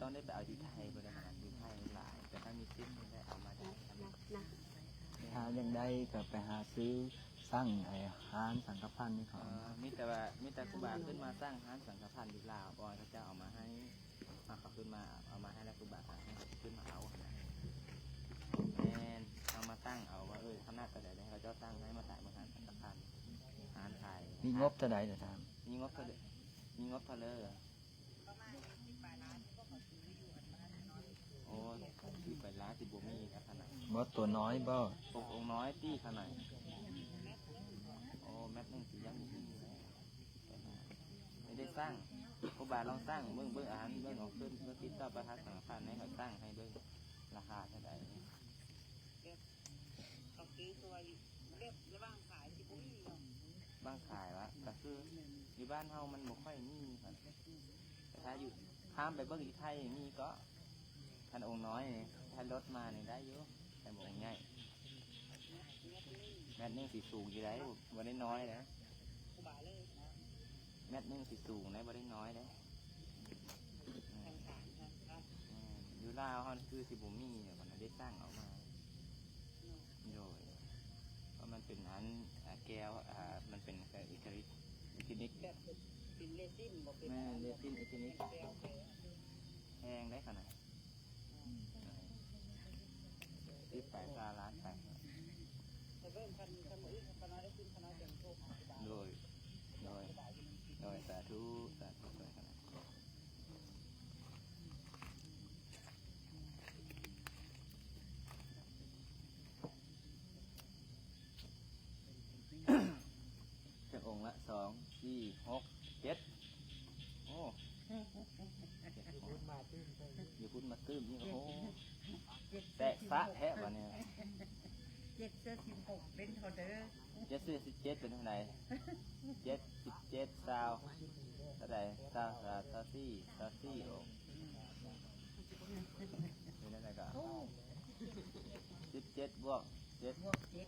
ຕ້ອງໄດ້ໄປເອົາຢູ່ໄທບໍ່ໄດ້ຂະໜາດ ຢູ່ໄທຫຼາຍ ແຕ່ຖ້າມີສິດນີ້ໄດ້ເອົາມາໄດ້. ຖ້າຢາກໄດ້ກໍໄປຫາຊື້ ສັ່ງໄອ້ຮ້ານສັງກະພັນນີ້ເຂົາ ເອີ ມີແຕ່ວ່າ ມີແຕ່ຄູບາຂຶ້ນມາສັ່ງຮ້ານສັງກະພັນຢູ່ລາວ ບໍ່ໃຫ້ເຂົາເຈົ້າເອົາມາໃຫ້ ເອົາ ເຂົາຂຶ້ນມາ ເອົາມາໃຫ້ແລ້ວຄູບາກໍໃຫ້ເຂົາຂຶ້ນມາເອົາຫັ້ນນະ. ແມ່ນ ເຮົາມາຕັ້ງເອົາວ່າ ເອີ ຂະໜາດເທົ່າໃດ ໃຫ້ເຂົາເຈົ້າຕັ້ງໃຫ້ມາຂາຍເບິ່ງຮ້ານສັງກະພັນ ຮ້ານຂາຍ. ມີງົບເທົ່າໃດເດີທ່ານ? ມີງົບເທົ່າໃດ? ມີງົບເທົ່າເລີ? ໂອ້ ຊື້ໄປຫຼາຍຊິບໍ່ມີແລ້ວຂະໜາດ. ບໍ່ ຕົວນ້ອຍບໍ່? ອົງ ອົງນ້ອຍຕິຂະໜາດ. ໂອ້ ແມັດໜຶ່ງຊິຍັງບໍ່ມີແລ້ວ. ໄດ້ ໄດ້ສັ່ງ ຄູບາລອງສັ່ງເບິ່ງ ເບິ່ງອັນ ເບິ່ງເອົາຂຶ້ນ ເບິ່ງຕິດຕໍ່ປະທານສັງກະພັນໃຫ້ເຂົາສັ່ງໃຫ້ເບິ່ງ ລາຄາເທົ່າໃດ. ເຂົາຊື້ຕົວຢູ່ ແບບລະຫວ່າງຂາຍຊິບໍ່ມີເນາະ. ຫວ່າງຂາຍວະ ກໍຄືຢູ່ບ້ານເຮົາມັນບໍ່ຄ່ອຍມີຫັ້ນ. ແຕ່ຖ້າຢູ່ ຂ້າມໄປເບິ່ງຢູ່ໄທມີເກາະ ຄັນອົງນ້ອຍນີ້ ຖ້າລົດມານີ້ໄດ້ຢູ່ ແຕ່ບໍ່ອົງໃຫຍ່. ແມັດໜຶ່ງຊິສູງຢູ່ໃດ໋ ບໍ່ໄດ້ນ້ອຍເດ້. ແມັດໜຶ່ງຊິສູງໄດ໋ ບໍ່ໄດ້ນ້ອຍເດ້. ແມ່ນ ຢູ່ລາວເຮົາຄືຊິບໍ່ມີແລ້ວ ມັນໄດ້ສັ່ງເອົາມາ. ໂດຍ ເພາະມັນເປັນອັນ ອາ ແກ້ວ ອາ ມັນເປັນ ເອີ ອີຄຣິກ ອີຄຣິກ ແບບເປັນເຣຊິນບໍ່? ເປັນ ແມ່ນ ເຣຊິນອີຄຣິກ ແປງ ແປງ ແພງໄດ໋ຂະໜາດ. ອືມ ສິບປາຍ ຊາວລ້ານໄປ. ໂດຍ ໂດຍ ໂດຍ ສາທຸ ສາທຸ. ຈັກອົງລະ ສອງ ສີ່ ຫົກ ເຈັດ ໂອ້ ເຈັດອົງ. ຢູ່ພຸ້ນມາຕື່ມອີກ ໂອ້ ແຕກສະແທ້ບາດນີ້. ເຈັດເສື້ອສິບຫົກເປັນເທົ່າເດີ? ເຈັດເສື້ອສິບເຈັດເປັນເທົ່າໃດ? ເຈັດ ສິບເຈັດ ຊາວ ເທົ່າໃດ? ຊາວ ຊາວສີ່ ຊາວສີ່ ໂອ້ ເປັນຈັ່ງໃດກໍ ສິບເຈັດບວກເຈັດ ບວກເຈັດ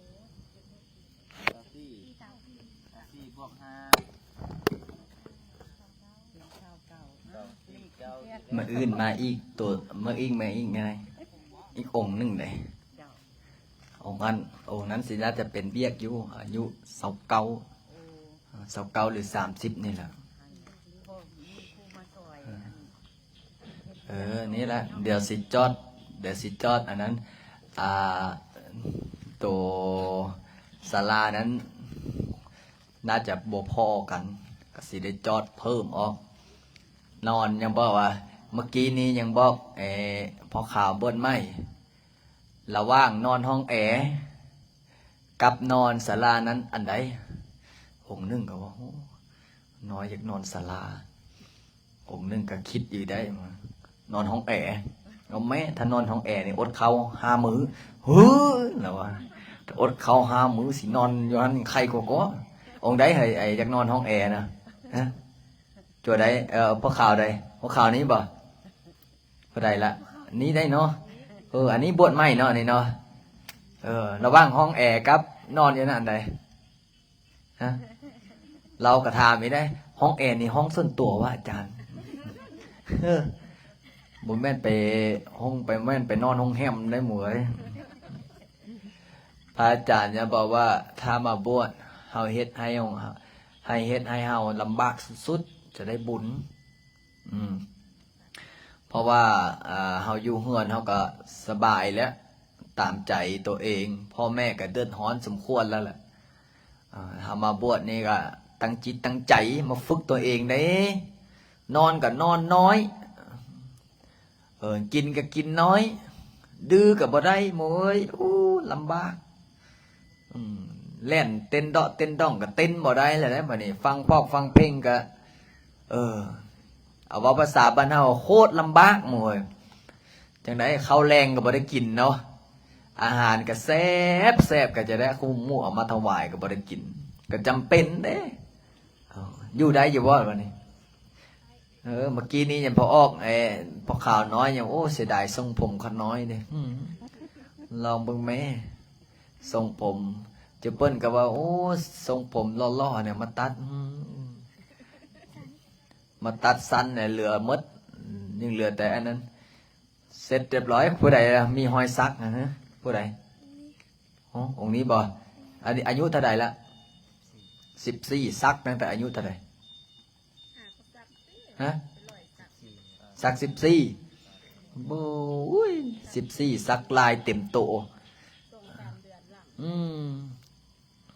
ຊາວສີ່ ຊາວສີ່ບວກຫ້າ ເປັນຊາວເກົ້າ. ມື້ອື່ນມາອີກໂຕ ມາອີກ ມາອີກ ອີກອົງໜຶ່ງເດ້. ເຈົ້າ ອົງນັ້ນ ອົງນັ້ນຊິໜ້າຈະເປັນວຽກຢູ່ ອາຍຸຊາວເກົ້າ ເອີ ຊາວເກົ້າ ຫຼື ສາມສິບນີ້ແຫຼະ. ເອີ ນີ້ແຫຼະ ດຽວຊິຈອດ ດຽວຊິຈອດອັນນັ້ນ ອ່າ ໂຕສາລານັ້ນ ໜ້າຈະບໍ່ພໍກັນ ກໍຊິໄດ້ຈອດເພີ່ມອອກ. ນອນຍັງບອກວ່າ ເມື່ອກີ້ນີ້ຍັງບອກ ເອີ ພໍ່ຂາວບວດໃໝ່ ລະຫວ່າງນອນຫ້ອງແອກັບນອນສາລານັ້ນອັນໃດ? ອົງໜຶ່ງກໍວ່າ ໂອ້ ນ້ອຍຢາກນອນສາລາ. ອົງໜຶ່ງກໍຄິດຢູ່ໄດ້ ນອນຫ້ອງແອ. ເອົາແມ້ ຖ້ານອນຫ້ອງແອນີ້ອົດເຂົ້າຫ້າມື້. ເຮີ້ຍ ລາວວ່າ ອົດເຂົ້າຫ້າມື້ ຊິນອນຢູ່ຫັ້ນໄຄກວ່າ. ອົງໃດໃຫ້ ໃຫ້ຢາກນອນຫ້ອງແອນະ? ຮະ? ຕົວໃດ? ເອີ ພວກຂາວໃດ? ພວກຂາວນີ້ບໍ່? ຜູ້ໃດລະ? ນີ້ໄດ້ເນາະ. ເອີ ອັນນີ້ບວດໃໝ່ເນາະ ນີ້ເນາະ. ເອີ ລະຫວ່າງຫ້ອງແອກັບນອນຢູ່ນັ້ນໃດ? ຮະ? ລາວກໍຖາມອີກໄດ໋ ຫ້ອງແອນີ້ຫ້ອງສ່ວນຕົວວະອາຈານ? ເອີ ບໍ່ແມ່ນໄປຫ້ອງ ໄປ ແມ່ນໄປນອນໂຮງແຮມໄດ໋ໝູ່ເອີຍ. ພະອາຈານຈະບອກວ່າ ຖ້າມາບວດ ເຮົາເຮັດໃຫ້ ໃຫ້ເຮັດໃຫ້ເຮົາລຳບາກສຸດໆ ຈະໄດ້ບຸນ. ອືມ ເພາະວ່າ ເຮົາຢູ່ເຮືອນເຮົາກໍສະບາຍແລ້ວ ຕາມໃຈໂຕເອງ ພໍ່ແມ່ກໍເດືອດຮ້ອນສົມຄວນແລ້ວແຫຼະ. ເຮົາມາບວດນີ້ກໍຕັ້ງຈິດຕັ້ງໃຈມາຝຶກໂຕເອງເດ້. ນອນກໍນອນນ້ອຍ ເອີ ກິນກໍກິນນ້ອຍ ດື້ກໍບໍ່ໄດ້ໝູ່ເອີຍ. ໂອ້ ລຳບາກ. ອືມ ແລ່ນເຕັ້ນເດາະເຕັ້ນດອງກໍເຕັ້ນບໍ່ໄດ້ແລ້ວເດ້ ບັດນີ້ ຟັງພອກຟັງເພງກໍ ເອີ ເອົາເວົ້າພາສາບ້ານເຮົາ ໂຄດລຳບາກໝູ່ເອີຍ. ຈັ່ງໃດ ເຂົ້າແລງກໍບໍ່ໄດ້ກິນເນາະ ອາຫານກໍແຊບໆ ກໍຈະໄດ້ ຄູ່ໝູ່ເອົາມາຖວາຍກໍບໍ່ໄດ້ກິນ ກໍຈຳເປັນເດ້. ເອີ ຢູ່ໄດ້ຢູ່ບໍ່ບັດນີ້? ເອີ ເມື່ອກີ້ນີ້ຍັງພໍອອກ ເອີ ພໍ່ຂາວນ້ອຍຍັງ ໂອ້ ເສຍດາຍຊົງຜົມຂ້ານ້ອຍເດ້. ອືມ ລອງເບິ່ງແມ້ ຊົງຜົມ ເຈົ້າເພິ່ນກໍວ່າ ໂອ້ ຊົງຜົມຫຼໍ່ໆ ແນວມາຕັດ ອືມ ມາຕັດສັ້ນແຫຼະ ເຫຼືອໝົດ ຍັງເຫຼືອແຕ່ອັນນັ້ນ ເສັດຮຽບຮ້ອຍ. ຜູ້ໃດລະມີຮອຍສັກນະ? ຜູ້ໃດ? ອໍ ອົງນີ້ບໍ່? ອັນນີ້ອາຍຸເທົ່າໃດລະ? ສິບສີ່. ສັກຕັ້ງແຕ່ອາຍຸເທົ່າໃດ? ຮະ? ສັກສິບສີ່. ໂອ້ຍ ສິບສີ່ ສັກລາຍເຕັມໂຕ. ອືມ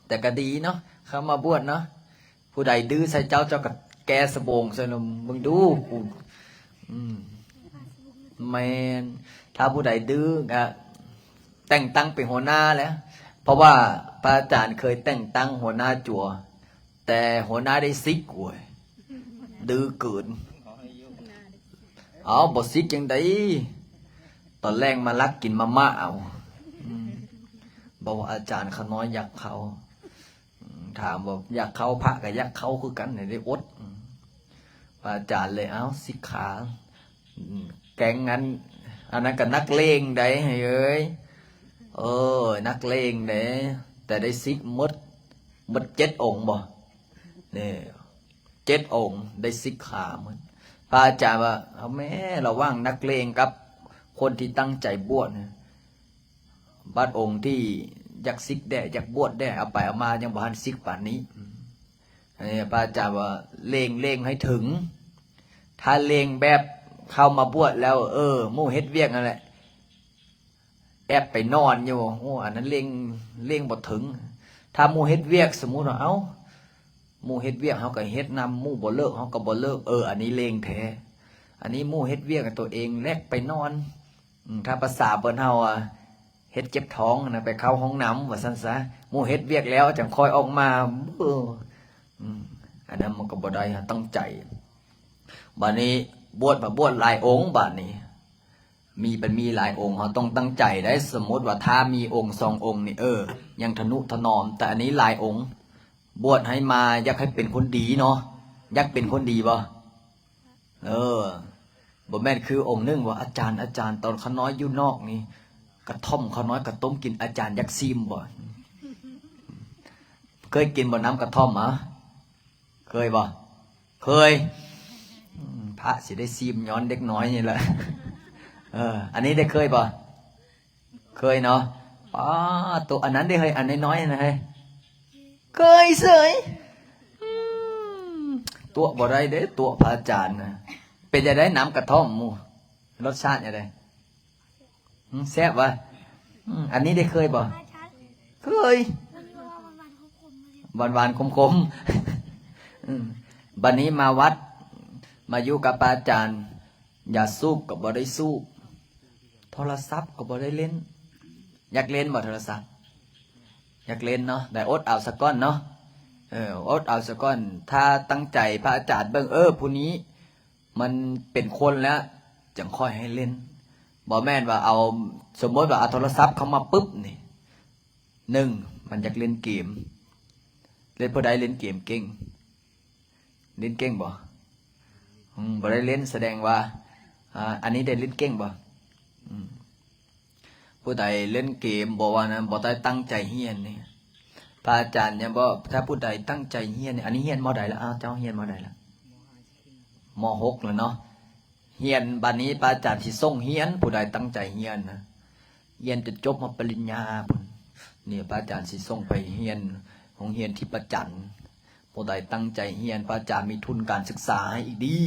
ແຕ່ກໍດີເນາະ ເຂົ້າມາບວດເນາະ. ຜູ້ໃດດື້ໃສ່ເຈົ້າ ເຈົ້າກໍແກ້ສະໂບງໃສ່ລະ ເບິ່ງດູ. ອືມ ແມ່ນ. ຖ້າຜູ້ໃດດື້ກໍແຕ່ງຕັ້ງເປັນຫົວໜ້າແຫຼະ ເພາະວ່າພະອາຈານເຄີຍແຕ່ງຕັ້ງຫົວໜ້າຈົວ ແຕ່ຫົວໜ້າໄດ້ສິກ. ໂອ້ຍ ດື້ເກີນ. ເອົາ ບໍ່ສິກຈັ່ງໃດ ຕອນແລງມາລັກກິນມາມ່າເອົາ. ອືມ ບອກວ່າອາຈານ ຂ້ານ້ອຍຢາກເຂົ້າ. ອືມ ຖາມວ່າຢາກເຂົ້າ ພະກໍຢາກເຂົ້າຄືກັນ ໄດ້ອົດ. ອືມ ພະອາຈານເລີຍ ເອົາ ສິກຂາ. ອືມ ແກ້ງນັ້ນ ອັນນັ້ນກໍນັກເລງໃດ໋ ເອີຍ. ເອີ ນັກເລງເດ້ ແຕ່ໄດ້ສິກໝົດ ໝົດເຈັດອົງບໍ່? ນີ້ ເຈັດອົງໄດ້ສິກຂາໝົດ. ພະອາຈານວ່າ ເອົາແມ້ ລະຫວ່າງນັກເລງກັບຄົນທີ່ຕັ້ງໃຈບວດນະ ບາດອົງທີ່ຢາກສິກແດ່ ຢາກບວດແດ່ ເອົາໄປເອົາມາຍັງບໍ່ທັນສິກປານນີ້. ອືມ ອັນນີ້ພະອາຈານວ່າເລງ ເລງໃຫ້ເຖິງ. ຖ້າເລງແບບເຂົ້າມາບວດແລ້ວ ເອີ ໝູ່ເຮັດວຽກນັ້ນແຫຼະ ແອບໄປນອນຢູ່ ໂອ້ ອັນນັ້ນເລງ ເລງບໍ່ເຖິງ. ຖ້າໝູ່ເຮັດວຽກ ສົມມຸດວ່າ ເອົ້າ ໝູ່ເຮັດວຽກເຮົາກໍເຮັດນຳ ໝູ່ບໍ່ເລີກເຮົາກໍບໍ່ເລີກ ເອີ ອັນນີ້ເລງແທ້. ອັນນີ້ໝູ່ເຮັດວຽກ ຕົວເອງແລກໄປນອນ. ອືມ ຖ້າພາສາເພິ່ນເຮົາ ອາ ເຮັດເຈັບທ້ອງນະ ໄປເຂົ້າຫ້ອງນ້ຳວ່າຊັ້ນຊະ. ໝູ່ເຮັດວຽກແລ້ວຈັ່ງຄ່ອຍອອກມາ. ເອີ ອືມ ອັນນັ້ນມັນກໍບໍ່ໄດ້ ເຮົາຕັ້ງໃຈ. ບາດນີ້ບວດ ມາບວດຫຼາຍອົງ ບາດນີ້ ມີ ມັນມີຫຼາຍອົງ ເຮົາຕ້ອງຕັ້ງໃຈໄດ໋. ສົມມຸດວ່າຖ້າມີອົງສອງອົງນີ້ ເອີ ຍັງທະນຸຖະໜອມ ແຕ່ອັນນີ້ຫຼາຍອົງ ບວດໃຫ້ມາ ຢາກໃຫ້ເປັນຄົນດີເນາະ. ຢາກເປັນຄົນດີບໍ່? ເອີ ບໍ່ແມ່ນຄືອົງໜຶ່ງວ່າ ອາຈານ ອາຈານ ຕອນຂ້ານ້ອຍຢູ່ນອກນີ້ ກະທ່ອມຂ້ານ້ອຍກະຕົ້ມກິນ ອາຈານຢາກຊີມບໍ່? ເຄີຍກິນບໍ່ ນ້ຳກະທ່ອມ? ອາ ເຄີຍບໍ່? ເຄີຍ. ອືມ ພະຊິໄດ້ຊີມຍ້ອນເດັກນ້ອຍນີ້ແຫຼະ. ເອີ ອັນນີ້ໄດ້ເຄີຍບໍ່? ເຄີຍເນາະ. ປ້າໂຕ ອັນນັ້ນເດ້ເຮີ້ຍ ອັນນ້ອຍໆ ຫັ້ນນະເຮີ້ຍ ເຄີຍເສີຍ. ອືມ ຕົວະບໍ່ໄດ້ເດ້ ຕົວະພະອາຈານນະ. ເປັນຈັ່ງໃດ ນ້ຳກະທ່ອມໝູ່ ລົດຊາດຈັ່ງໃດ? ອືມ ແຊບຫວາ? ອືມ ອັນນີ້ໄດ້ເຄີຍບໍ່? ເຄີຍ. ຫວານໆ ຂົມໆ. ອືມ ບັດນີ້ມາວັດ ມາຢູ່ກັບພະອາຈານ ຢາສູບກໍບໍ່ໄດ້ສູບ ໂທລະສັບກໍບໍ່ໄດ້ຫຼິ້ນ. ຢາກຫຼິ້ນບໍ່ໂທລະສັບ? ຢາກຫຼິ້ນເນາະ ໄດ້ອົດເອົາສາກ່ອນເນາະ. ເອີ ອົດເອົາສາກ່ອນ. ຖ້າຕັ້ງໃຈ ພະອາຈານເບິ່ງ ເອີ ຜູ້ນີ້ມັນເປັນຄົນແລ້ວ ຈັ່ງຄ່ອຍໃຫ້ຫຼິ້ນ. ບໍ່ແມ່ນວ່າເອົາ ສົມມຸດວ່າເອົາໂທລະສັບເຂົ້າມາປຶບນີ້ ໜຶ່ງ ມັນຢາກຫຼິ້ນເກມ. ເຫຼັ້ນ ຜູ້ໃດຫຼິ້ນເກມເກັ່ງ? ຫຼິ້ນເກັ່ງບໍ່? ອືມ ບໍ່ໄດ້ຫຼິ້ນ ສະແດງວ່າ ອາ ອັນນີ້ໄດ້ຫຼິ້ນເກັ່ງບໍ່? ອືມ ຜູ້ໃດຫຼິ້ນເກມ ບໍ່ວ່ານະ ບໍ່ໄດ້ຕັ້ງໃຈຮຽນນີ້ ພະອາຈານຍັງບອກ ຖ້າຜູ້ໃດຕັ້ງໃຈຮຽນນີ້ ອັນນີ້ຮຽນມໍໃດລະ? ອ້າວ ເຈົ້າຮຽນມໍໃດລະ? ມໍຫົກແລ້ວເນາະ. ຮຽນ ບັດນີ້ພະອາຈານຊິສົ່ງຮຽນ ຜູ້ໃດຕັ້ງໃຈຮຽນນະ ຮຽນຈົນຈົບມາປະລິນຍາພຸ້ນ. ນີ້ພະອາຈານຊິສົ່ງໄປຮຽນໂຮງຮຽນທິບປະຈັນ. ຜູ້ໃດຕັ້ງໃຈຮຽນ ພະອາຈານມີທຶນການສຶກສາໃຫ້ອີກດີ.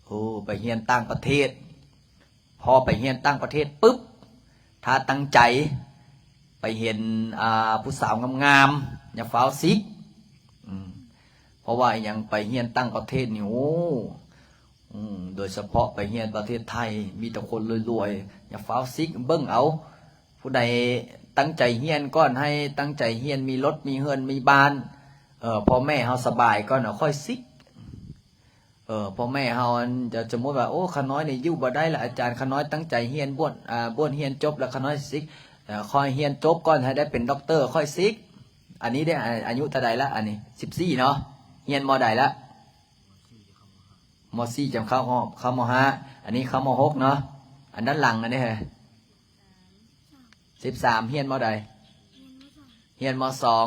ໂອ້ ໄປຮຽນຕ່າງປະເທດ. ພໍໄປຮຽນຕ່າງປະເທດປຶບ ຖ້າຕັ້ງໃຈໄປເຫັນ ອ່າ ຜູ້ສາວງາມໆ ຢ່າຟ້າວສິກ. ອືມ ເພາະວ່າອີຫຍັງ ໄປຮຽນຕ່າງປະເທດນີ້ ໂອ້ ອືມ ໂດຍສະເພາະໄປຮຽນປະເທດໄທ ມີແຕ່ຄົນລວຍໆ ຢ່າຟ້າວສິກ. ເບິ່ງເອົາ ຜູ້ໃດຕັ້ງໃຈຮຽນກ່ອນ ໃຫ້ຕັ້ງໃຈຮຽນ ມີລົດ ມີເຮືອນ ມີບ້ານ ເອີ ພໍ່ແມ່ເຮົາສະບາຍກ່ອນ ເອົາ ຄ່ອຍສິກ. ເອີ ພໍ່ແມ່ເຮົາ ອັນ ຈະສົມມຸດວ່າ ໂອ້ ຂ້ານ້ອຍນີ້ຢູ່ບໍ່ໄດ້ລະອາຈານ ຂ້ານ້ອຍຕັ້ງໃຈຮຽນ ບວດ ອ່າ ບວດຮຽນຈົບລະຂ້ານ້ອຍສິກ. ເອີ ຄ່ອຍຮຽນຈົບກ່ອນ ໃຫ້ໄດ້ເປັນດັອກເຕີ ຄ່ອຍສິກ. ອັນນີ້ເດ້ ອາ ອາຍຸເທົ່າໃດລະ? ອັນນີ້ສິບສີ່ເນາະ. ຮຽນມໍໃດລະ? ມໍສີ່ຈະເຂົ້າຮອບ ເຂົ້າມໍຫ້າ. ອັນນີ້ເຂົ້າມໍຫົກເນາະ. ອັນດ້ານຫຼັງອັນນີ້ເດ? ສິບສາມ ຮຽນມໍໃດ? ຮຽນມໍສອງ.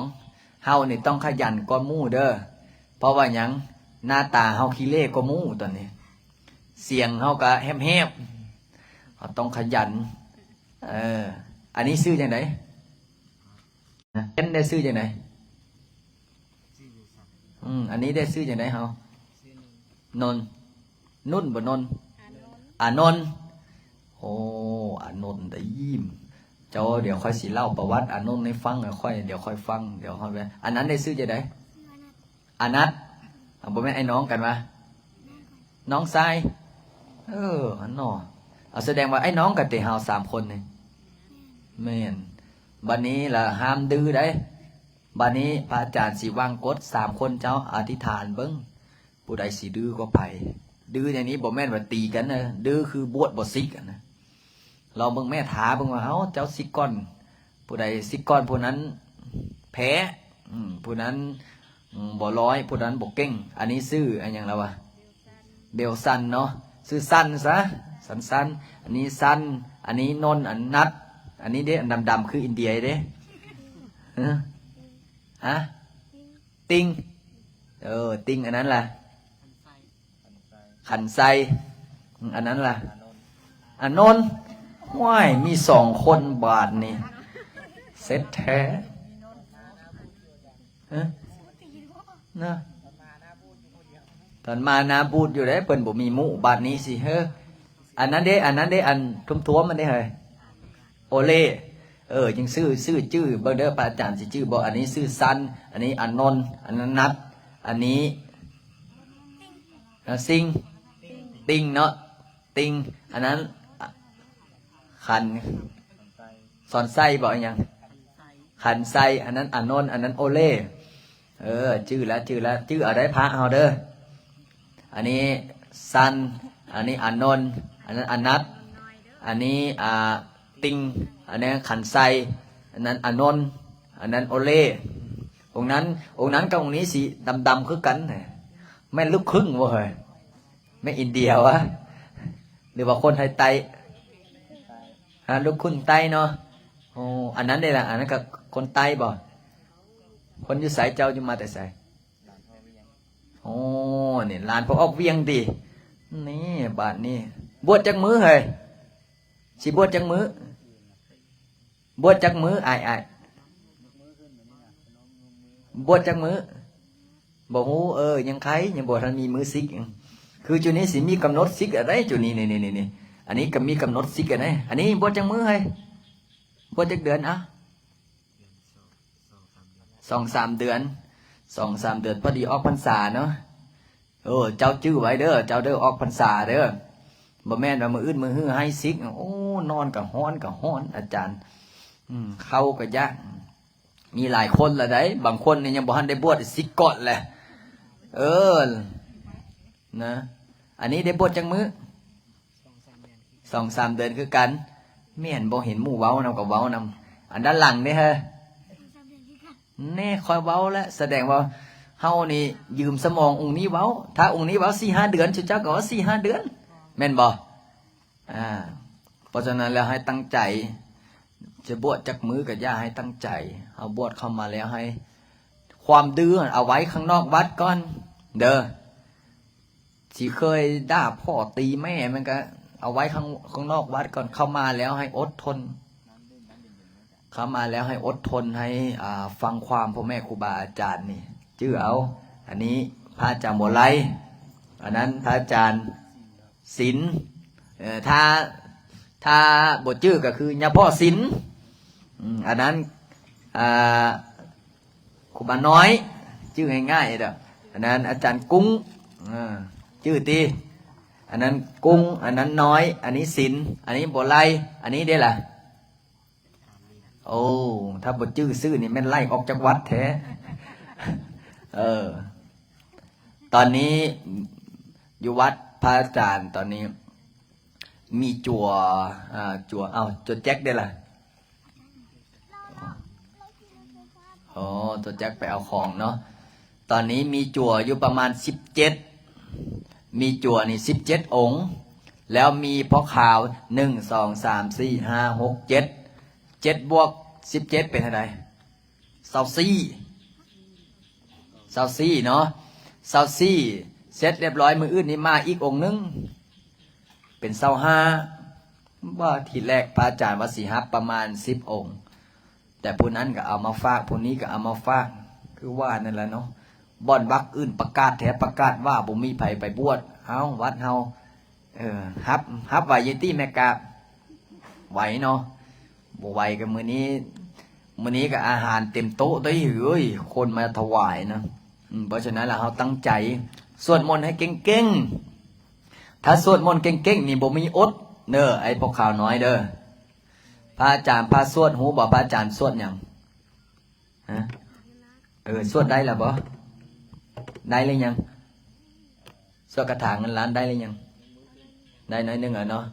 ເຮົານີ້ຕ້ອງຂະຫຍັນກວ່າໝູ່ເດີ. ເພາະວ່າຫຍັງ? ໜ້າຕາເຮົາຂີ້ເລ່ກວ່າໝູ່ຕອນນີ້. ສຽງເຮົາກະແຫບໆ ເຮົາຕ້ອງຂະຫຍັນ. ເອີ ອັນນີ້ຊື່ຈັ່ງໃດ? ເຫັນໄດ້ຊື່ຈັ່ງໃດ? ອືມ ອັນນີ້ໄດ້ຊື່ຈັ່ງໃດເຮົາ? ນົນ ນຸນບໍ່ນົນ? ອານົນ. ໂອ້ ອານົນໄດ້ຍິນ. ເຈົ້າ ດຽວຂ້ອຍຊິເລົ່າປະຫວັດອານົນໃຫ້ຟັງ. ຂ້ອຍ ດຽວຂ້ອຍຟັງ ດຽວຂ້ອຍ ອັນນັ້ນໄດ້ຊື່ຈັ່ງໃດ? ອານັດ. ອາ ບໍ່ແມ່ນອ້າຍນ້ອງກັນຫວາ? ນ້ອງຊາຍ. ເອີ ອັນນໍ ເອົາ ສະແດງວ່າອ້າຍນ້ອງກັນເຕ ເຮົາສາມຄົນນີ້. ແມ່ນ. ບັດນີ້ລະຫ້າມດື້ໄດ໋. ບັດນີ້ພະອາຈານຊິວາງກົດ ສາມຄົນເຈົ້າອະທິຖານເບິ່ງ ຜູ້ໃດຊິດື້ກວ່າໃຜ. ດື້ໃນນີ້ບໍ່ແມ່ນວ່າຕີກັນເດີ ດື້ຄືບວດບໍ່ສິກຫັ້ນນະ. ລອງເບິ່ງແມ້ ຖ້າເບິ່ງວ່າ ເອົ້າ ເຈົ້າສິກກ່ອນ ຜູ້ໃດສິກກ່ອນຜູ້ນັ້ນແພ້. ອືມ ຜູ້ນັ້ນ ອືມ ບໍ່ຮ້ອຍ ຜູ້ນັ້ນບໍ່ເກັ່ງ. ອັນນີ້ຊື່ອັນຫຍັງລະວະ? ເບວສັນເນາະ ຊື່ສັນຊະ ສັນໆ. ອັນນີ້ສັນ ອັນນີ້ນົນ ອັນນັດ. ອັນນີ້ເດ້ ອັນດຳໆ ຄືອິນເດຍເດ້. ຮະ? ຕິງ. ເອີ ຕິງ. ອັນນັ້ນລະ? ຂັນໄຊ. ອືມ ອັນນັ້ນລະ? ອານົນ. ໂອ້ຍ ມີສອງຄົນບາດນີ້ ເສັດແທ້. ຮະ? ນະ ຕອນມາໜ້າບູດຢູ່ເດ້ ເພິ່ນບໍ່ມີໝູ່. ບາດນີ້ຊິ ເຮີ ອັນນັ້ນເດ້ ອັນນັ້ນເດ້ ອັນທ້ວມໆ ມັນເດ້ເຮີຍ ໂອເລ. ເອີ ຈຶ່ງຊື່ ຊື່ຈື່ເບິ່ງເດີ ພະອາຈານຊິຈື່ບໍ່? ອັນນີ້ຊື່ສັນ ອັນນີ້ອານົນ ອັນນັ້ນນັດ ອັນນີ້ ອາ ຊິງ ຕິງເນາະ ຕິງ. ອັນນັ້ນ ອາ ຂັນ ສອນໄຊບໍ ອີຫຍັງ ຂັນໄຊ. ອັນນັ້ນອານົນ ອັນນັ້ນໂອເລ. ເອີ ຈື່ລະ ຈື່ລະ ຈື່ເອົາໄດ້ພະເຮົາເດີ. ອັນນີ້ສັນ ອັນນີ້ອານົນ ອັນນັ້ນອານັດ ອັນນີ້ ອາ ຕິງ ອັນນັ້ນຂັນໄຊ ອັນນັ້ນອານົນ ອັນນັ້ນໂອເລ. ອົງນັ້ນ ອົງນັ້ນກັບອົງນີ້ສີດຳໆ ຄືກັນ. ແມ່ນລູກຄຶ່ງບໍ່ເຮີຍ? ແມ່ນອິນເດຍຫວາ ຫຼືວ່າຄົນໄທໃຕ້? ຮະ ລູກຄຶ່ງໃຕ້ເນາະ. ໂອ້ ອັນນັ້ນເດ້ລະ ອັນນັ້ນກະຄົນໃຕ້ບໍ? ຄົນຢູ່ໃສ? ເຈົ້າຢູ່ມາແຕ່ໃສ? ໂອ້ ນີ້ຫຼານພໍ່ອອກວຽງຕິ? ນີ້ ບາດນີ້ ບວດຈັກມື້ເຮີຍ? ຊິບວດຈັກມື້? ບວດຈັກມື້ ອ້າຍ ອ້າຍ? ບວດຈັກມື້? ບໍ່ຮູ້. ເອີ ຍັງໄຄ ຍັງບໍ່ທັນມີມື້ສິກ. ຄືຈຸນີ້ຊິມີກຳນົດສິກອະໄດ໋ ຈຸນີ້ ນີ້ ນີ້ ນີ້ ນີ້. ອັນນີ້ກະມີກຳນົດສິກອະໄດ໋. ອັນນີ້ບວດຈັກມື້ເຮີຍ? ບວດຈັກເດືອນ? ອະ ສອງສາມເດືອນ ສອງສາມເດືອນ ພໍດີອອກພັນສາເນາະ. ເອີ ເຈົ້າຈື່ໄວ້ເດີ ເຈົ້າເດີ ອອກພັນສາເດີ. ບໍ່ແມ່ນວ່າມື້ອື່ນມື້ຮືໃຫ້ສິກ. ໂອ້ ນອນກະຮ້ອນກະຮ້ອນ ອາຈານ. ອືມ ເຂົ້າກະຍາກ. ມີຫຼາຍຄົນລະໄດ໋ ບາງຄົນນີ້ຍັງບໍ່ທັນໄດ້ບວດ ສິກກ່ອນແຫຼະ. ເອີ ນະ ອັນນີ້ໄດ້ບວດຈັກມື້? ສອງສາມເດືອນຄືກັນ. ແມ່ນບໍ່ ເຫັນໝູ່ເວົ້ານຳກະເວົ້ານຳ. ອັນດ້ານຫຼັງເດ້ເຮີຍ? ແນ່ ຂ້ອຍເວົ້າແລ້ວ ສະແດງວ່າເຮົານີ້ຢືມສະໝອງອົງນີ້ເວົ້າ. ຖ້າອົງນີ້ເວົ້າສີ່ຫ້າເດືອນ ຊຸມເຈົ້າກະເວົ້າສີ່ຫ້າເດືອນ ແມ່ນບໍ່? ອາ ເພາະສະນັ້ນແລ້ວໃຫ້ຕັ້ງໃຈ ຈະບວດຈັກມື້ກະຢ່າ ໃຫ້ຕັ້ງໃຈ. ເຮົາບວດເຂົ້າມາແລ້ວໃຫ້ ຄວາມດື້ຫັ້ນເອົາໄວ້ຂ້າງນອກວັດກ່ອນເດີ. ຊິເຄີຍດ່າພໍ່ຕີແມ່ມັນກະເອົາໄວ້ຂ້າງ ຂ້າງນອກວັດກ່ອນ. ເຂົ້າມາແລ້ວໃຫ້ອົດທົນ ເຂົ້າມາແລ້ວໃຫ້ອົດທົນ ໃຫ້ ອາ ຟັງຄວາມພໍ່ແມ່ຄູບາອາຈານນີ້ ຈື່ເອົາ. ອັນນີ້ພະອາຈານບົວໄລ ອັນນັ້ນພະອາຈານສິນ. ເອີ ຖ້າ ຖ້າບໍ່ຈື່ກະຄືຍາພໍ່ສິນ. ອືມ ອັນນັ້ນ ອາ ຄູບານ້ອຍ ຈື່ງ່າຍໆເດີ້. ອັນນັ້ນອາຈານກຸ້ງ ເອີ ຈື່ຕິ? ອັນນັ້ນກຸ້ງ ອັນນັ້ນນ້ອຍ ອັນນີ້ສິນ ອັນນີ້ບົວໄລ. ອັນນີ້ເດ້ລະ? ໂອ້ ຖ້າບໍ່ຈື່ຊື່ນີ້ແມ່ນໄລ່ອອກຈາກວັດແທ້. ເອີ ຕອນນີ້ຢູ່ວັດພະອາຈານ ຕອນນີ້ມີຈົວ ອາ ຈົວ ເອົ້າ ຈົວແຈັກເດ້ລະ? ອໍ ຕົວຈັກໄປເອົາຂອງເນາະ. ຕອນນີ້ມີຈົວຢູ່ປະມານສິບເຈັດ ມີຈົວນີ້ສິບເຈັດອົງ ແລ້ວມີພໍ່ຂາວ ໜຶ່ງ ສອງ ສາມ ສີ່ ຫ້າ ຫົກ ເຈັດ ເຈັດບວກສິບເຈັດເປັນເທົ່າໃດ? ຊາວສີ່ ຊາວສີ່ເນາະ ຊາວສີ່. ເສັດລຽບຮ້ອຍ ມື້ອື່ນນີ້ມາອີກອົງໜຶ່ງ ເປັນຊາວຫ້າ ວ່າທີແລກພະອາຈານວ່າຊິຮັບປະມານສິບອົງ ແຕ່ຜູ້ນັ້ນກໍເອົາມາຝາກ ຜູ້ນີ້ກໍເອົາມາຝາກ ຄືວ່ານັ້ນລະເນາະ ບ່ອນວັດອື່ນປະກາດແທ້ປະກາດວ່າບໍ່ມີໃຜໄປບວດ ເອົ້າ ວັດເຮົາ ເອີ ຮັບ ຮັບໄຫວຢູ່ຕິແມ່ກາບ? ໄຫວເນາະ ບໍ່ໄຫວກໍມື້ນີ້ ມື້ນີ້ກໍອາຫານເຕັມໂຕະເດ້ ເອີຍ ຄົນມາຖວາຍນະ ອືມ ເພາະສະນັ້ນລະເຮົາຕັ້ງໃຈສວດມົນໃຫ້ເກັ່ງໆ ຖ້າສວດມົນເກັ່ງໆນີ້ບໍ່ມີອົດເດີ ໄອ້ພວກຂາວນ້ອຍເດີ. ພະອາຈານພາສວດ ຮູ້ບໍ່ພະອາຈານສວດຫຍັງ? ຮະ? ເອີ ສວດໄດ້ລະບໍ່? ໄດ້ຫຼືຍັງ? ສວດຄາຖາເງິນລ້ານໄດ້ຫຼືຍັງ? ໄດ້ໜ້ອຍໜຶ່ງແລ້ວເນາະ.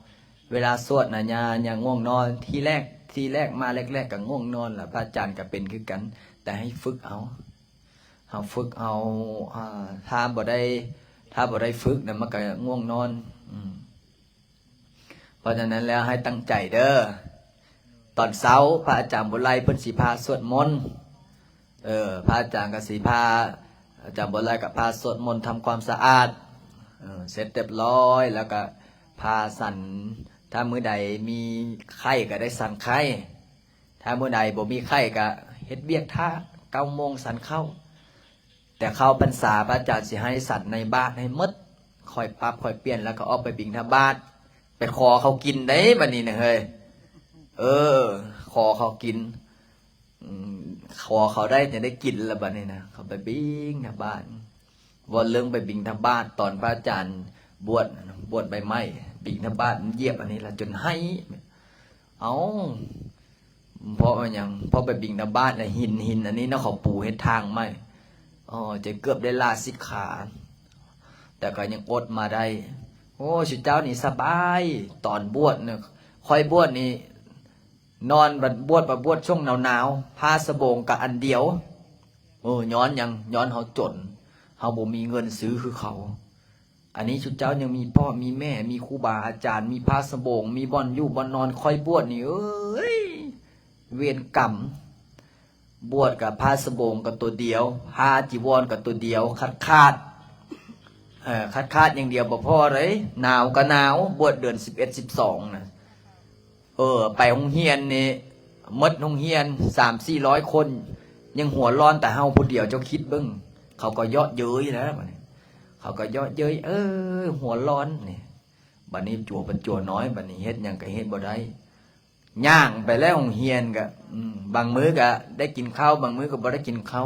ເວລາສວດນະ ຢ່າ ຢ່າງ່ວງນອນ. ທີແລກ ທີແລກມາແລກໆກໍງ່ວງນອນລະ ພະອາຈານກໍເປັນຄືກັນ ແຕ່ໃຫ້ຝຶກເອົາ ເຮົາຝຶກເອົາ ອາ ຖ້າບໍ່ໄດ້ ຖ້າບໍ່ໄດ້ຝຶກນະ ມັນກໍງ່ວງນອນ ອືມ. ເພາະສະນັ້ນແລ້ວໃຫ້ຕັ້ງໃຈເດີ. ຕອນເຊົ້າພະອາຈານບຸນໄລເພິ່ນຊິພາສວດມົນ ເອີ ພະອາຈານກໍຊິພາ ອາຈານບຸນໄລກໍພາສວດມົນທຳຄວາມສະອາດ ເອີ ເສັດຮຽບຮ້ອຍ ແລ້ວກໍພາສັນ ຖ້າມື້ໃດມີໄຂ້ກໍໄດ້ສັນໄຂ້ ຖ້າມື້ໃດບໍ່ມີໄຂ້ກະເຮັດວຽກຖ້າ ເກົ້າໂມງສັນເຂົ້າ. ແຕ່ເຂົ້າພັນສາພະອາຈານຊິໃຫ້ສັນໃນບາດໃຫ້ໝົດ ຄ່ອຍປັບຄ່ອຍປ່ຽນ ແລ້ວກໍອອກໄປບິນທະບາດ ໄປຂໍເຂົາກິນເດ້ບັດນີ້ນະເຮີ້ຍ. ເອີ ຂໍເຂົາກິນ ອືມ ຂໍເຂົາໄດ້ ຈະໄດ້ກິນລະບັດນີ້ນະ ເຂົາໄປບິນທະບາດ. ເວົ້າເລື່ອງໄປບິນທະບາດ ຕອນພະອາຈານບວດ ບວດໃບໄມ້ ບິນທະບາດມັນຢຽບອັນນີ້ລະຈົນໄຫ້ ເອົ້າ ເພາະວ່າຫຍັງ? ເພາະໄປບິນທະບາດລະຫີນ ຫີນອັນນີ້ເນາະ ເຂົາປູເຮັດທາງໃໝ່ ອໍ ຈົນເກືອບໄດ້ລາສິກຂາ ແຕ່ກໍຍັງອົດມາໄດ້. ໂອ້ ຊຸເຈົ້ານີ້ສະບາຍ ຕອນບວດນະ ຂ້ອຍບວດນີ້ ນອນບັດບວດ ບັດບວດຊ່ວງໜາວໆ ຜ້າສະໂບງກະອັນດຽວ. ເອີ ຍ້ອນຫຍັງ? ຍ້ອນເຮົາຈົນ ເຮົາບໍ່ມີເງິນຊື້ຄືເຂົາ. ອັນນີ້ຊຸເຈົ້າຍັງມີພໍ່ມີແມ່ ມີຄູບາອາຈານ ມີຜ້າສະໂບງ ມີບ່ອນຢູ່ບ່ອນນອນ. ຂ້ອຍບວດນີ້ ເອີຍ ເວນກຳ ບວດກະຜ້າສະໂບງກະຕົວດຽວ ຜ້າຈີວອນກະຕົວດຽວ ຂາດຂາດ ເອີ ຂາດຂາດຢ່າງດຽວ ບໍ່ພໍເລີຍ ໜາວກະໜາວ. ບວດເດືອນສິບເອັດ ສິບສອງນະ ເອີ ໄປໂຮງຮຽນນີ້ ໝົດໂຮງຮຽນສາມສີ່ຮ້ອຍຄົນ ຍັງຫົວຮ້ອນແຕ່ເຮົາຜູ້ດຽວ. ເຈົ້າຄິດເບິ່ງ ເຂົາກໍເຍາະເຍີ້ຍແລ້ວບັດນີ້ ເຂົາກໍເຍາະເຍີ້ຍ ເອີ ຫົວຮ້ອນນີ້. ບັດນີ້ຈົວບັດຈົວນ້ອຍ ບັດນີ້ເຮັດຫຍັງກໍເຮັດບໍ່ໄດ້ ຍ່າງໄປແລ້ວໂຮງຮຽນກໍ ອືມ ບາງມື້ກໍໄດ້ກິນເຂົ້າ ບາງມື້ກໍບໍ່ໄດ້ກິນເຂົ້າ.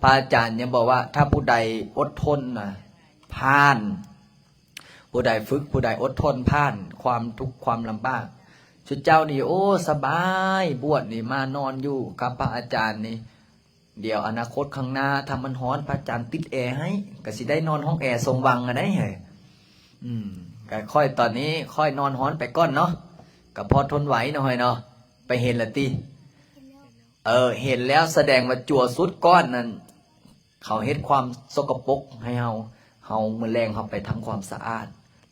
ພະອາຈານຍັງບອກວ່າ ຖ້າຜູ້ໃດອົດທົນນະ ຜ່ານ ຜູ້ໃດຝຶກ ຜູ້ໃດອົດທົນຜ່ານຄວາມທຸກຄວາມລຳບາກ ຊຸເຈົ້ານີ້ ໂອ້ ສະບາຍ ບວດນີ້ມານອນຢູ່ກັບພະອາຈານນີ້ ດຽວອະນາຄົດຂ້າງໜ້າ ຖ້າມັນຮ້ອນ ພະອາຈານຕິດແອໃຫ້ ກໍຊິໄດ້ນອນຫ້ອງແອສົມຫວັງຫັ້ນໃດ໋ເຮີ້ຍ. ອືມ ກໍຂ້ອຍຕອນນີ້ຂ້ອຍນອນຮ້ອນໄປກ່ອນເນາະ ກໍພໍທົນໄຫວເນາະເຮີ້ຍເນາະ. ໄປເຫັນລະຕິ? ເອີ ເຫັນແລ້ວ ສະແດງວ່າຈົວສຸດກ້ອນນັ້ນ ເຂົາເຮັດຄວາມສົກກະປົກໃຫ້ເຮົາ ເຮົາມື້ແລງເຮົາໄປທຳຄວາມສະອາດ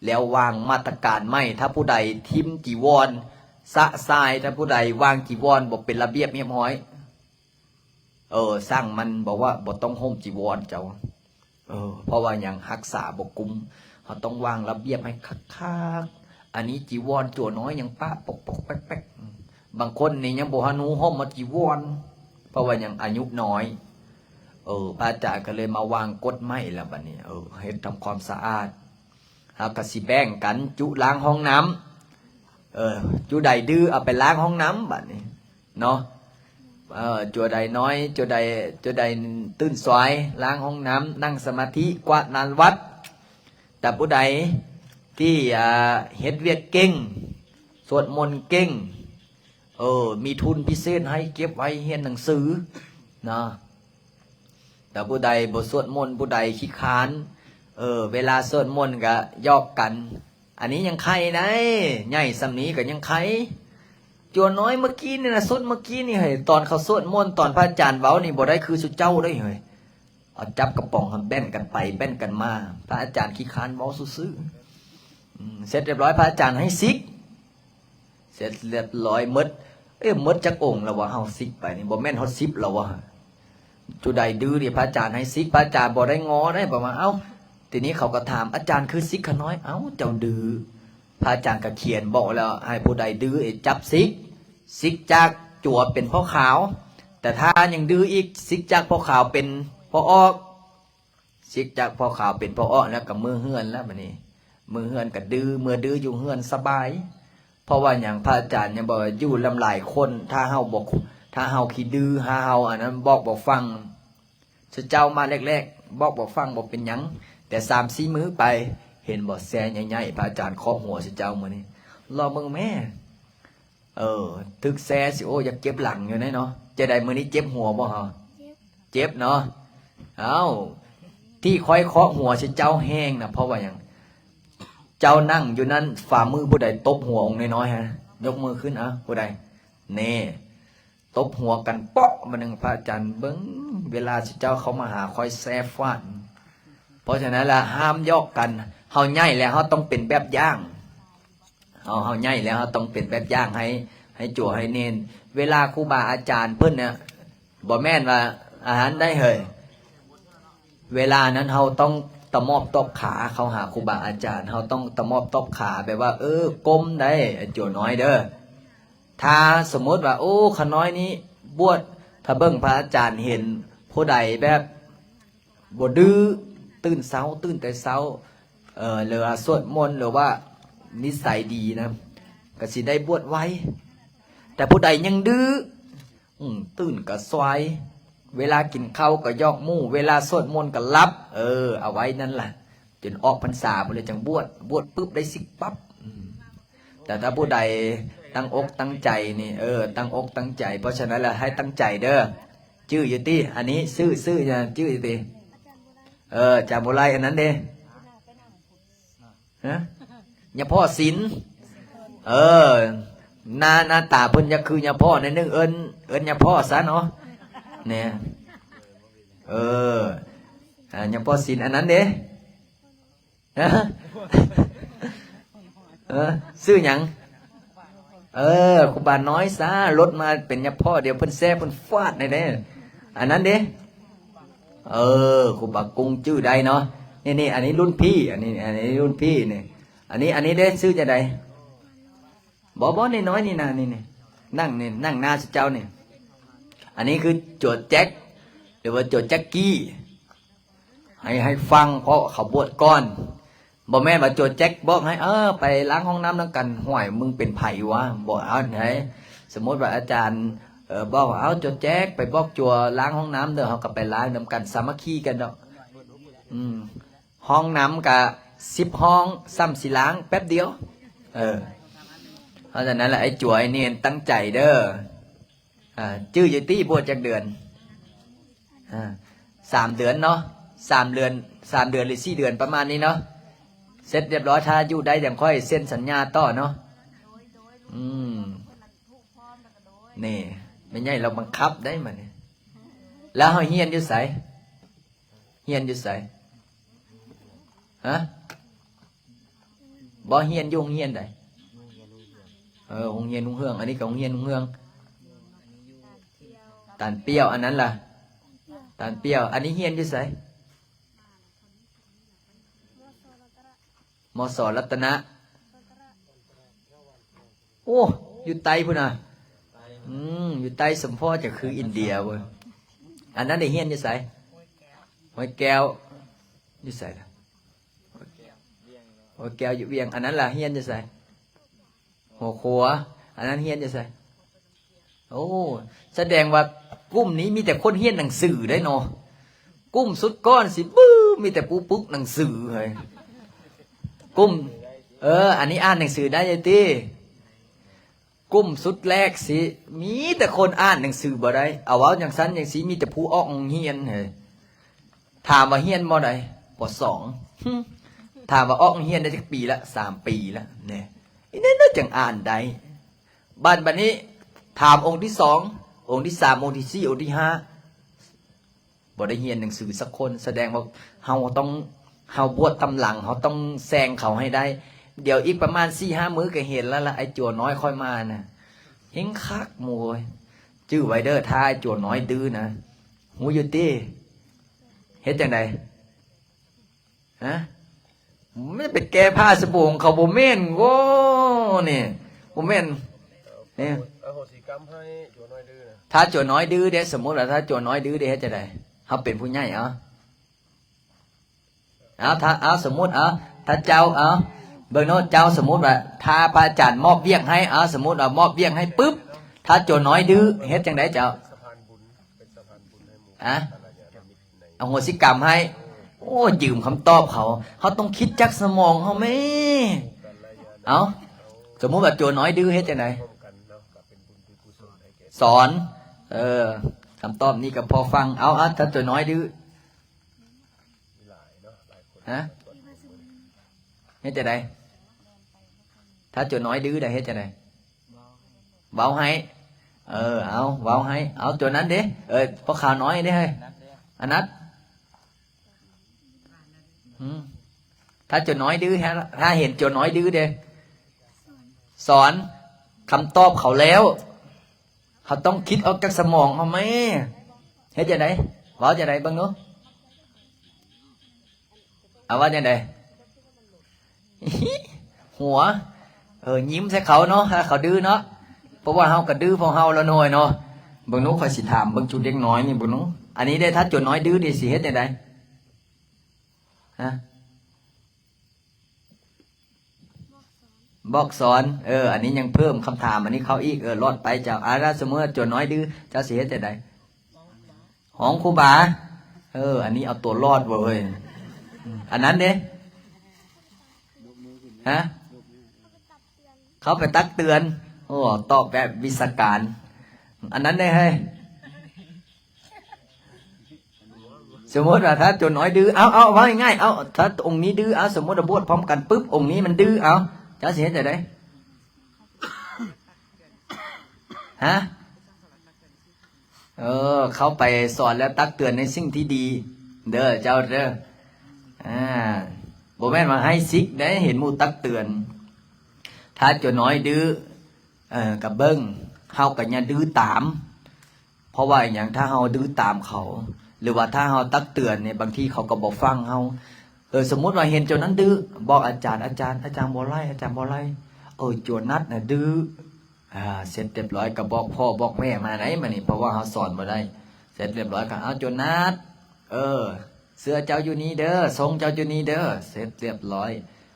ແລ້ວວາງມາດຕະການໃໝ່. ຖ້າຜູ້ໃດຖິ້ມຈີວອນຊະຊາຍ ຖ້າຜູ້ໃດວາງຈີວອນບໍ່ເປັນລະບຽບຮຽບຮ້ອຍ ເອີ ຊ່າງມັນ ບອກວ່າບໍ່ຕ້ອງຫົ່ມຈີວອນເຈົ້າ ເອີ ເພາະວ່າຫຍັງ? ຮັກສາບໍ່ກຸ້ມ ເຮົາຕ້ອງວາງລະບຽບໃຫ້ຄັກໆ. ອັນນີ້ຈີວອນຈົວນ້ອຍຍັງປະປົກໆແປັກໆ ບາງຄົນນີ້ຍັງບໍ່ທັນຮູ້ຫົ່ມມາຈີວອນ ເພາະວ່າຫຍັງ? ອາຍຸນ້ອຍ. ເອີ ພະອາຈານກໍເລີຍມາວາງກົດໃໝ່ແລ້ວບັດນີ້ ເອີ ເຮັດທຳຄວາມສະອາດ ເຮົາກໍຊິແບ່ງກັນຈຸລ້າງຫ້ອງນ້ຳ ເອີ ຈຸໃດດື້ເອົາໄປລ້າງຫ້ອງນ້ຳບັດນີ້ເນາະ ເອີ ຈຸໃດນ້ອຍ ຈຸໃດ ຈຸໃດຕື່ນສວາຍ ລ້າງຫ້ອງນ້ຳ ນັ່ງສະມາທິ ກວາດລານວັດ. ແຕ່ຜູ້ໃດທີ່ ອ່າ ເຮັດວຽກເກັ່ງ ສວດມົນເກັ່ງ ເອີ ມີທຶນພິເສດໃຫ້ເກັບໄວ້ຮຽນໜັງສືນະ. ແຕ່ຜູ້ໃດບໍ່ສວດມົນ ຜູ້ໃດຂີ້ຄ້ານ ເອີ ເວລາສວດມົນກະຫຍອກກັນ ອັນນີ້ຍັງໄຄໄດ໋ ໃຫຍ່ສ່ຳນີ້ກໍຍັງໄຄ. ຈົວນ້ອຍເມື່ອກີ້ນີ້ນະ ສຸດເມື່ອກີ້ນີ້ເຮີ້ຍ ຕອນເຂົາສວດມົນ ຕອນພະອາຈານເວົ້ານີ້ບໍ່ໄດ້ຄືຊຸເຈົ້າເດ້ເຮີ້ຍ. ເອົາຈັບກະປ໋ອງຫັ້ນແບ່ນກັນໄປແບ່ນກັນມາ ພະອາຈານຂີ້ຄ້ານເວົ້າຊື່ໆ. ອືມ ເສັດຮຽບຮ້ອຍ ພະອາຈານໃຫ້ສິກ ເສັດຮຽບຮ້ອຍໝົດ. ເອີ ໝົດຈັກອົງແລ້ວວະ ເຮົາສິກໄປນີ້ ບໍ່ແມ່ນຮອດສິບແລ້ວວະ? ຈຸໃດດື້ນີ້ ພະອາຈານໃຫ້ສິກ ພະອາຈານບໍ່ໄດ້ງໍໄດ້ ປະມານ ເອົ້າ ທີນີ້ເຂົາກໍຖາມ ອາຈານຄືສິກຂະນ້ອຍ? ເອົ້າ ເຈົ້າດື້ ພະອາຈານກໍຂຽນບອກແລ້ວ ໃຫ້ຜູ້ໃດດື້ໃຫ້ຈັບສິກ ສິກຈາກຈົວເປັນພໍ່ຂາວ ແຕ່ຖ້າຍັງດື້ອີກ ສິກຈາກພໍ່ຂາວເປັນພໍ່ອອກ ສິກຈາກພໍ່ຂາວເປັນພໍ່ອອກ ແລ້ວກໍເມືອເຮືອນແລ້ວບາດນີ້ ເມືອເຮືອນກໍດື້ ເມືອດື້ຢູ່ເຮືອນສະບາຍ. ເພາະວ່າຫຍັງ? ພະອາຈານຍັງບອກວ່າຢູ່ນຳຫຼາຍຄົນ ຖ້າເຮົາບໍ່ ຖ້າເຮົາຂີ້ດື້ ຖ້າເຮົາອັນນັ້ນ ບອກບໍ່ຟັງ ຊຸເຈົ້າມາແລກໆ ບອກບໍ່ຟັງບໍ່ເປັນຫຍັງ ແຕ່ສາມສີ່ມື້ໄປ ເຫັນບໍ່ ແຊໃຫຍ່ໆ ພະອາຈານເຄາະຫົວຊຸເຈົ້າມື້ນີ້ ລອງເບິ່ງແມ້. ເອີ ຖືກແຊຊິ ໂອ້ ຢາກເຈັບຫຼັງຢູ່ເດເນາະ. ຈັ່ງໃດ ມື້ນີ້ເຈັບຫົວບໍ່ເຮົາ? ເຈັບເນາະ. ເອົ້າ ທີ່ຂ້ອຍເຄາະຫົວຊິເຈົ້າແຮງນະ ເພາະວ່າຫຍັງ? ເຈົ້ານັ່ງຢູ່ນັ້ນ ຝ່າມືຜູ້ໃດຕົບຫົວອົງນ້ອຍໆ ຮະ? ຍົກມືຂຶ້ນ ເອົາ ຜູ້ໃດ? ນີ້ ຕົບຫົວກັນເປາະ ບາດໜຶ່ງ ພະອາຈານເບິ່ງ ເວລາຊິເຈົ້າເຂົ້າມາຫາຂ້ອຍແຊຟາດ. ເພາະສະນັ້ນລະ ຫ້າມຢອກກັນ ເຮົາໃຫຍ່ແລ້ວ ເຮົາຕ້ອງເປັນແບບຢ່າງ ເຮົາ ເຮົາໃຫຍ່ແລ້ວ ເຮົາຕ້ອງເປັນແບບຢ່າງໃຫ້ ໃຫ້ຈົວໃຫ້ເນນ. ເວລາຄູບາອາຈານເພິ່ນນະ ບໍ່ແມ່ນວ່າ ອາຫານໄດ້ເຮີ້ຍ ເວລານັ້ນເຮົາຕ້ອງຕະໝອບຕອບຂາເຂົ້າຫາຄູບາອາຈານ ເຮົາຕ້ອງຕະໝອບຕອບຂາ ແບບວ່າ ເອີ ກົ້ມໄດ້ ໄອ້ຈົວນ້ອຍເດີ. ຖ້າສົມມຸດວ່າ ໂອ້ ຂະນ້ອຍນີ້ບວດ ຖ້າເບິ່ງພະອາຈານເຫັນຜູ້ໃດແບບ ບໍ່ດື້ ຕື່ນເຊົ້າ ຕື່ນແຕ່ເຊົ້າ ເອີ ຫຼືວ່າສວດມົນ ຫຼືວ່ານິໄສດີນະ ກໍຊິໄດ້ບວດໄວ. ແຕ່ຜູ້ໃດຍັງດື້ ອືມ ຕື່ນກໍສວາຍ ເວລາກິນເຂົ້າກໍຢອກໝູ່ ເວລາສວດມົນກໍຫຼັບ ເອີ ເອົາໄວ້ນັ້ນລະ ຈົນອອກພັນສາພຸ້ນແຫຼະຈັ່ງບວດ ບວດປຶບໄດ້ສິກປັບ. ອືມ ແຕ່ຖ້າຜູ້ໃດຕັ້ງອົກຕັ້ງໃຈນີ້ ເອີ ຕັ້ງອົກຕັ້ງໃຈ ເພາະສະນັ້ນລະໃຫ້ຕັ້ງໃຈເດີ. ຈື່ຢູ່ຕິ? ອັນນີ້ຊື່ ຊື່ຫຍັງ? ຈື່ຢູ່ຕິ? ເອີ ຈຳບໍ່ໄດ້ ອັນນັ້ນເດ? ຮະ? ຍາພໍ່ສິນ. ເອີ ໜ້າ ໜ້າຕາເພິ່ນຢາກຄືຍາພໍ່ໜ້ອຍໜຶ່ງ ເອີ້ນ ເອີ້ນຍາພໍ່ຊະເນາະ ແນ່. ເອີ ອາ ຍາພໍ່ສິນ ອັນນັ້ນເດ? ຮະ? ເອີ ຊື່ຫຍັງ? ເອີ ຄູບານ້ອຍຊະ ລົດມາເປັນຍາພໍ່ ດຽວເພິ່ນແຊເພິ່ນຟາດໃຫ້ເດ້. ອັນນັ້ນເດ? ເອີ ຄູບາກຸ້ງຈື່ໄດ້ເນາະ. ນີ້ໆ ອັນນີ້ລຸ້ນພີ່ ອັນນີ້ ອັນນີ້ລຸ້ນພີ່ນີ້. ອັນນີ້ ອັນນີ້ເດ້? ຊື່ຈັ່ງໃດ? ບໍ່ ບໍ່ ນ້ອຍໆ ນີ້ນະ ນີ້ໆ ນັ່ງນີ້ ນັ່ງໜ້າເຈົ້ານີ້. ອັນນີ້ຄືຈົວແຈັກ ຫຼືວ່າຈົວແຈັກກີ້. ໃຫ້ ໃຫ້ຟັງ ເພາະເຂົາບວດກ່ອນ. ບໍ່ແມ່ນວ່າຈົວແຈັກບອກໃຫ້ ເອີ ໄປລ້າງຫ້ອງນ້ຳນຳກັນ. ຫ້ວຍ ມຶງເປັນໃຜວະ? ບໍ່ເອົາໃດ. ສົມມຸດວ່າອາຈານ ເອີ ບອກວ່າ ເອົາ ຈົວແຈັກໄປບອກຈົວລ້າງຫ້ອງນ້ຳເດີ ເຮົາກໍໄປລ້າງນຳກັນ ສາມັກຄີກັນດອກ. ອືມ ຫ້ອງນ້ຳກະສິບຫ້ອງ ສ່ຳຊິລ້າງແປັບດຽວ. ເອີ ເພາະສະນັ້ນລະ ໄອ້ຈົວ ໄອ້ເນນ ຕັ້ງໃຈເດີ. ອາ ຈື່ຢູ່ຕິ ບວດຈັກເດືອນ? ອາ ສາມເດືອນເນາະ ສາມເດືອນ ສາມເດືອນ ຫຼື ສີ່ເດືອນ ປະມານນີ້ເນາະ. ເສັດລຽບຮ້ອຍ ຖ້າຢູ່ໄດ້ຈັ່ງຄ່ອຍເຊັນສັນຍາຕໍ່ເນາະ. ອືມ ນີ້ ແມ່ໃຫຍ່ລາວບັງຄັບໄດ໋ ບາດນີ້. ແລ້ວເຮົາຮຽນຢູ່ໃສ? ຮຽນຢູ່ໃສ? ຮະ? ບໍ່ຮຽນຢູ່ໂຮງຮຽນໃດ? ເອີ ໂຮງຮຽນຮຸ່ງເຮືອງ. ອັນນີ້ກໍໂຮງຮຽນຮຸ່ງເຮືອງ. ຕານປຽວ ອັນນັ້ນລະ? ຕານປຽວ. ອັນນີ້ຮຽນຢູ່ໃສ? ມສ ລັດຕະນະ. ໂອ້ ຢູ່ໃຕ້ພຸ້ນນະ. ອືມ ຢູ່ໃຕ້ສົມພໍຈະຄືອິນເດຍເວີຍ. ອັນນັ້ນໄດ້ຮຽນຢູ່ໃສ? ຫ້ວຍແກ້ວ. ຢູ່ໃສລະ? ຫ້ວຍແກ້ວຢູ່ວຽງ. ອັນນັ້ນລະຮຽນຢູ່ໃສ? ຫົວຂົວ. ອັນນັ້ນຮຽນຢູ່ໃສ? ໂອ້ ສະແດງວ່າກຸ່ມນີ້ມີແຕ່ຄົນຮຽນໜັງສືໄດ໋ເນາະ. ກຸ່ມສຸດກ່ອນຊິບຶ້ ມີແຕ່ຜູ້ປຶກໜັງສືເຮີ້ຍ. ກຸ່ມ ເອີ ອັນນີ້ອ່ານໜັງສືໄດ້ຢູ່ຕິ? ກຸ່ມສຸດແລກຊິມີແຕ່ຄົນອ່ານໜັງສືບໍ່ໄດ້. ເອົາ ເວົ້າຈັ່ງຊັ້ນຈັ່ງຊີ້ ມີແຕ່ຜູ້ອອກໂຮງຮຽນເຮີ້ຍ. ຖາມວ່າຮຽນມໍໃດ? ປໍສອງ. ຖາມວ່າອອກໂຮງຮຽນໄດ້ຈັກປີລະ? ສາມປີລະ. ແນ່ ອີ່ນັ້ນຈັ່ງອ່ານໄດ້. ບາດ ບາດນີ້ຖາມອົງທີສອງ ອົງທີສາມ ອົງທີສີ່ ອົງທີຫ້າ ບໍ່ໄດ້ຮຽນໜັງສືສັກຄົນ. ສະແດງວ່າເຮົາຕ້ອງ ເຮົາບວດຕາມຫຼັງ ເຮົາຕ້ອງແຊງເຂົາໃຫ້ໄດ້. ດຽວອີກປະມານສີ່ຫ້າມື້ກໍເຫັນແລ້ວລະ ໄອ້ຈົວນ້ອຍຂ້ອຍມານະ ເຮັງຄັກໝູ່ເອີຍ. ຈື່ໄວ້ເດີ ຖ້າໄອ້ຈົວນ້ອຍດື້ນະ ຮູ້ຢູ່ຕິ? ເຮັດຈັ່ງໃດ? ຮະ? ແມ່ນໄປແກ້ຜ້າສະໂບງເຂົາບໍ່ແມ່ນ. ໂອ້ ນີ້ ບໍ່ແມ່ນ ນີ້ ອະໂຫສິກຳໃຫ້ໂຈນ້ອຍດື້ນະ. ຖ້າໂຈນ້ອຍດື້ເດ້ ສົມມຸດວ່າຖ້າໂຈນ້ອຍດື້ເດ້ ເຮັດຈັ່ງໃດ? ເຮົາເປັນຜູ້ໃຫຍ່ ເອົາ ເອົາ ຖ້າ ເອົາ ສົມມຸດ ເອົາ ຖ້າເຈົ້າ ເອົາ ເບິ່ງໂນດ ເຈົ້າ ສົມມຸດວ່າ ຖ້າພະອາຈານມອບວຽກໃຫ້ ເອົາ ສົມມຸດວ່າມອບວຽກໃຫ້ປຶບ ຖ້າໂຈນ້ອຍດື້ ເຮັດຈັ່ງໃດເຈົ້າ? ອະ ອະໂຫສິກຳໃຫ້. ໂອ້ ຢືມຄຳຕອບເຂົາ ເຮົາຕ້ອງຄິດຈັກສະໝອງເຮົາແມ້. ເອົາ ສົມມຸດວ່າໂຈນ້ອຍດື້ ເຮັດຈັ່ງໃດ? ສອນ. ເອີ ຄຳຕອບນີ້ກໍພໍຟັງ. ເອົາ ເອົາ ຖ້າໂຈນ້ອຍດື້ ຮະ ເຮັດຈັ່ງໃດ? ຖ້າໂຈນ້ອຍດື້ໄດ້ ເຮັດຈັ່ງໃດ? ເວົ້າໃຫ້. ເອີ ເອົາ ເວົ້າໃຫ້. ເອົາ ໂຈນັ້ນເດ້ ເອີ ພວກຂາວນ້ອຍເດ້ ເຮີ້ຍ ອະນັດ. ອືມ ຖ້າໂຈນ້ອຍດື້ ຖ້າເຫັນໂຈນ້ອຍດື້ເດ້ ສອນ ຄຳຕອບເຂົາແລ້ວ ເຮົາຕ້ອງຄິດອອກຈາກສະໝອງເຮົາແມ້. ເຮັດຈັ່ງໃດ? ເວົ້າຈັ່ງໃດເບິ່ງດູ? ເອົາ ເວົ້າຈັ່ງໃດ? ຫົວ ເອີ ຍິ້ມໃສ່ເຂົາເນາະ ຖ້າເຂົາດື້ເນາະ ເພາະວ່າເຮົາກໍດື້ພວກເຮົາລະໜ້ອຍເນາະ. ເບິ່ງດູ ຂ້ອຍຊິຖາມເບິ່ງຈຸເດັກນ້ອຍນີ້ເບິ່ງດູ ອັນນີ້ເດ້ ຖ້າໂຈນ້ອຍດື້ນີ້ຊິເຮັດຈັ່ງໃດ? ຮະ? ບອກສອນ. ເອີ ອັນນີ້ຍັງເພີ່ມຄຳຖາມອັນນີ້ເຂົ້າອີກ. ເອີ ລອດໄປເຈົ້າ. ອາ ຖ້າສົມມຸດວ່າໂຈນ້ອຍດື້ ເຈົ້າຊິເຮັດຈັ່ງໃດ? ຮ້ອງຄູບາ. ເອີ ອັນນີ້ເອົາຕົວລອດເວີ້ຍ. ອັນນັ້ນເດ້? ຮະ? ເຂົ້າໄປຕັກເຕືອນ. ໂອ້ ຕອບແບບວິຊາການ. ອັນນັ້ນເດ້ເຮີ້ຍ? ສົມມຸດວ່າຖ້າໂຈນ້ອຍດື້ ເອົາ ເອົາ ເວົ້າງ່າຍໆ ເອົາ ຖ້າອົງນີ້ດື້ ເອົາ ສົມມຸດວ່າບວດພ້ອມກັນປຶບ ອົງນີ້ມັນດື້ ເອົາ ເຈົ້າຊິເຮັດຈັ່ງໃດ? ຮະ? ເອີ ເຂົ້າໄປສອນແລ້ວຕັກເຕືອນໃນສິ່ງທີ່ດີເດີເຈົ້າເດີ. ອາ ບໍ່ແມ່ນວ່າໃຫ້ສິກເດ້ ເຫັນໝູ່ຕັກເຕືອນ. ຖ້າໂຈນ້ອຍດື້ ເອີ ກໍເບິ່ງ ເຮົາກໍຢ່າດື້ຕາມ. ເພາະວ່າຫຍັງ? ຖ້າເຮົາດື້ຕາມເຂົາ ຫຼືວ່າຖ້າເຮົາຕັກເຕືອນນີ້ ບາງທີເຂົາກໍບໍ່ຟັງເຮົາ. ເອີ ສົມມຸດວ່າເຫັນໂຈນັ້ນດື້ ບອກອາຈານ ອາຈານ ອາຈານບໍ່ໄລ່ ອາຈານບໍ່ໄລ່. ເອີ ໂຈນັດນະດື້. ອາ ເສັດຮຽບຮ້ອຍກໍບອກພໍ່ບອກແມ່ມາໄດ໋ ມານີ້ ເພາະວ່າເຮົາສອນບໍ່ໄດ້. ເສັດຮຽບຮ້ອຍກໍ ເອົາ ໂຈນັດ ເອີ ເສື້ອເຈົ້າຢູ່ນີ້ເດີ ຊົງເຈົ້າຢູ່ນີ້ເດີ. ເສັດຮຽບຮ້ອຍ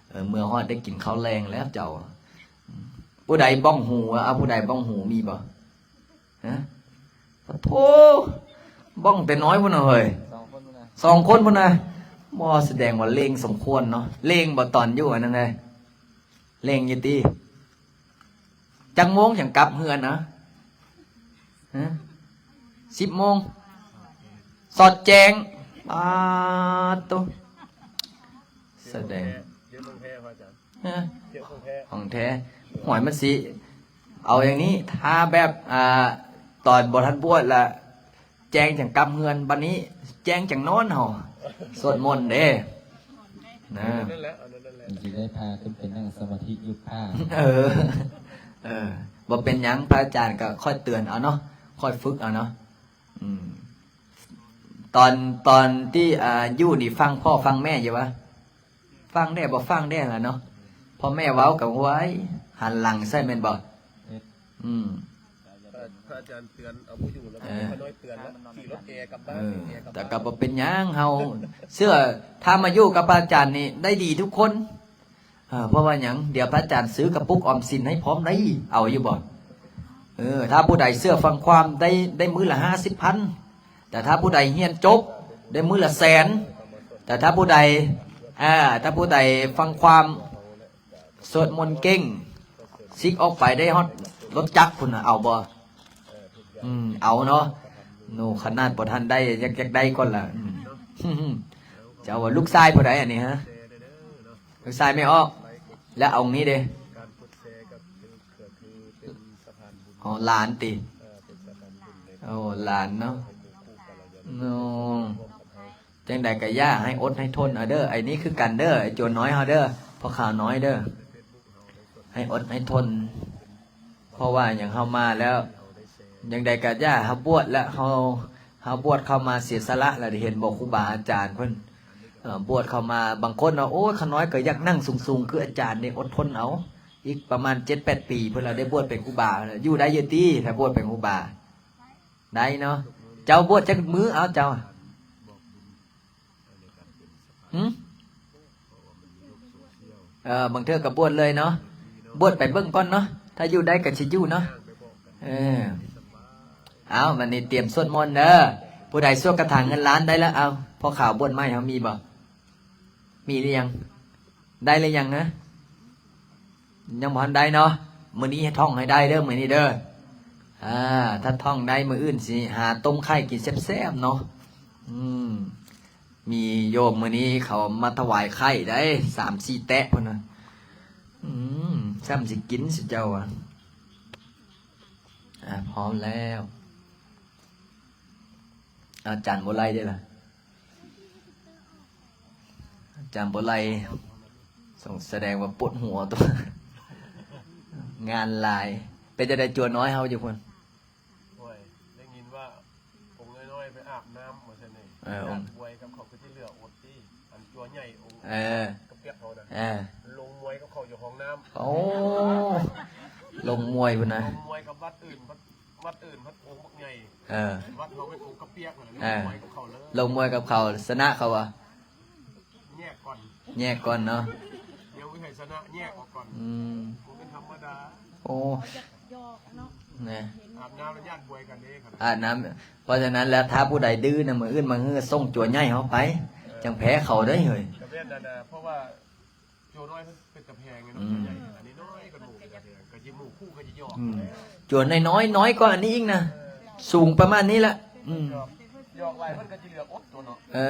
ເອີ ເມືອຮອດໄດ້ກິນເຂົ້າແລງແລ້ວເຈົ້າ. ຜູ້ໃດບ້ອງຫູ? ເອົາ ຜູ້ໃດບ້ອງຫູ ມີບໍ່? ຮະ? ໂອ້ ບ້ອງແຕ່ນ້ອຍພຸ້ນນະເຮີ້ຍ ສອງຄົນພຸ້ນນະ ສອງຄົນພຸ້ນນະ. ບໍ່ ສະແດງວ່າເລັ່ງສົມຄວນເນາະ. ເລັ່ງບໍ່ຕອນຢູ່ອັນນັ້ນເລີຍ? ເລັ່ງຢູ່ຕິ. ຈັກໂມງຈັ່ງກັບເຮືອນນະ? ຮະ? ສິບໂມງ ສອດແຈ້ງ. ປາດໂຕ ສະແດງ ຮະ? ຂອງແທ້. ຫວຍ ມັນຊິເອົາຢ່າງນີ້ ຖ້າແບບ ອ່າ ຕອນບໍ່ທັນບວດລະ ແຈ້ງຈັ່ງກັບເຮືອນ ບັດນີ້ແຈ້ງຈັ່ງນອນເຮົາ ສວດມົນເດ້ ນະ. ມັນຊິໄດ້ພາຂຶ້ນໄປນັ່ງສະມາທິຢູ່ປ່າ. ເອີ ເອີ ບໍ່ເປັນຫຍັງ ພະອາຈານກໍຄ່ອຍເຕືອນເອົາເນາະ ຄ່ອຍຝຶກເອົາເນາະ. ອືມ ຕອນ ຕອນທີ່ ອ່າ ຢູ່ນີ້ຟັງພໍ່ຟັງແມ່ຢູ່ຫວາ? ຟັງແດ່ບໍ່ຟັງແດ່ລະເນາະ. ພໍ່ແມ່ເວົ້າກໍ ໂອ້ຍ ຫັນຫຼັງໃສ່ແມ່ນບໍ່? ອືມ ພະອາຈານເຕືອນເອົາບໍ່ຢູ່ແລ້ວ ເອີ ຂ້ານ້ອຍເຕືອນແລ້ວ ຂີ່ລົດແອກັບບ້ານ ເອີ ແຕ່ກໍບໍ່ເປັນຫຍັງ ເຮົາເຊື່ອ ຖ້າມາຢູ່ກັບພະອາຈານນີ້ໄດ້ດີທຸກຄົນ. ເອີ ເພາະວ່າຫຍັງ? ດຽວພະອາຈານຊື້ກະປຸກອອມສິນໃຫ້ພ້ອມໄດ໋ ເອົາຢູ່ບໍ່? ເອີ ຖ້າຜູ້ໃດເຊື່ອຟັງຄວາມໄດ້ ໄດ້ມື້ລະຫ້າສິບພັນ ແຕ່ຖ້າຜູ້ໃດຮຽນຈົບໄດ້ມື້ລະແສນ ແຕ່ຖ້າຜູ້ໃດ ເອີ ຖ້າຜູ້ໃດຟັງຄວາມ ສວດມົນເກັ່ງ ສິກອອກໄປໄດ້ຮອດລົດຈັກພຸ້ນນະ ເອົາບໍ່? ອືມ ເອົາເນາະ. ໂນ ຂະໜາດບໍ່ທັນໄດ້ ຍັງຢາກໄດ້ກ່ອນລະ. ອືມ ເຈົ້າວ່າລູກຊາຍຜູ້ໃດອັນນີ້ຮະ? ລູກຊາຍແມ່ອອກ. ແລ້ວອົງນີ້ເດ? ອໍ ຫຼານຕິ? ໂອ້ ຫຼານເນາະ. ໂນ ຈັ່ງໃດກໍຢ່າໃຫ້ອົດໃຫ້ທົນເອົາເດີ. ໄອ້ນີ້ຄືກັນເດີ ໄອ້ໂຈນນ້ອຍເຮົາເດີ ພໍ່ຂາວນ້ອຍເດີ ໃຫ້ອົດໃຫ້ທົນ. ເພາະວ່າຫຍັງ ເຮົາມາແລ້ວ ຈັ່ງໃດກໍຢ່າ ເຮົາບວດແລ້ວ ເຮົາ ເຮົາບວດເຂົ້າມາເສຍສະຫຼະແລ້ວ ໄດ້ເຫັນບໍ່ ຄູບາອາຈານເພິ່ນ ເອີ ເອີ ບວດເຂົ້າມາ ບາງຄົນເນາະ ໂອ້ຍ ຂ້ານ້ອຍກໍຢາກນັ່ງສູງໆ ຄືອາຈານນີ້ ອົດທົນເອົາ ອີກປະມານເຈັດແປດປີ ເພິ່ນລະໄດ້ບວດເປັນຄູບາ ຢູ່ໄດ້ຢູ່ຕິ ຖ້າບວດເປັນຄູບາ ໄດ້ເນາະ. ເຈົ້າບວດຈັກມື້ ເອົາ ເຈົ້າ ຫື? ເອີ ບາງເທື່ອກໍບວດເລີຍເນາະ ບວດໄປເບິ່ງກ່ອນເນາະ ຖ້າຢູ່ໄດ້ກໍຊິຢູ່ເນາະ. ເອີ ເອົາ ບັດນີ້ຕຽມສວດມົນເດີ ຜູ້ໃດສວດຄາຖາເງິນລ້ານໄດ້ແລ້ວ ເອົາ ພໍ່ຂາວບວດໃໝ່ເຮົາມີບໍ່? ມີຫຼືຍັງ? ໄດ້ຫຼືຍັງນະ? ຍັງບໍ່ທັນໄດ້ເນາະ ມື້ນີ້ໃຫ້ທ່ອງໃຫ້ໄດ້ເດີ ມື້ນີ້ເດີ. ອາ ຖ້າທ່ອງໄດ້ ມື້ອື່ນຊິຫາຕົ້ມໄຂ່ກິນແຊບໆເນາະ. ອືມ ມີໂຍມມື້ນີ້ເຂົາມາຖວາຍໄຂ່ໄດ້ ສາມສີ່ແຕະພຸ້ນນະ. ອືມ ຊ້ຳຊິກິນຊິເຈົ້າວ່າ. ອາ ພ້ອມແລ້ວ ອາຈານບໍ່ໄລ່ເດ້ລະ ອາຈານບໍ່ໄລ່ ສະແດງວ່າປວດຫົວຕົວະ ງານຫຼາຍ. ເປັນຈັ່ງໃດ ຈົວນ້ອຍເຮົາຢູ່ພຸ້ນ? ໂອ້ຍ ໄດ້ຍິນວ່າອົງນ້ອຍໆໄປອາບນ້ຳວ່າຊັ້ນເດ. ເອີ ອົງ ຍາດບວຍກັບເຂົາຄືຊິເຫຼືອອົດຕິ ອັນຈົວໃຫຍ່ອົງ ເອີ ກະປຽກເຮົານະ ເອີ ລົງມວຍກັບເຂົາຢູ່ຫ້ອງນ້ຳ. ໂອ້ ລົງມວຍພຸ້ນນະ ລົງມວຍກັບວັດອື່ນ ວັດ ວັດອື່ນພັດອົງບັກໃຫຍ່ ເອີ ວັດເຮົາເປັນອົງກະປຽກ ເອີ ລົງມວຍກັບເຂົາເລີຍ ລົງມວຍກັບເຂົາ ຊະນະເຂົາບໍ່? ແຍກກ່ອນ ແຍກກ່ອນເນາະ ຍັງບໍ່ໃຫ້ຊະນະ ແຍກອອກກ່ອນ. ອືມ ບໍ່ແມ່ນທຳມະດາ. ໂອ້ ຢອກເນາະ ນະ ອາບນ້ຳແລ້ວຍາດບວຍກັນເດ້ ອາບນ້ຳ. ເພາະສະນັ້ນແລ້ວ ຖ້າຜູ້ໃດດື້ນະ ມື້ອື່ນມາເຮືອສົ່ງຈົວໃຫຍ່ເຮົາໄປ ເອີ ຈັ່ງແພ້ເຂົາເດ້ເຮີ້ຍ. ກໍແມ່ນນັ້ນນະ ເພາະວ່າ ໂຈນ້ອຍເພິ່ນເປັນຕາແພງເນາະ ອືມ ໂຈໃຫຍ່ອັນນີ້ນ້ອຍກວ່າໝູ່ ກໍຊິໝູ່ຄູ່ກໍຊິຫຍອກ ອືມ ໂຈນ້ອຍໆ ນ້ອຍກວ່າອັນນີ້ອີກນະ ເອີ ສູງປະມານນີ້ລະ ອືມ ຫຍອກ ຫຍອກຫຼາຍເພິ່ນກໍຊິເຫຼືອອົດຕົວະເນາະ ເອີ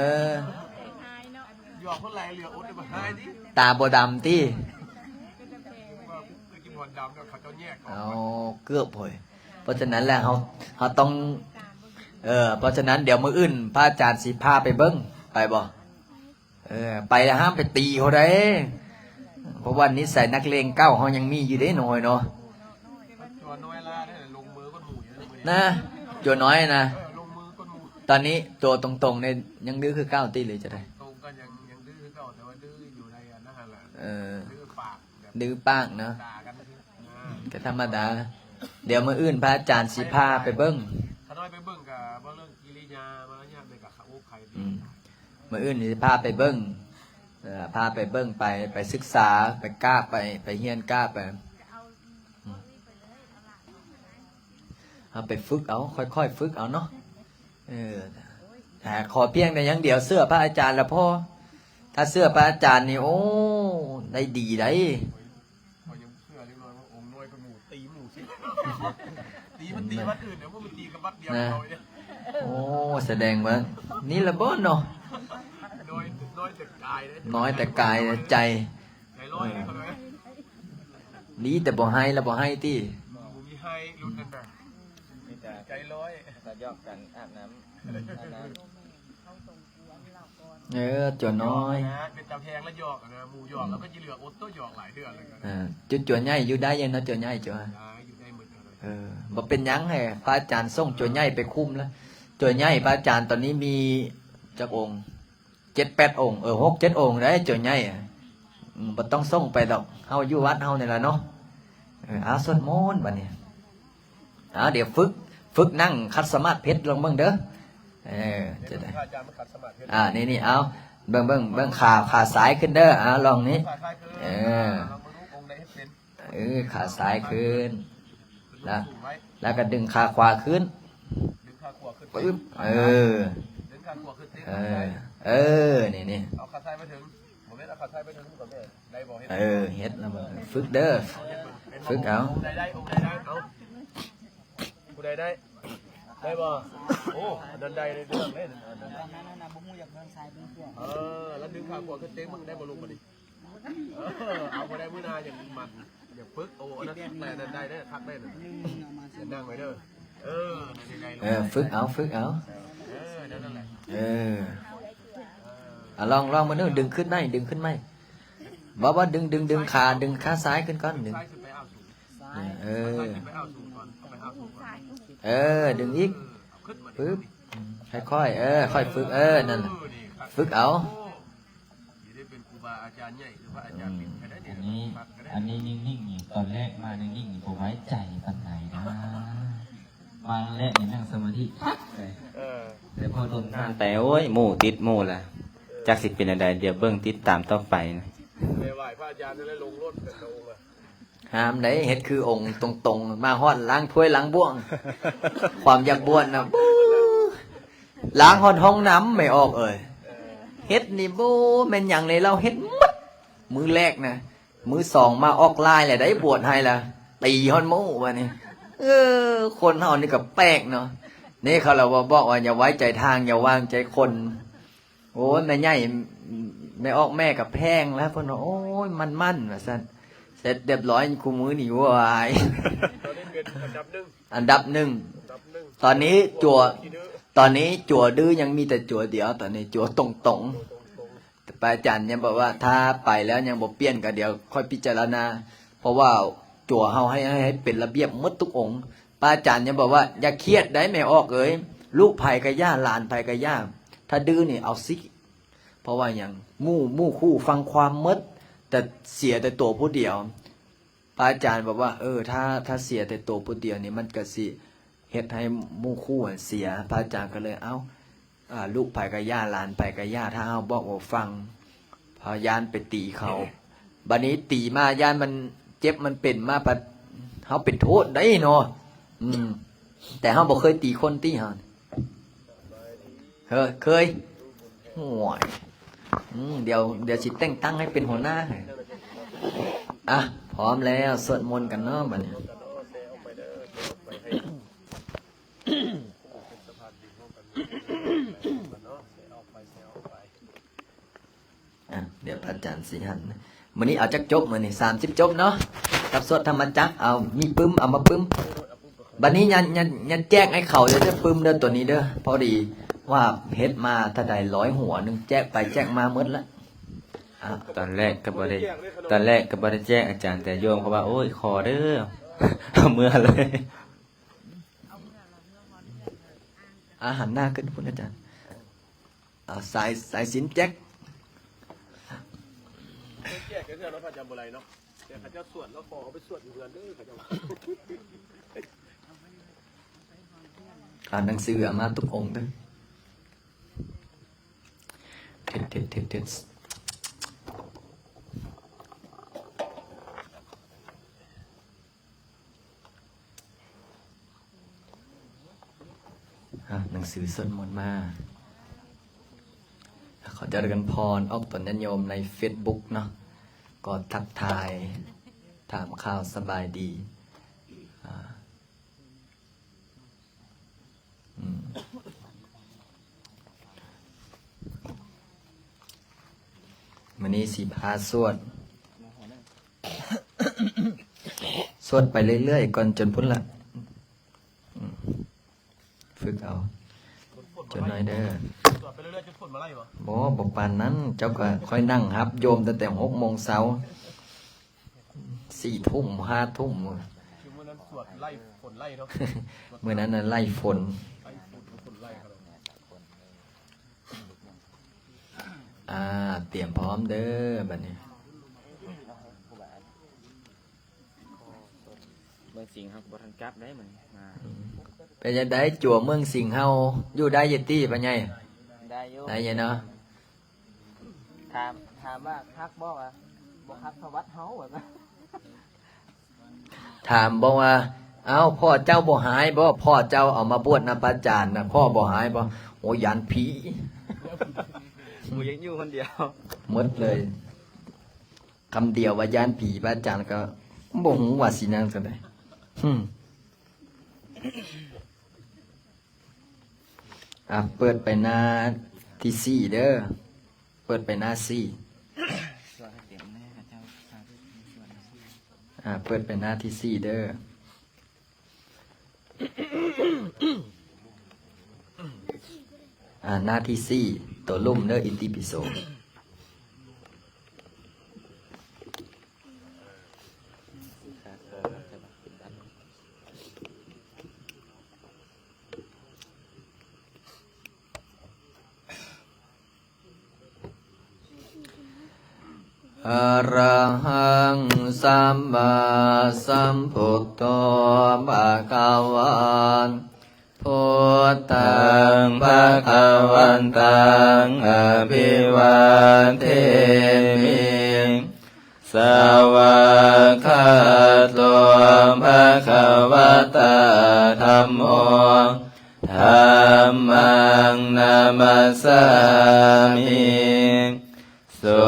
ຫຍອກເພິ່ນຫຼາຍເຫຼືອອົດ ບໍ່ຫາຍຕິ ຕາບໍ່ດຳຕິ ວ່າຄືຊິບໍ່ດຳ ແລ້ວເຂົາເຈົ້າແຍກອອກ ເອົາ ເກືອບໂຫຍ. ເພາະສະນັ້ນແລ້ວ ເຮົາ ເຮົາຕ້ອງ ເອີ ເພາະສະນັ້ນ ດຽວມື້ອື່ນພະອາຈານຊິພາໄປເບິ່ງ ໄປບໍ່? ເອີ ໄປແລ້ວຫ້າມໄປຕີເຂົາເດ້ ເພາະວ່ານິໄສນັກເລງເກົ່າເຮົາຍັງມີຢູ່ເດ້ນ້ອຍເນາະ ຈົວນ້ອຍລາເດ້ ລົງມືກ່ອນໝູ່ຢູ່ເດ້ມື້ນີ້ນະ ຈົວນ້ອຍນະ ເອີ ລົງມືກ່ອນໝູ່ ຕອນນີ້ໂຕຕົງໆນີ້ຍັງດື້ຄືເກົ່າຕິ ຫຼືຈັ່ງໃດ? ຕົງກໍຍັງ ຍັງດື້ຄືເກົ່າ ແຕ່ວ່າດື້ຢູ່ໃນອັນນັ້ນຫັ້ນແຫຼະ ເອີ ດື້ປາກ ດື້ປາກເນາະ ກະທຳມະດາ. ດຽວມື້ອື່ນພະອາຈານຊິພາໄປເບິ່ງ ຂ້ານ້ອຍໄປເບິ່ງກະເວົ້າເລື່ອງກິລິຍາມາລະຍາດ ແມ່ນກະຂະອົກຂະເບ ອືມ ມື້ອື່ນຊິພາໄປເບິ່ງ ເອີ ພາໄປເບິ່ງ ໄປ ໄປສຶກສາ ໄປກາບ ໄປ ໄປຮຽນກາບ ໄປ ອືມ ເຮົາໄປຝຶກເອົາ ຄ່ອຍໆຝຶກເອົາເນາະ. ເອີ ແຕ່ຂໍພຽງແຕ່ຢ່າງດຽວ ເຊື່ອພະອາຈານລະພໍ ຖ້າເຊື່ອພະອາຈານນີ້ ໂອ້ ໄດ້ດີໃດ໋. ຂ້ອຍຍັງເຊື່ອເດັກນ້ອຍວ່າອົງນ້ອຍກວ່າໝູ່ ຕີໝູ່ຊິ ຕີມັນຕີວັດອື່ນເດ້ ບໍ່ແມ່ນຕີກັບວັດດຽວເຂົາເດ້. ໂອ້ ສະແດງວ່ານີ້ລະບໍ່ເນາະ ນ້ອຍ ນ້ອຍແຕ່ກາຍເດ້ ນ້ອຍແຕ່ກາຍ ໃຈ ໃຈລອຍເດ້ ເອີ ເຂົາເດ້. ດີແຕ່ບໍ່ໄຫ້ລະບໍ່ໄຫ້ຕິ ບໍ່ມີໄຫ້ລຸ້ນນັ້ນນະ ມີແຕ່ໃຈລອຍ ກໍຫຍອກກັນອາບນ້ຳ ອາບນ້ຳ. ເອີ ຈົວນ້ອຍ ເປັນຕາແພງລະຫຍອກນະ ໝູ່ຫຍອກ ອືມ ແລ້ວກໍຊິເຫຼືອອົດໂຕ ຫຍອກຫຼາຍເທື່ອເລີຍ ເອີ ຈຸດຈົວໃຫຍ່ຢູ່ໄດ້ຢູ່ເນາະ ຈົວໃຫຍ່ ຈົວ ເອີ ບໍ່ເປັນຫຍັງ ໃຫ້ພະອາຈານສົ່ງຈົວໃຫຍ່ໄປຄຸມລະ ຈົວໃຫຍ່ພະອາຈານຕອນນີ້ມີຈັກອົງ? ເຈັດແປດອົງ ເອີ ຫົກເຈັດອົງໄດ໋ ຈົວໃຫຍ່ ອາ ອືມ ບໍ່ຕ້ອງສົ່ງໄປດອກ ເຮົາຢູ່ວັດເຮົານີ້ລະເນາະ. ເອີ ເອົາ ສວດມົນບັດນີ້ ເອົາ ດຽວຝຶກ ຝຶກນັ່ງຂັດສະມາທິເພັດລອງເບິ່ງເດີ ເອີ ຈະໄດ້ ອາ ນີ້ໆ ເອົາ ເບິ່ງ ເບິ່ງ ເບິ່ງຂາ ຂາຊ້າຍຂຶ້ນເດີ ເອົາ ລອງນີ້ ເອີ ເອີ ຂາຊ້າຍຂຶ້ນ ແລ້ວ ແລ້ວກໍດຶງຂາຂວາຂຶ້ນ ປຶບ ເອີ ເອີ ນີ້ໆ ເອົາຂາຊ້າຍມາເຖິງ ບໍ່ແມ່ນເອົາຂາຊ້າຍໄປເທິງ ບໍ່ແມ່ນ ໄດ້ບໍ່? ເຮັດ ເອີ ເຮັດແລ້ວ ຝຶກເດີ ຝຶກເອົາ ອົງໃດໄດ້ ອົງໃດໄດ້ ເອົາ ຜູ້ໃດໄດ້ ໄດ້ບໍ່? ໂອ້ ອັນນັ້ນໄດ້ເດ້ ເລື່ອງເດ້ ອັນນັ້ນນະ ບໍ່ຮູ້ ຢາກເບິ່ງຊ້າຍເບິ່ງຂວາ ເອີ ແລ້ວດຶງຂາຂວາຂຶ້ນເຕັງ ມັນໄດ້ບໍ່? ລົງມາດິ ເອີ ເອົາ ບໍ່ໄດ້ ມື້ໜ້າຢ່າມັນ ຢ່າຝຶກ ໂອ້ ອັນນັ້ນ ແຕ່ນັ້ນໄດ້ເດ້ ຄັກໄດ້ນະ ຢ່ານັ່ງໄວ້ເດີ ເອີ ນັ້ນໄດ້ ເອີ ຝຶກເອົາ ຝຶກເອົາ ເອີ ນັ້ນແຫຼະ ເອີ ອາ ລອງ ລອງເບິ່ງດູ ດຶງຂຶ້ນໄໝ ດຶງຂຶ້ນໄໝ ບໍ່ ບໍ່ ດຶງ ດຶງ ດຶງຂາ ດຶງຂາຊ້າຍຂຶ້ນກ່ອນ ດຶງ ເອີ ເອີ ດຶງອີກ ປຶບ ຄ່ອຍໆ ເອີ ຄ່ອຍຝຶກ ເອີ ນັ້ນແຫຼະ ຝຶກເອົາ ອາຈານໃຫຍ່ ຫຼືວ່າອາຈານເປັນກໍໄດ້ນີ້ ອັນນີ້ ອັນນີ້ນິ່ງໆນີ້ ຕອນແລກມານິ່ງໆນີ້ບໍ່ໄວ້ໃຈປານໃດນະ ມາແລກນີ້ນັ່ງສະມາທິຄັກເລີຍ ເອີ ແຕ່ພໍດົນມາ ແຕ່ ໂອ້ຍ ໝູ່ຕິດໝູ່ລະ ເອີ ຈັກຊິເປັນແນວໃດ ດຽວເບິ່ງຕິດຕາມຕໍ່ໄປນະ ໄປໄຫວ້ພະອາຈານນັ້ນແຫຼະ ລົງລົດກັນໂຕລະ ຫ້າມໃດ ເຮັດຄືອົງຕົງໆ ມາຮອດລ້າງຖ້ວຍລ້າງບ່ວງ ຄວາມຢາກບວດນະ ປູ້ ລ້າງຮອດຫ້ອງນ້ຳ ແມ່ອອກເອີຍ ເຮັດນີ້ ໂອ້ ແມ່ນຫຍັງນີ້ ລາວເຮັດໝົດ ມື້ແລກນະ ມື້ສອງມາອອກລາຍແລ້ວໄດ້ ບວດໃຫ້ລະ ຕີຮອດມື້ບາດນີ້ ເອີ ຄົນເຮົານີ້ກໍແປກເນາະ ນີ້ເຂົາລະວ່າ ບອກວ່າ ຢ່າໄວ້ໃຈທາງ ຢ່າວາງໃຈຄົນ ໂອ້ຍ ແມ່ໃຫຍ່ ແມ່ອອກແມ່ກໍແພງແລ້ວ ເພິ່ນວ່າ ໂອ້ຍ ໝັ່ນໆ ວ່າຊັ້ນ ເສັດຮຽບຮ້ອຍ ຄູ່ມື້ນີ້ ໂອ້ຍ ຕອນນີ້ເປັນອັນດັບໜຶ່ງ ອັນດັບໜຶ່ງ ອັນດັບໜຶ່ງ ຕອນນີ້ຈົວ ຕອນນີ້ຈົວດື້ຍັງມີແຕ່ຈົວດຽວ ຕອນນີ້ຈົວຕົງໆ ແຕ່ພະອາຈານຍັງບອກວ່າ ຖ້າໄປແລ້ວຍັງບໍ່ປ່ຽນກໍດຽວຄ່ອຍພິຈາລະນາ ເພາະວ່າຈົວເຮົາໃຫ້ ໃຫ້ ໃຫ້ເປັນລະບຽບໝົດທຸກອົງ ພະອາຈານຍັງບອກວ່າ ຢ່າຄຽດໄດ໋ແມ່ອອກເອີຍ ລູກໃຜກໍຢ່າ ຫຼານໃຜກໍຢ່າ ຖ້າດື້ນີ້ເອົາຊິ ເພາະວ່າຫຍັງ ໝູ່ ໝູ່ຄູ່ຟັງຄວາມໝົດ ແຕ່ເສຍແຕ່ໂຕຜູ້ດຽວ ພະອາຈານບອກວ່າ ເອີ ຖ້າ ຖ້າເສຍແຕ່ໂຕຜູ້ດຽວນີ້ ມັນກໍຊິເຮັດໃຫ້ໝູ່ຄູ່ເສຍ ພະອາຈານກໍເລີຍ ເອົ້າ ອາ ລູກໃຜກໍຢ່າ ຫຼານໃຜກໍຢ່າ ຖ້າເຮົາບອກບໍ່ຟັງ ເຮົາຢ້ານໄປຕີເຂົາ ບາດນີ້ຕີມາຢ້ານມັນເຈັບມັນເປັນມາ ພັດເຮົາເປັນໂທດໄດ໋ເນາະ ອືມ ແຕ່ເຮົາບໍ່ເຄີຍຕີຄົນຕິເຮົາ ເຮີ້ຍ ເຄີຍ ໂອ້ຍ ອືມ ດຽວ ດຽວຊິແຕ່ງຕັ້ງໃຫ້ເປັນຫົວໜ້າໃຫ້ ອ່ະ ພ້ອມແລ້ວ ສວດມົນກັນເນາະ ບາດນີ້ ອ່ະ ດຽວພະອາຈານຊິຫັນ ມື້ນີ້ເອົາຈັກຈົບ ມື້ນີ້ ສາມສິບຈົບເນາະ ກັບສວດທຳມະຈັກ ເອົາ ມີປຶ້ມ ເອົາມາປຶ້ມ ບາດນີ້ຢ່າ ຢ່າ ຢ່າແຈກໃຫ້ເຂົາເດີ ປຶ້ມເດີ ໂຕນີ້ເດີ ພໍດີວ່າເຮັດມາເທົ່າໃດ ຮ້ອຍຫົວໜຶ່ງ ແຈກໄປແຈກມາໝົດລະ ອ່ະ ຕອນແລກກໍບໍ່ໄດ້ ຕອນແລກກໍບໍ່ໄດ້ແຈກອາຈານ ແຕ່ໂຍມເຂົາວ່າ ໂອ້ຍ ຂໍເດີ ເອົາເມືອເລີຍ ອ່ະ ຫັນໜ້າຂຶ້ນພຸ້ນອາຈານ ອ່າ ສາຍ ສາຍສິນແຈກ ແຈກເທື່ອເນາະ ພະອາຈານບໍ່ໄດ້ເນາະ ແຕ່ເຂົາເຈົ້າສວດແລ້ວຂໍເອົາໄປສວດຢູ່ເຮືອນເດີ ເຂົາເຈົ້າ ອ່ານໜັງສືເອົາມາທຸກອົງເດີ ເທັດ ເທັດ ເທັດ ເທັດ. ອ່ະ ໜັງສືສວດມົນມາ ຂໍຈະເລີນພອນ ອອກຕົນຍາດໂຍມໃນເຟສບຸກເນາະ ກໍທັກທາຍ ຖາມຂ່າວສະບາຍດີ ອ່າ ອືມ ມື້ນີ້ຊິພາສວດ ສວດໄປເລື້ອຍໆ ກ່ອນຈົນພຸ້ນລະ ອືມ ຝຶກເອົາ ຈົນໜ້ອຍເດີ ສວດໄປເລື້ອຍໆ ຈົນຝົນມາໄລ່ບໍ່? ບໍ່ ບໍ່ປານນັ້ນ ເຈົ້າກໍຄ່ອຍນັ່ງຮັບໂຍມຕັ້ງແຕ່ຫົກໂມງເຊົ້າ ສີ່ທຸ່ມ ຫ້າທຸ່ມ ຄືມື້ນັ້ນສວດໄລ່ຝົນໄລ່ເນາະ ມື້ນັ້ນນະໄລ່ຝົນ ໄລ່ຝົນ ຝົນໄລ່ເຂົາເນາະ ອ່າ ຕຽມພ້ອມເດີ ບັດນີ້ ເມືອງສິງເຮົາກໍບໍ່ທັນກັບໄດ໋ມື້ນີ້ ມາ ເປັນຈັ່ງໃດ ຈົວເມືອງສິງເຮົາ ຢູ່ໄດ້ຢູ່ຕິ ພໍ່ໃຫຍ່? ໄດ້ຢູ່ ໄດ້ຢູ່ເນາະ ຖາມ ຖາມວ່າຄັກບໍ່ ວ່າບໍ່ຄັກທະວັດເຮົາ ວ່າຊັ້ນ ຖາມບໍ່ວ່າ ເອົ້າ ພໍ່ເຈົ້າບໍ່ຫາຍບໍ່? ພໍ່ເຈົ້າເອົາມາບວດນຳພະອາຈານນະ ພໍ່ບໍ່ຫາຍບໍ່? ໂອ້ຍ ຢ້ານຜີ ບໍ່ ຍັງຢູ່ຄົນດຽວ ໝົດເລີຍ ຄຳດຽວວ່າຢ້ານຜີ ພະອາຈານກໍບໍ່ຮູ້ວ່າຊິນັ້ນຈັ່ງໃດ ຫຶ ອ່ະ ເປີດໄປໜ້າທີສີ່ເດີ ເປີດໄປໜ້າສີ່ ອ່າ ເປີດໄປໜ້າທີສີ່ເດີ ອ່າ ໜ້າທີສີ່ ໂຕລຸ່ມເດີ ອິຕິປິໂສ. ອ່າ ອະຣະຫັງ ສຳມາສຳພຸດໂທ ພະຄະວາ ພຸດທັງ ພະຄະວັນຕັງ ອະພິວາເທມິ ສະວາກຂາໂຕ ພະຄະວະຕາ ທຳໂມ ທຳມັງ ນະມັດສາມິ ສຸ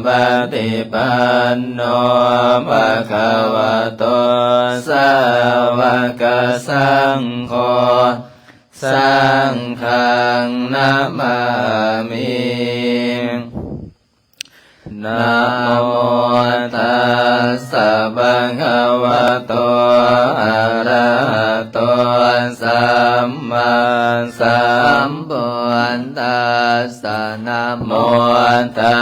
ປະຕິປັນໂນ ພະຄະວະໂຕ ສາວະກະສັງໂຄ ສັງຄັງ ນະມາມິ ນະໂມ ຕັດສະ ພະຄະວະໂຕ ອະຣະຫະໂຕ ສຳມາສຳພຸດທັດສະ ນະໂມ ຕັ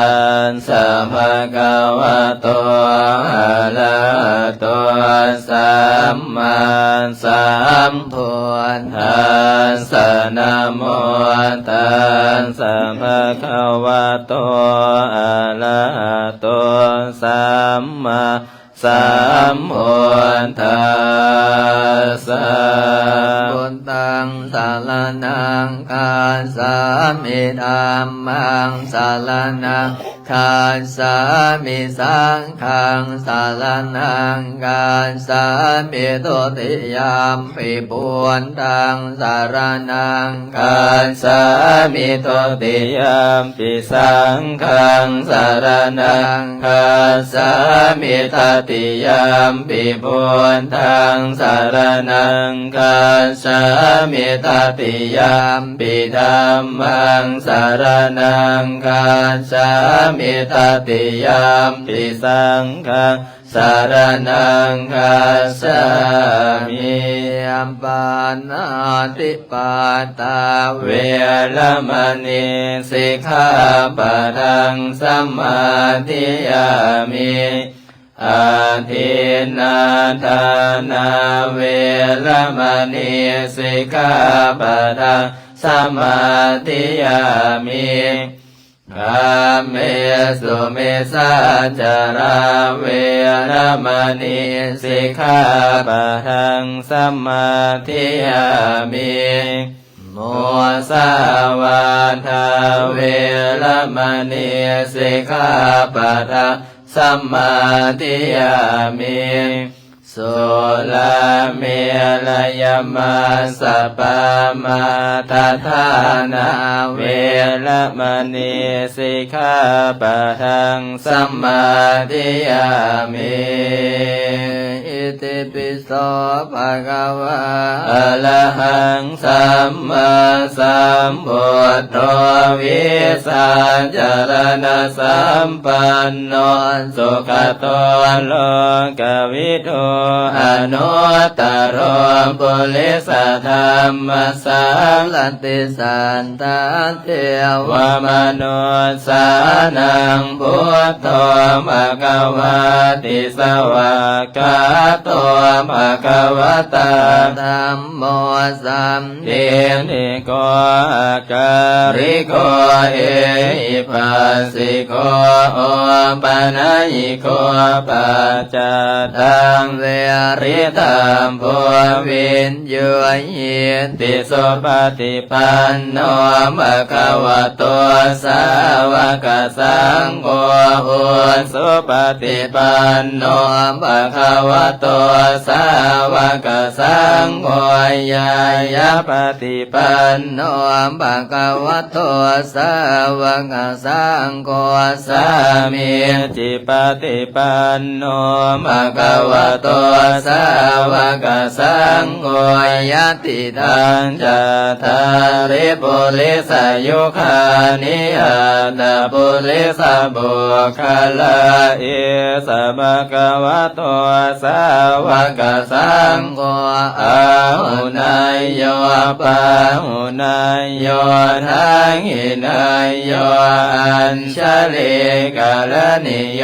ດສະ ພະຄະວະໂຕ ອະຣະຫະໂຕ ສຳມາສຳພຸດທັດສະ ນະໂມ ຕັດສະ ພະຄະວະໂຕ ອະຣະຫະໂຕ ສຳມາ ສຳພຸດທັດສະ ພຸດທັງ ສະລະນັງ ຄັດສາມິ ທຳມັງ ສະລະນັງ ຄັດສາມິ ສັງຄັງ ສະລະນັງ ຄັດສາມິ ທຸຕິຍຳປິ ພຸດທັງ ສະລະນັງ ຄັດສາມິ ທຸຕິຍຳ ປິ ສັງຄັງ ສະລະນັງ ຄັດສາມິ ຕະຕິຍຳປິ ພຸດທັງ ສະລະນັງ ຄັດສາມິ ຕະຕິຍຳປິ ທຳມັງ ສະລະນັງ ຄັດສາມິ ຕະຕິຍຳປິ ສັງຄັງ ສະລະນັງ ຄັດສາມິ ປານາຕິປາຕາ ເວລະມະນີ ສິກຂາປະທັງ ສະມາທິຍາມິ ອາທິນນາທານາ ເວລະມະນີ ສິກຂາປະທັງ ສະມາທິຍາມິ ກາເມສຸມິດສາຈາລາ ເວລະມະນີ ສິກຂາປະທັງ ສະມາທິຍາມິ ມຸສາວາທາ ເວລະມະນີ ສິກຂາປະທັງ ສະມາທິຍາມິ ສຸລາເມລະຍະມັດສະປາມາທະຖານາ ເວລະມະນີ ສິກຂາປະທັງ ສະມາທິຍາມິ ອິຕິປິໂສ ພະຄະວາ ອະລະຫັງ ສຳມາສຳພຸດໂທ ວິຊາຈາລະນະສຳປັນໂນ ສຸກະໂຕ ໂລກະວິທູ ອະນຸດຕະໂຣ ປຸລິສະທຳມະສາລະຕິ ສັດທາ ເທວະມະນຸດສານັງ ພຸດໂທ ພະຄະວາຕິ ສະຫວາກຂາໂຕ ພະຄະວະຕາ ທຳໂມ ສັນທິດຖິໂກ ອາກາລິໂກ ເອຫິປັດສິໂກ ໂອປະນະຍິໂກ ປັດຈັດຕັງ ວຽລິຕັບໂພ ວິນ ໂຍຫິຕິ ສຸປະຕິປັນໂນ ພະຄະວະໂຕ ສາວະກະສັງໂຄ ອຸສຸປະຕິປັນໂນ ພະຄະວະໂຕ ສາວະກະສັງໂຄ ຍາຍະປະຕິປັນໂນ ພະຄະວະໂຕ ສາວະກະສັງໂຄ ສາມີ ປະຕິປັນໂນ ພະຄະວະໂຕ ສາວະກະສັງໂຄ ຍະຕິທັງ ຈັດຕາລິ ປຸລິສະຍຸຄານິ ອັດຕະປຸລິສະບຸກຄະລາ ເອສະ ພະຄະວະໂຕ ສາ ສາວະກະສັງໂຄ ອາຫຸເນຍໂຍ ປາຫຸເນຍໂຍ ທັກຂິເນຍໂຍ ອັນຊະລີກະລະນິໂຍ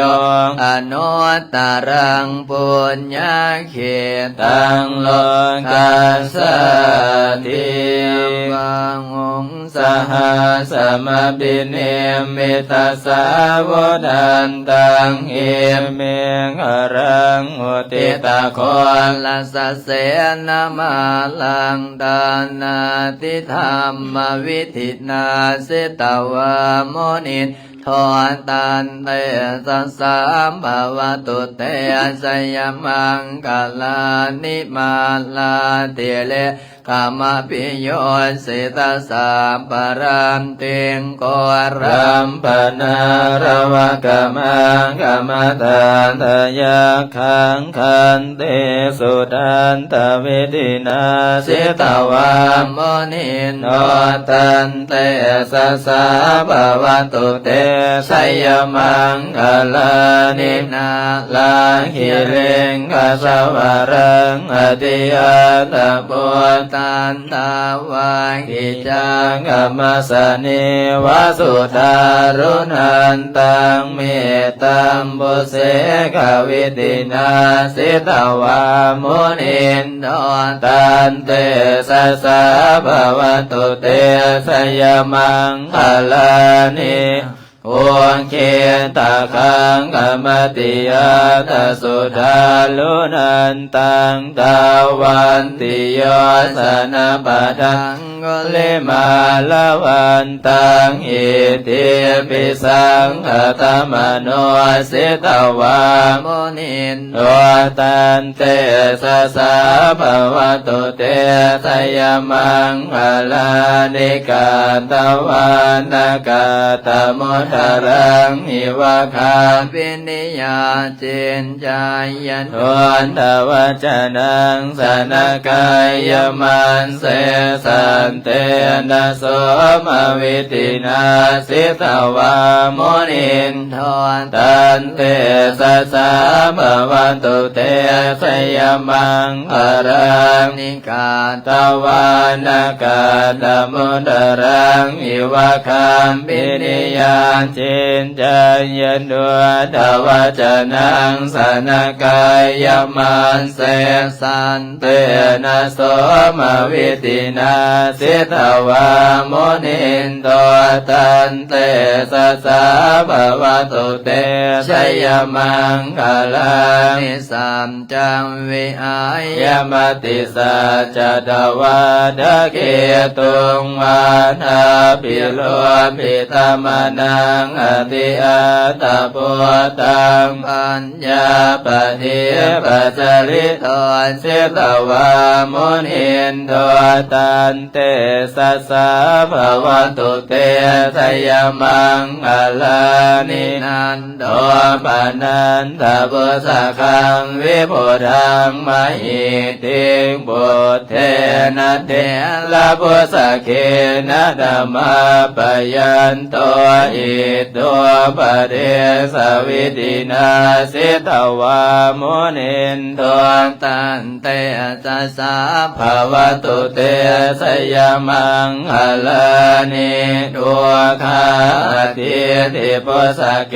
ອະນຸດຕະລັງ ປຸນຍະ ເຂຕັງໂລກັດສາຕິ ບາຫຸງສະຫັດສະມະພິນິມມິຕະສາວຸທັນຕັງ ອິເມຂະລັງ ອຸທິຕະໂຄລະສະເສນະມາລັງ ດານາທິທຳມະວິທິນາ ສິຕະວາມຸນິນ ໂທ ຕັນເຕຊະສາ ພະວະຕຸເຕ ຊະຍະມັງຄະລານິ ມາລາທິເລກະມະພິໂຍຊິຕະສາບພະລັນຕິງ ໂຄລັມພະນາລະວະກະມະກະມະຕາດຕະຍັກ ຂັງຂັນຕິສຸທັນຕະວິທິນາ ສິຕະວາມຸນິນໂທ ຕັນເຕຊະສາ ພະວະຕຸເຕ ຊະຍະມັງຄະລານິ ນາລະຄິລິງກະຊະວະລັງ ອະທິອັດຕະພຸດຕັນ ທາວະກິດຈັງຄະມະສະເນວະ ສຸທາລຸນັນຕັງ ເມຕຕຳປຸເສກະວິທິນາ ສິຕະວາມຸນິນໂທ ຕັນເຕຊະສາ ພະວະຕຸເຕ ຊະຍະມັງຄະລານິ ໂອເຄຕະຄັງຄະມະຕິອັດຕະສຸທາລຸນັນຕັງ ທາວັນຕິໂຍຊະນະປະທັງ ກຸລິມາລະວັນຕັງ ອິດທິພິສັງຄະຕະມະໂນ ສິຕະວາມຸນິນໂທ ຕັນເຕຊະສາ ພະວະຕຸເຕ ຊະຍະມັງຄະລານິ ກາຕະວານະກາຕະມຸດຕະລັງ ອິວະຄາປິ ນິຍາຈິນຈາຍະ ໂນດທະວັດຈະນັງ ສະນະກາຍະມັນເສ ສັນເຕນະໂສມະວິທິນາ ສິຕະວາມຸນິນໂທ ຕັນເຕຊະສາ ພະວະຕຸເຕ ຊະຍະມັງຄະລານິ ກາຕະວານະກາຕະມຸດຕະລັງ ອິວະຄາປິ ນິຍາຈິນຈາຍະ ໂນດທະວັດຈະນັງ ສະນະກາຍະມັນເສ ສັນເຕນະໂສມະວິທິນາ ສິຕະວາມຸນິນໂທ ຕັນເຕຊະສາ ພະວະຕຸເຕ ຊະຍະມັງຄະລານິ ສັດ ຈັງວິຫາຍະ ມະຕິສັດຈະຕະວາທະເຄຕຸງ ວາທາພິໂລພິຕະມະນັງ ອະຕິອັດຕະພຸດຕັງ ປັນຍາປະດີປະຈາລິໂຕ ສິຕະວາມຸນິນໂທ ຕັນເຕຊະສາ ພະວະຕຸເຕ ຊະຍະມັງຄະລານິ ນັນ ໂດປະນັນທະບຸດສະຄັງ ວິພຸດທັງມະຫິດຖິງ ພຸດເທນະເຖລະບຸດສະເຄນະ ທຳມະປະຍັນໂຕ ອິດໂຕປະເດສະວິທິນາ ສິຕະວາມຸນິນໂທ ຕັນເຕຊະສາ ພະວະຕຸເຕ ຊະຍະມັງຄະລານິ ທຸກຂາອະທິດຖິ ປຸດສະເກ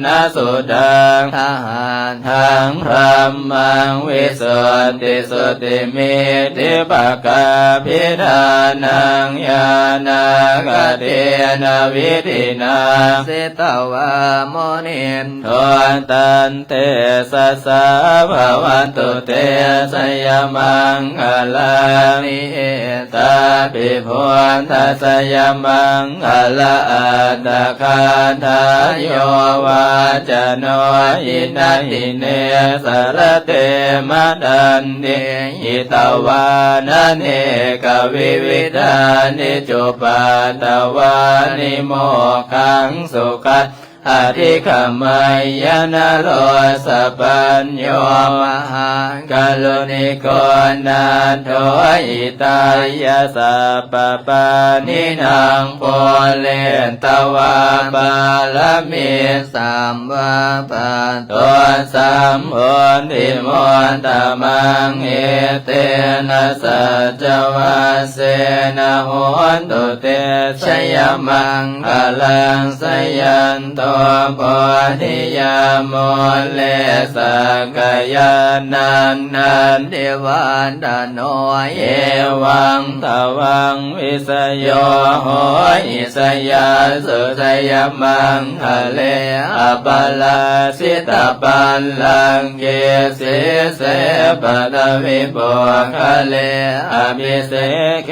ນະສຸດທັງ ທະຫັດຖັງ ບຣຳມັງ ວິສຸດທິສຸດທິມິດທິປະກາພິທານັງ ຍານາກະເທນະວິທິນາ ສິຕະວາມຸນິນໂທ ຕັນເຕຊະສາ ພະວະຕຸເຕ ຊະຍະມັງຄະລານິ ເອ ຕາປິພຸດທະສະຍະມັງຄະລະອັດຖະກາຖາ ໂຍວາຈະໂນ ຫິນະຫິເນ ສະລະເຕ ມະດັນຕິ ຫິຕະວານະເນກະວິວິທານິ ຈຸປັດຕະວານິ ໂມກຂັງສຸຂັດ ອະທິກະໄມຍະນະໂລສະປັນໂຍ ມະຫາກາລຸນິໂກ ນາດໂທ ຫິຕາຍະ ສັບປະປານິນັງ ປູເຣຕະວາ ປາລະມີ ສຳວາ ປັດໂຕ ສຳໂພທິໂມດຕະມັງ ເອເຕນະ ສັດຈະວັດເສນະ ໂຫນຕຸເຕ ຊະຍະມັງຄະລັງ ຊະຍັນໂຕ ໂພທິຍາ ມູເລ ສັກກະຍານັງ ນັນທິວາດະໂນ ເອວັງ ຕະວັງ ວິສະໂຍ ໂຫຕິ ຊະຍາສຸ ຊະຍະມັງຄະເລ ອະປະລາຊິຕະບັນລັງ ເກ ສີເສ ປະທະວີ ປຸກຄະເລ ອະພິເສເກ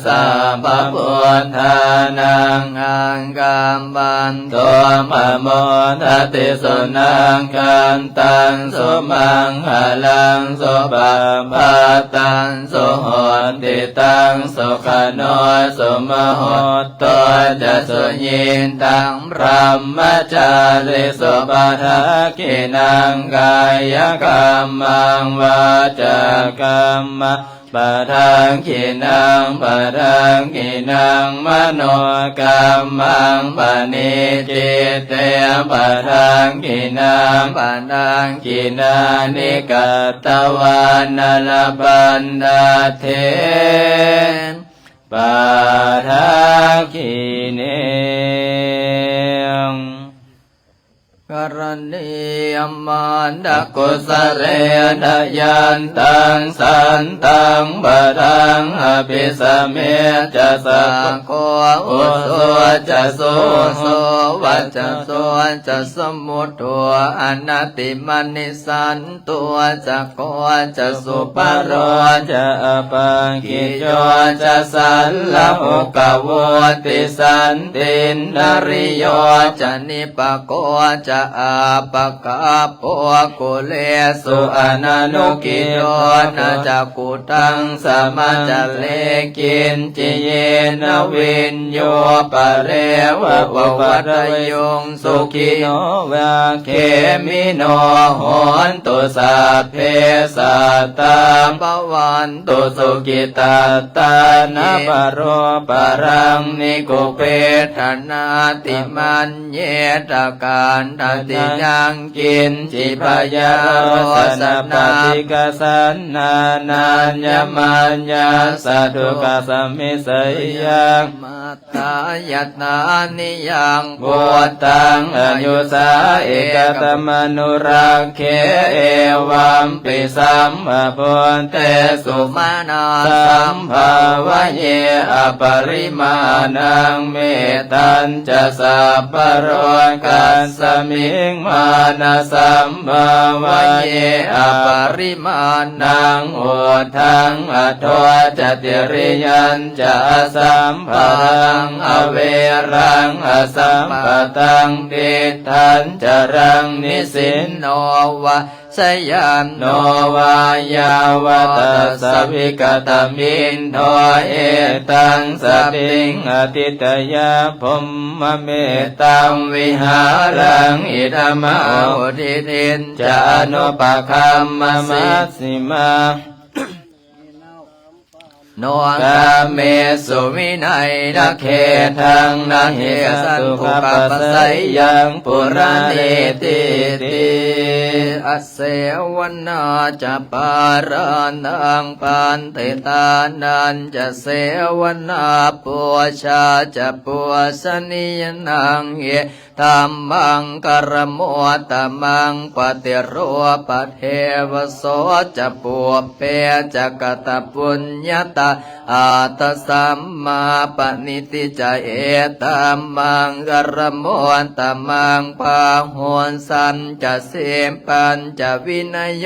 ສັບພະພຸດທານັງ ອັງຄະປະວັນໂຕ ປະໂມທະຕິ ສຸນາຄັນຕັງ ສຸມັງຄະລັງ ສຸປະພາຕັງ ສຸໂຫດ ຕິຕັງ ສຸຂະໂນ ສຸມະໂຫດໂຕ ຈະ ສຸຍິດຕັງ ບຣະມະຈາຣິສຸ ປະທັກຂິນັງ ກາຍະກັມມັງ ວາຈາກັມມັງ ປະທັກຂິນັງ ປະທັກຂິນັງ ມະໂນກັມມັງ ປະນິດຈິດເຕ ປະທັກຂິນັງ ປະທັກຂິນານິ ກັດຕະວານະ ລະພັນຕະເຖ ປະທັກຂິເນ ກະລະນີຍະມານະກຸສະເລນະ ຍັນຕັງສັນຕັງ ປະທັງ ອະພິສະເມຈະ ສັກໂຄ ອຸຊຸ ຈະ ສຸໂສ ວະຈະ ໂສ ຈະ ສະມຸດໂທ ອະນະຕິມະນິສັນ ໂຕ ຈະ ໂຄ ຈະ ສຸປະໂລ ຈະ ອະປາກິໂຍ ຈະ ສັນລະໂຫກະໂວຕິສັນຕິນນະລິໂຍ ຈະ ນິປະໂກ ຈະ ອາປະກະໂປ ກຸເລສຸ ອະນະນຸກິໂຍ ນະ ຈະ ກຸຕັງ ສະມະຈະເລ ກິນຈິເຍນະ ວິນໂຍ ປະເລວະ ອຸປະທະຍຸງ ສຸຂິໂນ ວາເຂມິໂນ ໂຫນຕຸ ສັບເພ ສັດຕາ ພະວັນຕຸ ສຸຂິຕັດຕາ ນະປະໂລປະລັງ ນິກຸເປທະ ນາຕິມັນເຍທະ ການຕະຕິຍັງ ກິນຈິ ພະຍາໂຣສະນາ ປະຕິກະສັນນາ ນານຍະມານຍາສະ ທຸກະສະມິດສະຍັງ ມາ ຕາຍະຕານິຍັງ ພຸດທັງ ອາຍຸສາ ເອກະຕະມະນຸລັກເຂ ເອວັມປິ ສຳພະພຸດເທສຸ ມານາ ສຳພາວະເຍ ອະປະລິມານັງ ເມດຕັນຈະ ສັບພະໂລກັດສະມິງ ມານະ ສຳພາວະເຍ ອະປະລິມານັງ ອຸດທັງ ອະໂທ ຈະ ຕິລິຍັນຈະ ອະສຳພະລັງ ອະເວລັງ ອະສຳປະຕັງ ຕິດຖັນຈະລັງ ນິສິນໂນ ວາ ສະຍານໂນ ວາ ຍາວະ ຕັດສະ ວິກະຕະມິນໂທ ເອຕັງ ສະຕິງ ອະທິດຖະຍາ ພົມມະເມຕັງ ວິຫາລັງ ອິດຖະມາຫຸ ທິດຖິນຈະ ອະນຸປະຄຳມະ ມັດສິມາ ໂນ ກາເມສຸ ວິໄນທະເຂດທັງ ນະເຫ ສັນຕຸ ກະປະໄສຍັງ ປຸຣານີ ຕີຕິ ອະເສວະນາຈະ ປາລານັງ ປັນຕິຕານັນຈະ ເສວະນາ ປູຊາຈະ ປູຊະນີຍະນັງ ເຍ ທຳມັງ ກະລະໂມດຕະມັງ ປະຕິໂລປະເທວະໂສ ຈະ ປຸບເພ ຈະ ກະຕະປຸນຍະຕາ ອັດຕະສຳມາປະນິທິຈະ ເອຕຳມັງ ກະລະໂມດຕະມັງ ພາຫຸນສັນຈະ ສິບປັນຈະ ວິນະໂຍ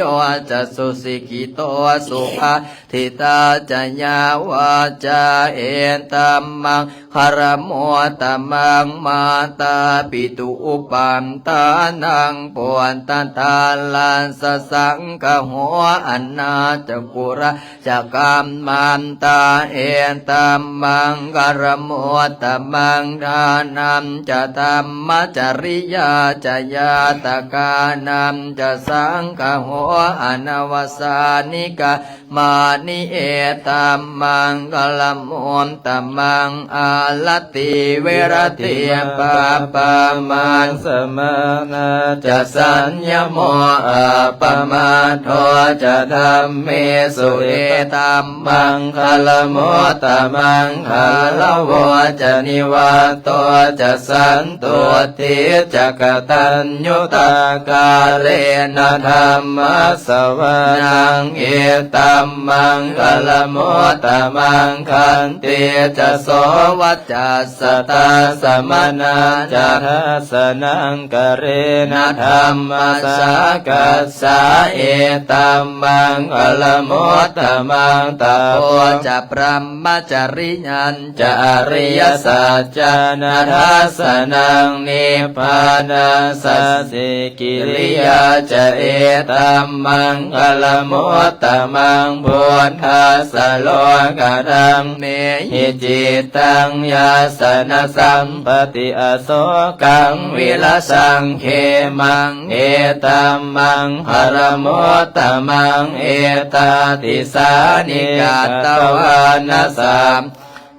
ຈະ ສຸສິກິໂຕ ສຸພາ ທິຕາຈະ ຍາວາຈາ ເອຕຳມັງ ຄາລະໂມຕະມັງ ມາຕາປິຕຸອຸປັດຖານັງ ປຸດຕະທາຣັດສະສັງຄະໂຫ ອະນາດຕະກຸຣະຈະກັມມັນ ນຕາ ເອຕັມມັງຄະລະມຸດຕະມັງ ທານັນຈະ ທຳມະຈະລິຍາຈະ ຍາຕະການັນຈະ ສັງຄະໂຫ ອະນະວະສານິກາ ມານິ ເອຕັມມັງຄະລະມຸດຕະມັງ ອາລະຕີວິລະຕິ ປະປະມາສະມານາຈະ ສັນຍະໂມ ອະປະມາໂທຈະ ທຳເມສຸ ເອຕັມມັງຄະລະມຸດຕະມັງ ຄາລະໂວຈະ ນິວາໂຕຈະ ສັນຕຸດ ທິຈະ ກະຕັນຍູຕາກາເຣນະ ທຳມະສະວະນັງ ເອຕັມມັງຄະລະມຸດຕະມັງ ຂັນຕິຈະ ໂສວະຈັດສະ ຕາສະມະນາຈະ ທັດສະນັງກະເຣນະ ທຳມະສາກັດສາ ເອຕັມມັງຄະລະມຸດຕະມັງ ຕະໂພຈະ ບຣະມະຈະລິຍັນຈະ ອະລິຍະສັດຈານະ ທັດສະນັງ ນິບພານັດສະ ສິ ກິລິຍາຈະ ເອຕັມມັງຄະລະມຸດຕະມັງ ພຸດທັດສະ ໂລກະທຳເມຫິ ຈິດຕັງ ຍັດສະ ນະ ສຳປະຕິ ອະໂສກັງ ວິລະສັງ ເຂມັງ ເອຕັມມັງຄະລະມຸດຕະມັງ ເອຕາຕິສານິ ກັດຕະວານະ ສາ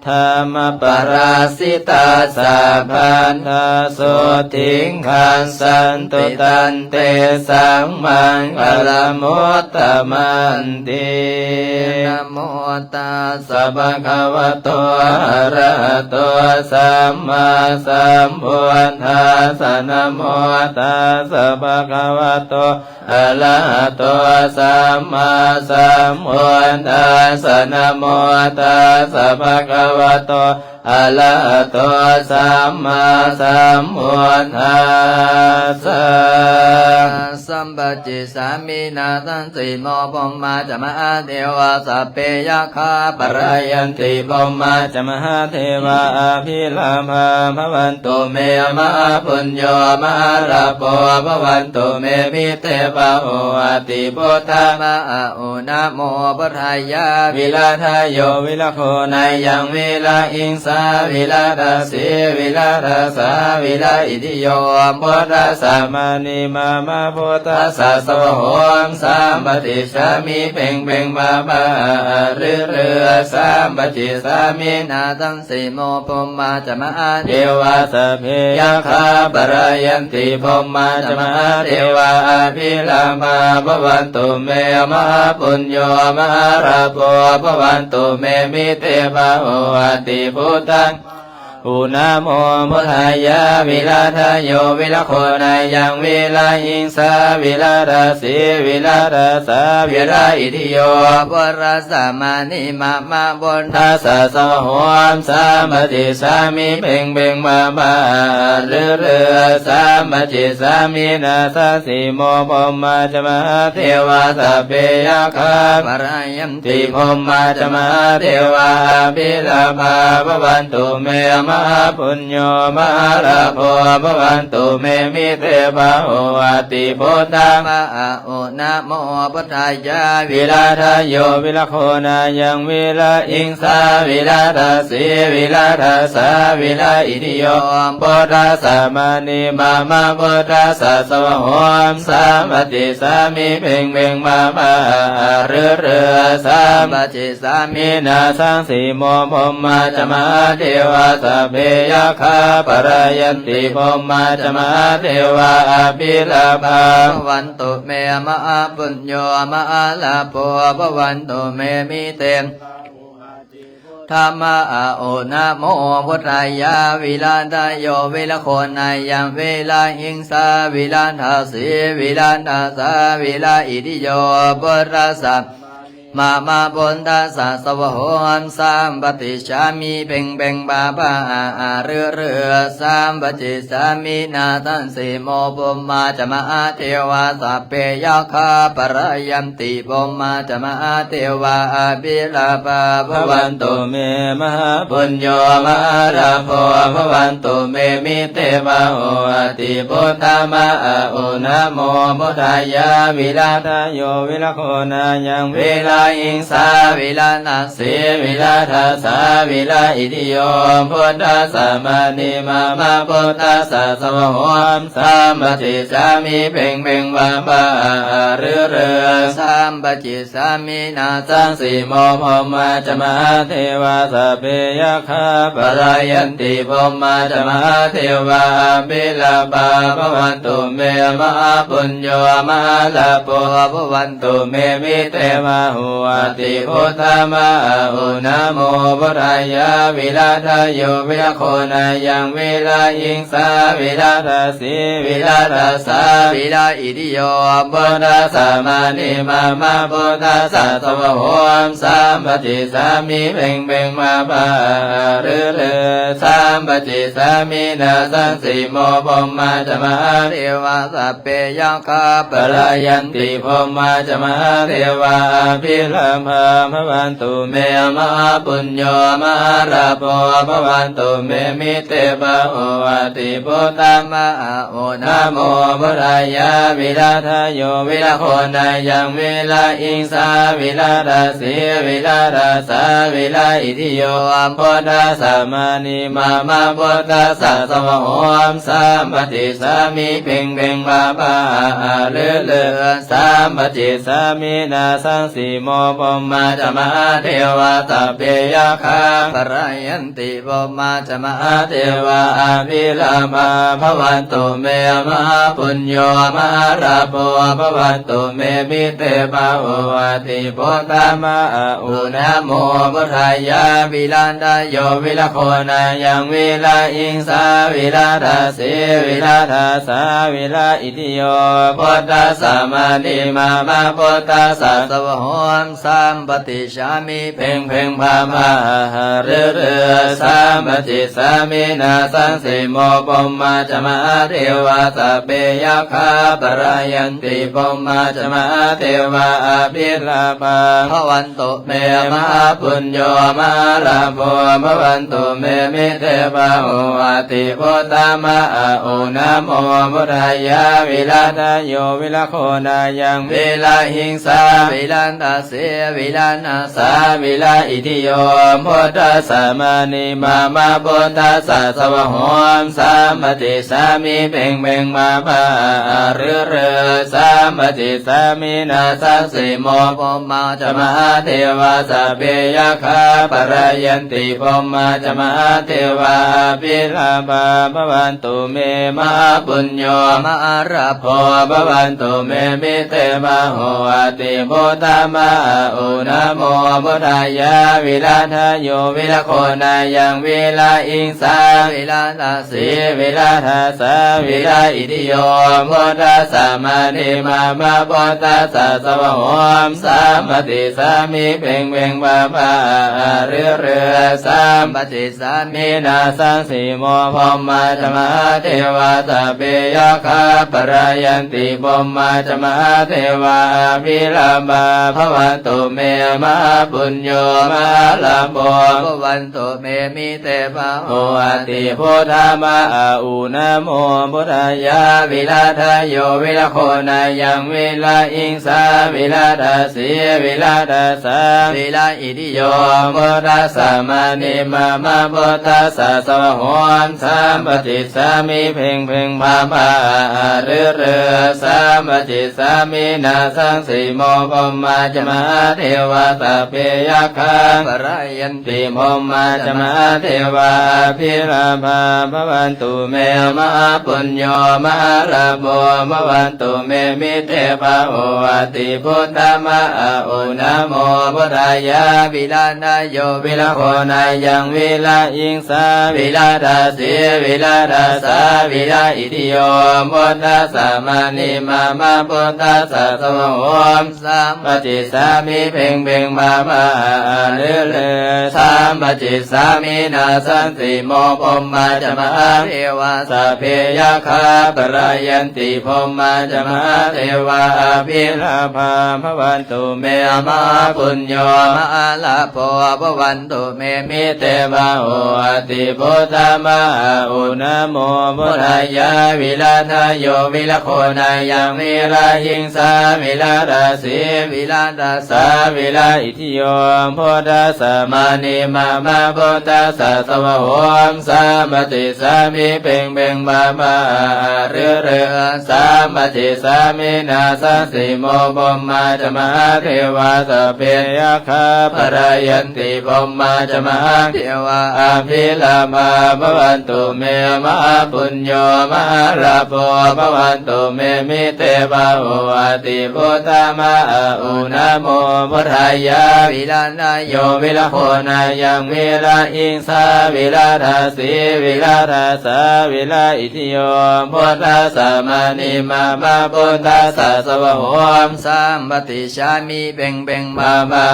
ທຳມະປະລາຊິຕາ ສາພັນທາ ໂສທິງຄັນສັນຕຸ ຕັນເຕສັງ ມັງຄະລະມຸດຕະມັນຕິ. ນະໂມຕັດສະ ພະຄະວະໂຕ ອະລະຫະໂຕ ສຳມາສຳພຸດທັດສະ ນະໂມຕັດສະ ພະຄະວະໂຕ ອະລະຫະໂຕ ສຳມາສຳພຸດທັດສະ ນະໂມຕັດສະ ພະຄະວະໂຕ ອະລະຫະໂຕ ສຳມາສຳພຸດທັດສະ. ສຳປະຈິດສາມິ ນາສັງສີໂມ ພົມມາຈະ ມະຫາເທວາ ສັບເປ ຍັກຂາ ປະລາຍັນຕິ ພົມມາຈະ ມະຫາເທວາ ອະພິລາພາ ພະວັນຕຸເມ ມະຫາປຸນໂຍ ມະຫາລາໂພ ພະວັນຕຸເມ ມິເຕ ບາໂຫ ອະຕິ ພຸດທາ ມະອາ ໂອ ນະໂມ ພຸດທາຍາ ວິລາທາໂຍ ວິລາໂຄນາຍັງ ວິລາອິງສາ ວິລາທາສີ ວິລາທາສາ ວິລາອິທິໂຍ ພຸດທາສະ ມະນີມາມະ ພຸດທາສະ ສະວະໂຫມ ສຳປະຕິສາມິ ເພັງເພັງ ບາບາ ອາ ອາ ລື ລື ສຳປະຈິດສາມິ ນາສັງ ສີໂມ ພົມມາຈະ ມະຫາເທວາ ສັບເພ ຍັກຂາ ປະລາຍັນຕິ ພົມມາຈະ ມະຫາເທວາ ອະພິລາພາ ພະວັນຕຸເມ ມະຫາປຸນໂຍ ມະຫາລາໂພ ພະວັນຕຸເມ ມິເຕ ບາໂຫ ອະຕິ ພຸດທັງ ອຸນະໂມ ພຸດທາຍາ ວິລາທາໂຍ ວິລາໂຄນາຍັງ ວິລາອິງສາ ວິລາທາສີ ວິລາທາສາ ວິລາອິທິໂຍ ພຸດທາສະ ມະນີມາມະ ພຸດທາສະ ສະວະໂຫມ ສຳປະຕິສາມິ ເພັງເພັງ ບາບາ ອາ ອາ ລື ລື ສຳປະຈິດສາມິ ນາສັງ ສີໂມ ພົມມາຈະ ມະຫາເທວາ ສັບເພ ຍັກຂາ ປະລາຍັນ ຕິ ພົມມາຈະ ມະຫາເທວາ ອະພິລາພາ ພະວັນຕຸເມ ມະຫາປຸນໂຍ ມະຫາລາໂພ ພະວັນຕຸເມ ມິເຕ ບາໂຫ ອະຕິ ພຸດທາ ມະອາ ໂອ ນະໂມ ພຸດທາຍາ ວິລາທາໂຍ ວິລາໂຄນາຍັງ ວິລາອິງສາ ວິລາທາສີ ວິລາທາສາ ວິລາອິທິໂຍ ພຸດທາສະ ມະນີມາມະ ພຸດທາສະ ສະວະໂຫມ ສຳປະຕິສາມິ ເພັງເພັງ ບາບາ ອາ ອາ ລື ລື ສຳປະ ສາມິນາສັງ ສີໂມ ພົມມາຈະ ມະຫາເທວາ ສັບເພ ຍັກຂາ ປະລາຍັນຕິ ພົມມາຈະ ມະຫາເທວາ ອະພິລາພາ ພະວັນຕຸເມ ມະຫາປຸນໂຍ ມະຫາລາໂພ ພະວັນຕຸເມ ມິເຕ ທາມະອາ ໂອ ນະໂມ ພຸດທາຍາ ວິລາທາໂຍ ວິລາໂຄນາຍັງ ວິລາຫິງສາ ວິລາທາສີ ວິລາທາສາ ວິລາອິທິໂຍ ພຸດທາສະ ມາມະ ພຸດທາສະ ສະວະໂຫມ ສຳປະຕິສາມິ ເພັງເພັງ ບາບາ ອາ ອາ ລື ລື ສຳປະຈິດສາມິ ນາສັງ ສີໂມ ພົມມາຈະ ມະຫາເທວາ ສັບເພ ຍັກຂາ ປະລາຍັນຕິ ພົມມາຈະ ມະຫາເທວາ ອະພິລາພາ ພະວັນຕຸເມ ມະຫາປຸນໂຍ ມະຫາລາໂພ ພະວັນຕຸເມ ມິເຕ ບາໂຫ ອະຕິ ພຸດທາມະອາ ໂອ ນະໂມ ພຸດທາຍາ ວິລາທາໂຍ ວິລາໂຄນາຍັງ ວິລາ หิงสา วิรัตสี วิรัตสา วิระอิทิโย พุทธัสสะ มานิ มะ มะ พุทธัสสะ สวะโห สัมปติสสามิ เพ็งเพ็งพาพาอาหารือฤๅ สัมปติสสามิ นาสังสีโม พรหมาจะมหาเทวา สัพเพยักขา ปะรายันติ พรหมาจะมหาเทวา อภิลาภา ภะวันตุเม มหาปุญโญ มหาลาโภ ภะวันตุเม มิเต บาหู อติ พุทธา มาอาอุ นะโม พุทธายา วิรัตโย วิรโค นายัง วิระหิงสา วิรัตสี วิรัตสา วิระอิทิโย พุทธัสสะ มานิ มะ มะ พุทธัสสะ สวะโห สัมปติสสามิ เพ็งเพ็งพาพาอาหารือฤๅ สัมปติสสามิ นาสังสีโม พรหมาจะมหาเทวา สัพเพยักขา ปะรายันติ พรหมาจะมหาเทวา อภิลาภา ภะวันตุเม มหาปุญโญ มหาลาโภ ภะวันตุเม มิเต บาหู อติ พุทธา มาอาอุ นะโม พุทธายา วิรัตโย วิรโค นายัง วิระหิงสา วิรัตสี วิรัตสา วิระอิทิโย พุทธัสสะ มานิ มะ มะ พุทธัสสะ สวะโห สัมปติสสามิ เพ็งเพ็งพาพาอาหารือฤๅ สัมปติสสามิ นาสังสีโม พรหมาจะมหาเทวา สัพเพยักขา ปะรายันติ พรหมาจะมหาเทวา อภิลาภา ภะวันตุเม มหาปุญโญ มหาลาโภ ภะวันตุเม มิเต บาหู อติ พุทธา มาอาอุ นะโม พุทธายา วิรัตโย วิรโค นายัง วิระหิงสา วิรัตสี วิรัตสา วิระอิทิโย พุทธัสสะ มานิ มะ มะ พุทธัสสะ สวะโห สัมปติสสามิ เพ็งเพ็งพาพาอาหารือฤๅ สัมปติสสามิ นาสังสีโม พรหมาจะมหาเทวา สัพเพยักขา ปะรายันติ พรหมาจะมหาเทวา อภิลาภา ภะวันตุเม มหาปุญโญ มหาลาโภ ภะวันตุเม มิเต บาหู อติ พุทธา มาอาอุ นะโม พุทธายา วิรัตโย วิรโค นายัง วิระหิงสา วิรัต สีวิรัตสาวิระอิทิโย พุทธัสสะ มานิ มะ มะ พุทธัสสะ สวะโห สัมปติสสามิ เพ็งเพ็งพาพาอาหารือฤๅ สัมปติสสามิ นาสังสีโม พรหมาจะมหาเทวา สัพเพยักขา ปะรายันติ พรหมาจะมหาเทวา อภิลาภา ภะวันตุเม มหาปุญโญ มหาลาโภ ภะวันตุเม มิเต บาหู อติ พุทธา มาอาอุ นะโม พุทธายา วิรัตโย วิรโค นายัง วิระหิงสา วิรัตสี วิรัตสา วิระอิทิโย พุทธัสสะ มานิ มะ มะ พุทธัสสะ สวะโห สัมปติสสามิ เพ็งเพ็งพาพาอาหารือฤๅ สัมปติสสามิ นาสังสีโม พรหมาจะมหาเทวา สัพเพยักขา ปะรายันติ พรหมาจะมหาเทวา อภิลาภา ภะวันตุเม มหาปุญโญ มหาลาโภ ภะวันตุเม มิเต บาหู อติ พุทธา มาอาอุ นะโม พุทธายา วิรัตโย วิรโค นายัง วิระหิงสา วิรัตสี วิรัตสา วิระอิทิโย พุทธัสสะ มานิ มะ มะ พุทธัสสะ สวะโห สัมปติสสามิ เพ็งเพ็งพาพาอาหารือฤๅ สัมปติสสามิ นาสังสีโม พรหมาจะมหาเทวา สัพเพยักขา ปะรายันติ พรหมาจะมหาเทวา อภิลาภา ภะวันตุเม มหาปุญโญ มหาลาโภ ภะวันตุเม มิเต บาหู อติ พุทธา มาอาอุ นะโม พุทธายา วิรัตโย วิรโค นายัง วิระหิงสา วิรัตสี วิรัตสา วิระอิทิโย พุทธัสสะ มานิ มะ มะ พุทธัสสะ สวะโห สัมปติสสามิ เพ็งเพ็งพาพาอาหารือฤๅ สัมปติสสามิ นาสังสีโม พรหมาจะมหาเทวา สัพเพยักขา ปะรายันติ พรหมาจะมหาเทวา อภิลาภา ภะวันตุเม มหาปุญโญ มหาลาโภ ภะวัน ตุเม มิเต บาหู อติ พุทธา มาอาอุ นะโม พุทธายา วิรัตโย วิรโค นายัง วิระหิงสา วิรัตสี วิรัต ສາວິລາອິທິໂຍ ພຸດທັດສະ ມະນີ ມະມະ ພຸດທັດສະ ສະວະໂຫ ສາມປະຕິສາມິ ເພັງເພັງ ພາພາ ຫະ ລືລື ສາມປະຕິສາມິ ນາສັງສີໂມ ພົມມາຈະ ມະຫາເທວາ ສັບເພ ຍັກຂາ ພະລາຍັນຕິ ພົມມາຈະ ມະຫາເທວາ ອະພິລາພາ ພະວັນຕຸເມ ມະຫາປຸນໂຍ ມະຫາລາໂພ ພະວັນຕຸເມ ມິເຕພາໂຫ ອະຕິ ພຸດທາມະ ອະໂອ ນະໂມ ພຸດທາຍາ ວິລາທາໂຍ ວິລາໂຄນາຍັງ ວິລາອິງສາ ວິລາທາສີ ວິລາທາສາ ວິລາອິທິໂຍ ພຸດທັດສະ ມະນີ ມະມະ ພຸດທັດສະ ສະວະໂຫ ສາມປະຕິສາມິ ເພັງເພັງ ພາພາ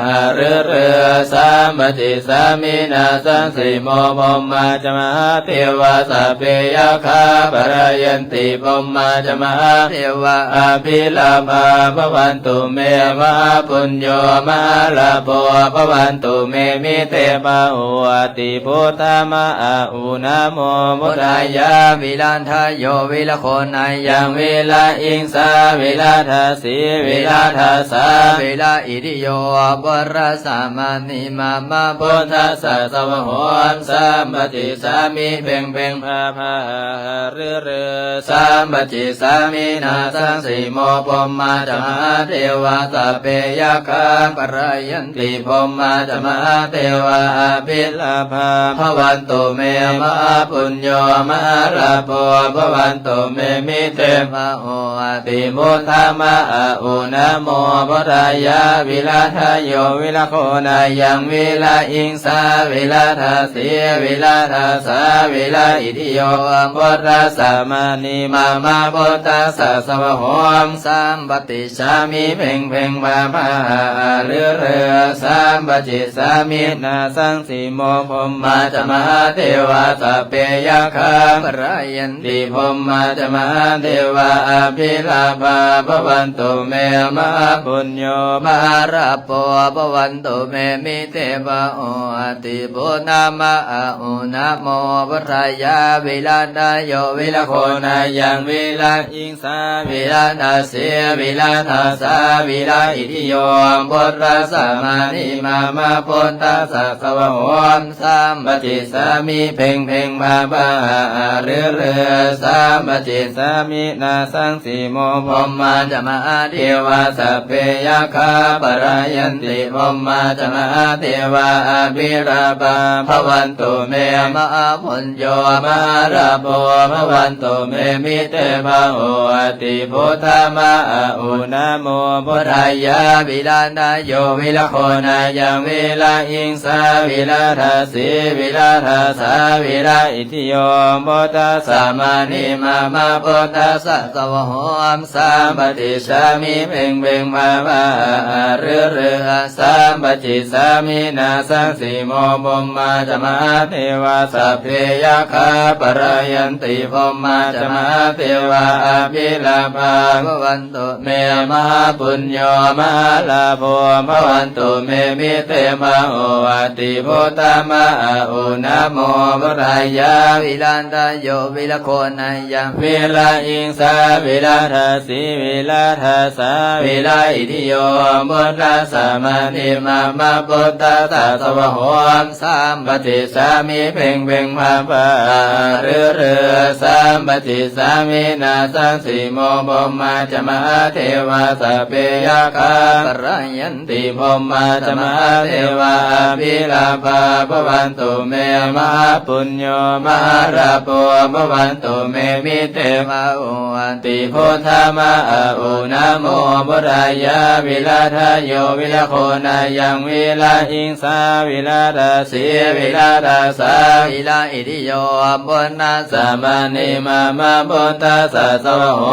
ຫະ ລືລື ສາມປະຕິສາມິ ນາສັງສີໂມ ພົມມາຈະ ມະຫາເທວາ ສັບເພ ຍັກຂາ ພະລາຍັນຕິ ພົມມາຈະ ມະຫາເທວາ ອະພິລາພາ ພະວັນຕຸເມ ມະຫາປຸນໂຍ ມະຫາລາໂພ ພະວັນຕຸເມ ມິເຕພາໂຫ ອະຕິ ພຸດທາມະ ອະໂອ ນະໂມ ພຸດທາຍາ ວິລາທາໂຍ ວິລາໂຄນາຍັງ ວິລາອິງສາ ວິລາທາສີ ວິລາທາສາ ວິລາອິທິໂຍ ພຸດທັດສະ ມະນີ ມະມະ ພຸດທັດສະ ສະວະໂຫ ສາມປະຕິສາມິ ເພັງເພັງ ພາພາ ຫະ ລືລື ສາມປະຕິສາມິ ນາສັງສີໂມ ພົມມາຈະ ມະຫາເທວາ ສັບເພ ຍັກຂາ ພະລາຍັນຕິ ພົມມາຈະ ມະຫາເທວາ ອະພິລາພາ ພະວັນຕຸເມ ມະຫາປຸນໂຍ ມະຫາລາໂພ ພະວັນຕຸເມ ມິເຕພາໂຫ ອະຕິ ພຸດທາມະ ອະໂອ ນະໂມ ພຸດທາຍາ ວິລາທາໂຍ ວິລາໂຄນາຍັງ ວິລາອິງສາ ວິລາທາສີ ວິລາທາສາ ວິລາອິທິໂຍ ພຸດທັດສະ ມະນີ ມະມະ ພຸດທັດສະ ສະວະໂຫ ສາມປະຕິສາມິ ເພັງເພັງ ພາພາ ຫະ ລືລື ສາມປະຕິສາມິ ນາສັງສີໂມ ພົມມາຈະ ມະຫາເທວາ ສັບເພ ຍັກຂາ ພະລາຍັນຕິ ພົມມາຈະ ມະຫາເທວາ ອະພິລາພາ ພະວັນຕຸເມ ມະຫາປຸນໂຍ ມະຫາລາໂພ ພະວັນຕຸເມ ມິເຕພາໂຫ ອະຕິ ພຸດທາມະ ອະໂອ ນະໂມ ພຸດທາຍາ ວິລາທາໂຍ ວິລາໂຄນາຍັງ ວິລາອິງ ສາ ວິລາທາສີ ວິລາທາສາ ວິລາອິທິໂຍ ພຸດທັດສະ ມະນີ ມະມະ ພຸດທັດສະ ສະວະໂຫ ສາມປະຕິສາມິ ເພັງເພັງ ພາພາ ຫະ ລືລື ສາມປະຕິສາມິ ນາສັງສີໂມ ພົມມາຈະ ມະຫາເທວາ ສັບເພ ຍັກຂາ ພະລາຍັນຕິ ພົມມາຈະ ມະຫາເທວາ ອະພິລາພາ ພະວັນຕຸເມ ມະຫາປຸນ ໂຍ ມະຫາລາໂພ ພະວັນຕຸເມ ມິເຕພາໂຫ ອະຕິ ພຸດທາມະ ອະໂອ ນະໂມ ພຸດທາຍາ ວິລາທາໂຍ ວິລາໂຄນາຍັງ ວິລາອິງສາ ວິລາທາສີ ວິລາທາສາ ວິລາອິທິໂຍ ພຸດທັດສະ ມະນີ ມະມະ ພຸດທັດສະ ສະວະໂຫ ສາມປະຕິສາມິ ເພັງເພັງ ພາພາ ຫະ ລືລື ສາມປະຕິສາມິ ນາສັງສີໂມ ພົມມາຈະ ມະຫາເທວາ ສັບເພ ຍັກຂາ ພະລາຍັນຕິ ພົມມາຈະ ມະຫາເທວາ ອະພິລາພາ ພະວັນຕຸເມ ມະຫາປຸນໂຍ ມະຫາລາໂພ ພະວັນຕຸເມ ມິເຕພາໂຫ ອະຕິ ພຸດທາມະ ອະໂອ ນະໂມ ພຸດທາຍາ ວິລາທາໂຍ ວິລາໂຄນາຍັງ ວິລາອິງສາ ວິລາທາສີ ວິລາທາສາ ວິລາອິທິໂຍ ພຸດທັດສະ ມະນີ ມະມະ ພຸດທັດສະ ສະວະໂຫ ສາມປະຕິສາມິ ເພັງເພັງ ພາພາ ຫະ ລືລື ສາມປະຕິສາມິ ນາສັງສີໂມ ພົມມາຈະ ມະຫາເທວາ ສັບເພ ຍັກຂາ ພະລາຍັນຕິ ພົມມາຈະ ມະຫາເທວາ ອະພິລາພາ ພະວັນຕຸເມ ມະຫາປຸນໂຍ ມະຫາລາໂພ ພະວັນຕຸເມ ມິເຕພາໂຫ ອະຕິ ພຸດທາມະ ອະໂອ ນະໂມ ພຸດທາຍາ ວິລາທາໂຍ ວິລາໂຄນາຍັງ ວິລາອິງ ສາ ວິລາທາສີ ວິລາທາສາ ວິລາອິທິໂຍ ພຸດທັດສະ ມະນີ ມະມະ ພຸດທັດສະ ສະວະໂຫ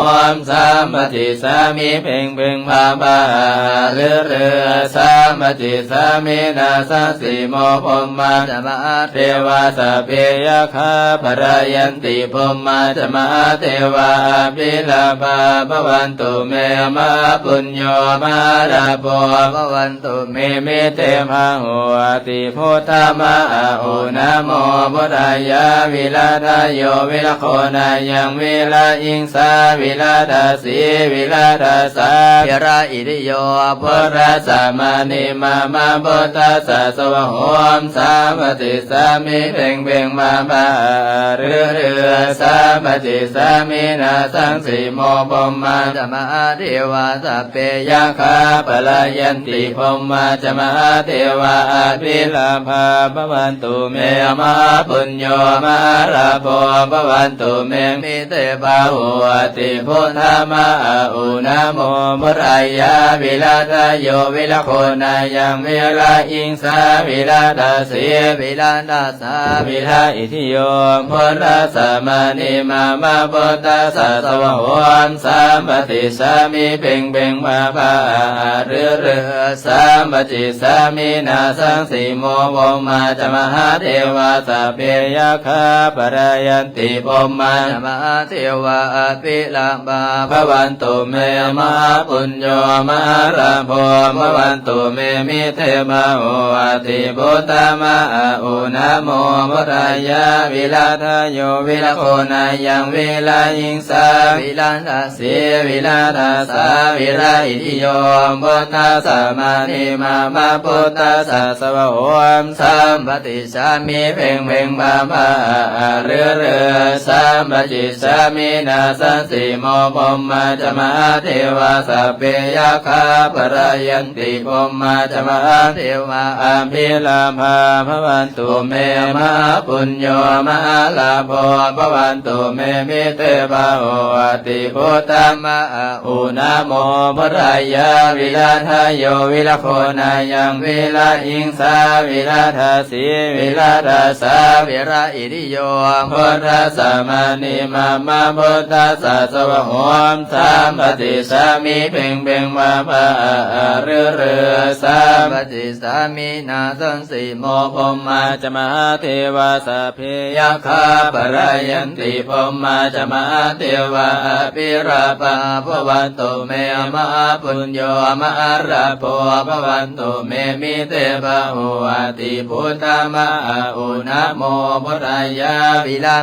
ສາມປະຕິສາມິ ເພັງເພັງ ພາພາ ຫະ ລືລື ສາມປະຕິສາມິ ນາສັງສີໂມ ພົມມາຈະ ມະຫາເທວາ ສັບເພ ຍັກຂາ ພະລາຍັນຕິ ພົມມາຈະ ມະຫາເທວາ ອະພິລາພາ ພະວັນຕຸເມ ມະຫາປຸນໂຍ ມະຫາລາໂພ ພະວັນ ຕຸເມ ມິເຕພາໂຫ ອະຕິ ພຸດທາມະ ອະໂອ ນະໂມ ພຸດທາຍາ ວິລາທາໂຍ ວິລາໂຄນາຍັງ ວິລາອິງສາ ວິລາທາສີ ວິລາທາສາ ວິລາອິທິໂຍ ໂຍ ພຸດທັດສະ ມະນີ ມະມະ ພຸດທັດສະ ສະວາໂຫມ ສຳປະຕິສສາມິ ເພັງເພັງ ພະພະ ອະອະ ລືລື ສຳປະຕິສສາມິ ນາສັງສີໂມ ພົມມາ ຈະ ມະຫາເທວາ ສັບເພ ຍັກຂາ ພະລາຍັນຕິ ພົມມາ ຈະ ມະຫາເທວາ ອະພິລາພາ ພະວັນຕຸ ເມ ມະຫາປຸນໂຍ ມະຫາລາໂພ ພະວັນຕຸ ເມ ມິ ເທ ພາໂຫ ອະຕິ ພຸດທາ ມະອະ ອຸນາໂມ ພຸດທາຍາ ວິລາທາໂຍ ວິລາໂຄນາຍັງ ວິລາອິງສາ ວິລາທາສີ ວິລາທາສາ ວິລາອິທິໂຍ ພຸດທັດສະ ມະນີ ມະມະ ພຸດທັດສະ ສະວາໂຫມ ສຳປະຕິສສາມິ ເພັງເພັງ ພະພະ ອະອະ ລືລື ສຳປະຕິສສາມິ ນາສັງສີໂມ ພົມມາ ຈະ ມະຫາເທວາ ສັບເພ ຍັກຂາ ພະລາຍັນ ຕິ ພົມມາ ຈະ ມະຫາເທວາ ອະພິລາພາ ພະວັນຕຸ ເມ ມະຫາປຸນໂຍ ມະຫາລາໂພ ພະວັນຕຸ ເມ ມິ ເທ ພາໂຫ ອະຕິ ພຸດທາ ມະອະ ອຸນາໂມ ພຸດທາຍາ ວິລາທາໂຍ ວິລາໂຄນາຍັງ ວິລາອິງສາ ວິລາທາສີ ວິລາທາສາ ວິລາອິທິໂຍ ພຸດທັດສະ ມະນີ ມະມະ ພຸດທັດສະ ສະວາໂຫມ ສຳປະຕິ ສາມິ ເພັງເພັງ ພະພະ ອະອະ ລືລື ສຳປະຕິສສາມິ ນາສັງສີໂມ ພົມມາ ຈະ ມະຫາເທວາ ສັບເພ ຍັກຂາ ພະລາຍັນຕິ ພົມມາ ຈະ ມະຫາເທວາ ອະພິລາພາ ພະວັນຕຸ ເມ ມະຫາປຸນໂຍ ມະຫາລາໂພ ພະວັນຕຸ ເມ ມິ ເທ ພາໂຫ ອະຕິ ພຸດທາ ມະອະ ອຸນາໂມ ພຸດທາຍາ ວິລາທາໂຍ ວິລາໂຄນາຍັງ ວິລາອິງສາ ວິລາທາສີ ວິລາທາສາ ວິລາອິທິໂຍ ພຸດທັດສະ ມະນີ ມະມະ ພຸດທັດສະ ສະວາໂຫມ ສຳປະຕິສສາມິ ເພັງເພັງ ພະພະ ອະອະ ລືລື ສຳປະຕິສສາມິ ນາສັງສີໂມ ພົມມາ ຈະ ມະຫາເທວາ ສັບເພ ຍັກຂາ ພະລາຍັນ ຕິ ພົມມາ ຈະ ມະຫາເທວາ ອະພິລາພາ ພະວັນຕຸ ເມ ມະຫາປຸນໂຍ ມະຫາລາໂພ ພະວັນຕຸ ເມ ມິ ເທ ພາໂຫ ອະຕິ ພຸດທາ ມະອະ ອຸນາໂມ ພຸດທາຍາ ວິລາ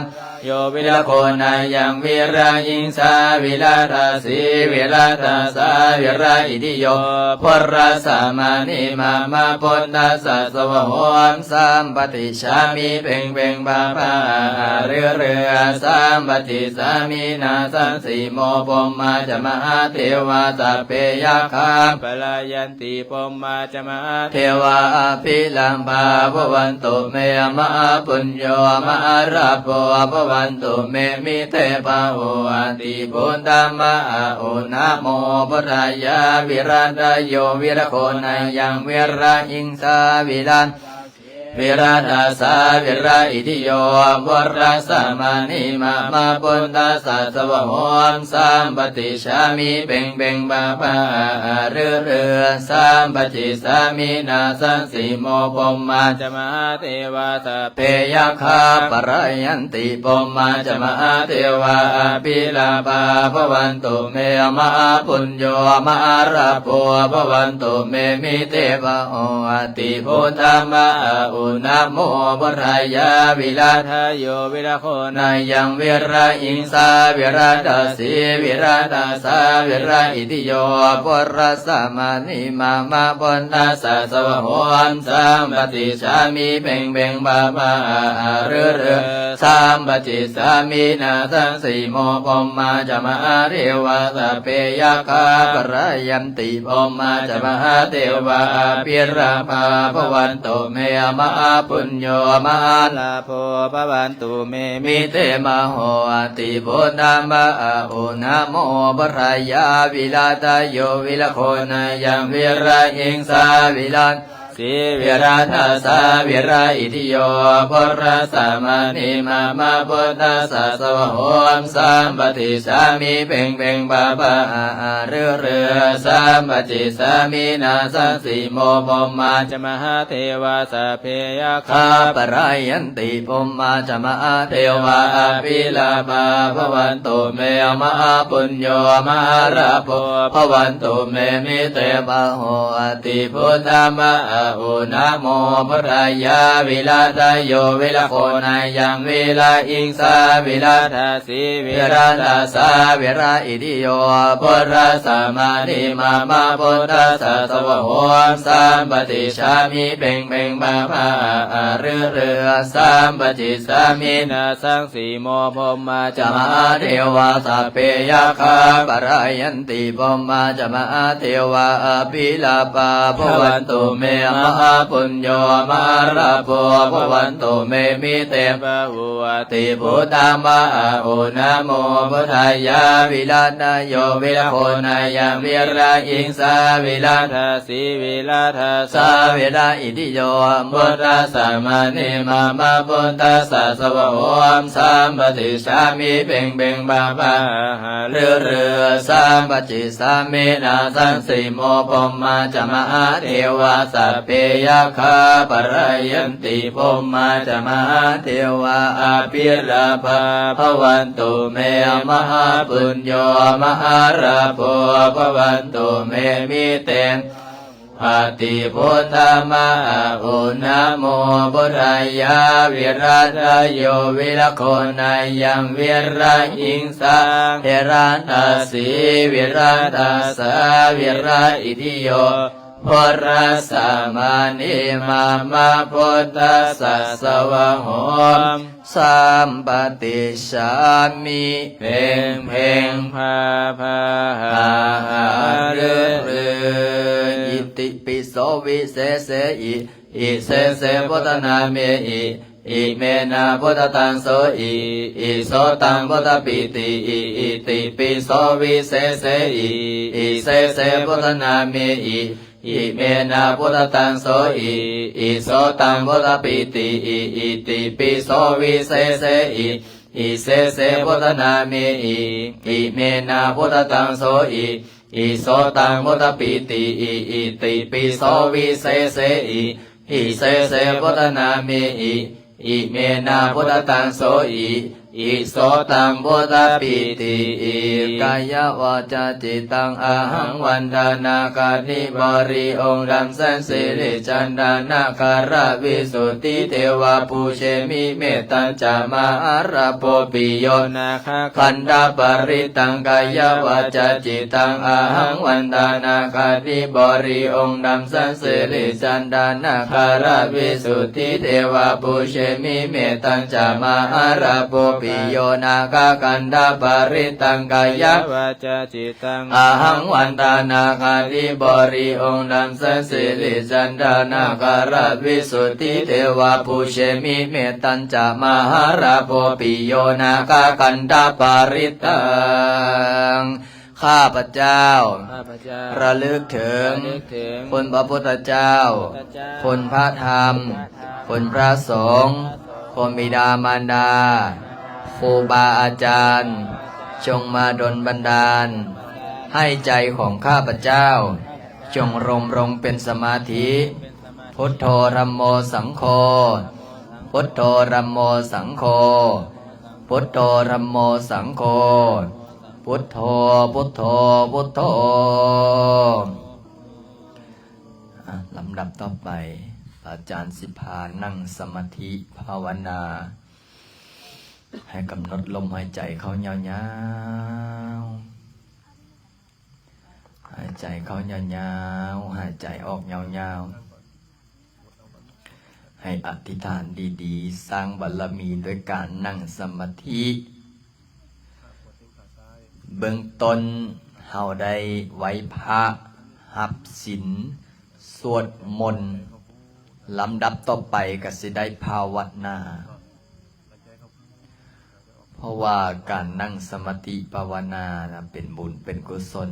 ໂຍ ວິລາໂຄນາຍັງ ວິລາອິງສາ ວິລາທາສີ ວິລາທາສາ ວິລາອິທິໂຍ ພຸດທັດສະ ມະນີ ມະມະ ພຸດທັດສະ ສະວາໂຫມ ສຳປະຕິ ສສາມິ ເພັງເພັງ ພະພະ ອະອະ ລືລື ສຳປະຕິສສາມິ ນາສັງສີໂມ ພົມມາ ຈະ ມະຫາເທວາ ສັບເພ ຍັກຂາ ພະລາຍັນ ຕິ ພົມມາ ຈະ ມະຫາເທວາ ອະພິລາພາ ພະວັນຕຸ ເມ ມະຫາປຸນໂຍ ມະຫາລາໂພ ພະວັນຕຸ ເມ ມິ ເທ ພາໂຫ ອະຕິ ພຸດທາ ມະອະ ອຸນາໂມ ພຸດທາຍາ ວິລາທາໂຍ ວິລາໂຄນາຍັງ ວິລາອິງສາ ວິລາ ວິລາທາສາ ວິລາອິທິໂຍ ພຸດທັດສະ ມະນີ ມະມະ ພຸດທັດສະ ສະວາໂຫມ ສຳປະຕິສສາມິ ເພັງເພັງ ພະພະ ອະອະ ລືລື ສຳປະຕິສສາມິ ນາສັງສີໂມ ພົມມາ ຈະ ມະຫາເທວາ ສັບເພ ຍັກຂາ ພະລາຍັນ ຕິ ພົມມາ ຈະ ມະຫາເທວາ ອະພິລາພາ ພະວັນຕຸ ເມ ມະຫາປຸນໂຍ ມະຫາລາໂພ ພະວັນຕຸ ເມ ມິ ເທ ພາໂຫ ອະຕິ ພຸດທາ ມະອະ ອຸນາໂມ ພຸດທາຍາ ວິລາທາໂຍ ວິລາໂຄນາຍັງ ວິລາອິງສາ ວິລາທາສີ ວິລາທາສາ ວິລາອິທິໂຍ ພຸດທັດສະ ມະນີ ມະມະ ພຸດທັດສະ ສະວາໂຫມ ສຳປະຕິສສາມິ ເພັງເພັງ ພະພະ ອະອະ ລືລື ສຳປະຕິສສາມິ ນາສັງສີໂມ ພົມມາ ຈະ ມະຫາເທວາ ສັບເພ ຍັກຂາ ພະລາຍັນ ຕິ ພົມມາ ຈະ ມະຫາເທວາ ອະພິລາພາ ພະວັນຕຸ ເມ ມະຫາປຸນໂຍ ມະຫາລາໂພ ພະວັນຕຸ ເມ ມິ ເທ ພາໂຫ ອະຕິ ພຸດທາ ມະອະ ອຸນາໂມ ພຸດທາຍາ ວິລາທາໂຍ ວິລາໂຄນາຍັງ ວິລາອິງສາ ວິລາ ສີ ວິລາທາສາ ວິລາອິທິໂຍ ພຸດທັດສະ ມະນີ ມະມະ ພຸດທັດສະ ສະວາໂຫມ ສຳປະຕິສສາມິ ເພັງເພັງ ພະພະ ອະອະ ລືລື ສຳປະຕິສສາມິ ນາສັງສີໂມ ພົມມາ ຈະ ມະຫາເທວາ ສັບເພ ຍັກຂາ ພະລາຍັນ ຕິ ພົມມາ ຈະ ມະຫາເທວາ ອະພິລາພາ ພະວັນຕຸ ເມ ມະຫາປຸນໂຍ ມະຫາລາໂພ ພະວັນຕຸ ເມ ມິ ເທ ພາໂຫ ອະຕິ ພຸດທາ ມະອະ โอ นะโม พุทธายะ วิรัตโย วิรโค นายัง วิรหิงสา วิรัตสี วิรัตสา วิรอิติโย พุทธัสสะ มานิ มะมะ พุทธัสสะ สวะโห สัมปะติชฉามิ เพ็งเพ็ง พาพา อะอะ ฤฤ สัมปะติชฉามิ นาสัง สีโม พรหมาจะ มหาเทวา สัพเพยักขา ปะระหันติ พรหมาจะ มหาเทวา อภิรักขา ภะวันตุเม มหาปุญโญ มหาลาโภ ภะวันตุเม มิเต บาหุ อติ พุทธัง วา อะ โอ นะโม พุทธายะ วิรัตโย วิรโค นายัง วิรหิงสา วิรัต สี วิรัตสา วิรอิติโย พุทธัสสะ มานิ มะมะ พุทธัสสะ สวะโห สัมปะติชฉามิ เพ็งเพ็ง พาพา อะอะ ฤฤ สัมปะติชฉามิ นาสัง สีโม พรหมาจะ มหาเทวา สัพเพยักขา ปะระหันติ พรหมาจะ มหาเทวา อภิรักขา ภะวันตุเม มหาปุญโญ มหาลาโภ ภะวันตุเม มิเต ปฏิพุทธมะอะ โอ นะโม พุทธายะ วิรัตโย วิรโค นายัง วิรหิงสา วิรัตสี วิรัตสา วิรอิติโย พุทธัสสะ มานิ มะมะ พุทธัสสะ สวะโห สัมปะติชฉามิ เพ็งเพ็ง พาพา หาหา ฤฤ อิติปิโส วิเศเส อิ อิเศเส พุทธนาเม อิ อิเมนะ พุทธตัง โส อิ อิโสตัง พุทธปีติ อิ อิติปิโส วิเศเส อิ อิเศเส พุทธนาเม อิ อิเมนะ พุทธตัง โส อิ อิโสตัง พุทธปีติ อิ อิติปิโส วิเศเส อิ อิเศเส พุทธนาเม อิ อิเมนะ พุทธตัง โส อิ อิโสตัง พุทธปีติ อิ อิติปิโส วิเศเส อิ อิเศเส พุทธนาเม อิ อิเมนะ พุทธตัง โส อิ อิโสตัง พุทธปีติ อิ กายวาจาจิตตัง อะหัง วันดานาคาธิบริ องค์ดำเส้นสิริจันดานาคาราชวิสุทธิเทวา ปูเชมิ เมตตัญจะ มหาราโภปิโย นาคคันธปริตตัง กายวาจาจิตตัง อะหัง วันดานาคาธิบริ องค์ดำเส้นสิริจันดานาคาราชวิสุทธิเทวา ปูเชมิ เมตตัญจะ มหาราโภปิโย นาคคันธปริตตัง กายวาจาจิตตัง อะหัง วันดานาคาธิบริ องค์ดำเส้นสิริจันดานาคาราชวิสุทธิเทวา ปูเชมิ เมตตัญจะ มหาราโภปิโย นาคคันธปริตตัง ข้าพเจ้า ข้าพเจ้า ระลึกถึง ระลึกถึง คุณพระพุทธเจ้า พระพุทธเจ้า คุณพระธรรม พระธรรม คุณพระสงฆ์ พระสงฆ์ คุณบิดามารดา ครูบาอาจารย์ จงมาดลบันดาล ให้ใจของข้าพเจ้า จงรวมลงเป็นสมาธิ พุทโธ ธัมโม สังโฆ พุทโธ ธัมโม สังโฆ พุทโธ ธัมโม สังโฆ พุทโธ พุทโธ พุทโธ อ่ะ ลำดับต่อไป อาจารย์สิพานั่งสมาธิภาวนา ให้กำหนดลมหายใจเข้ายาวๆ หายใจเข้ายาวๆ หายใจออกยาวๆ ให้อธิษฐานดีๆ สร้างบารมีด้วยการนั่งสมาธิ เบื้องต้นเฮาได้ไหว้พระ รับศีล สวดมนต์ ลำดับต่อไปก็สิได้ภาวนา เพราะว่าการนั่งสมาธิภาวนานะ เป็นบุญเป็นกุศล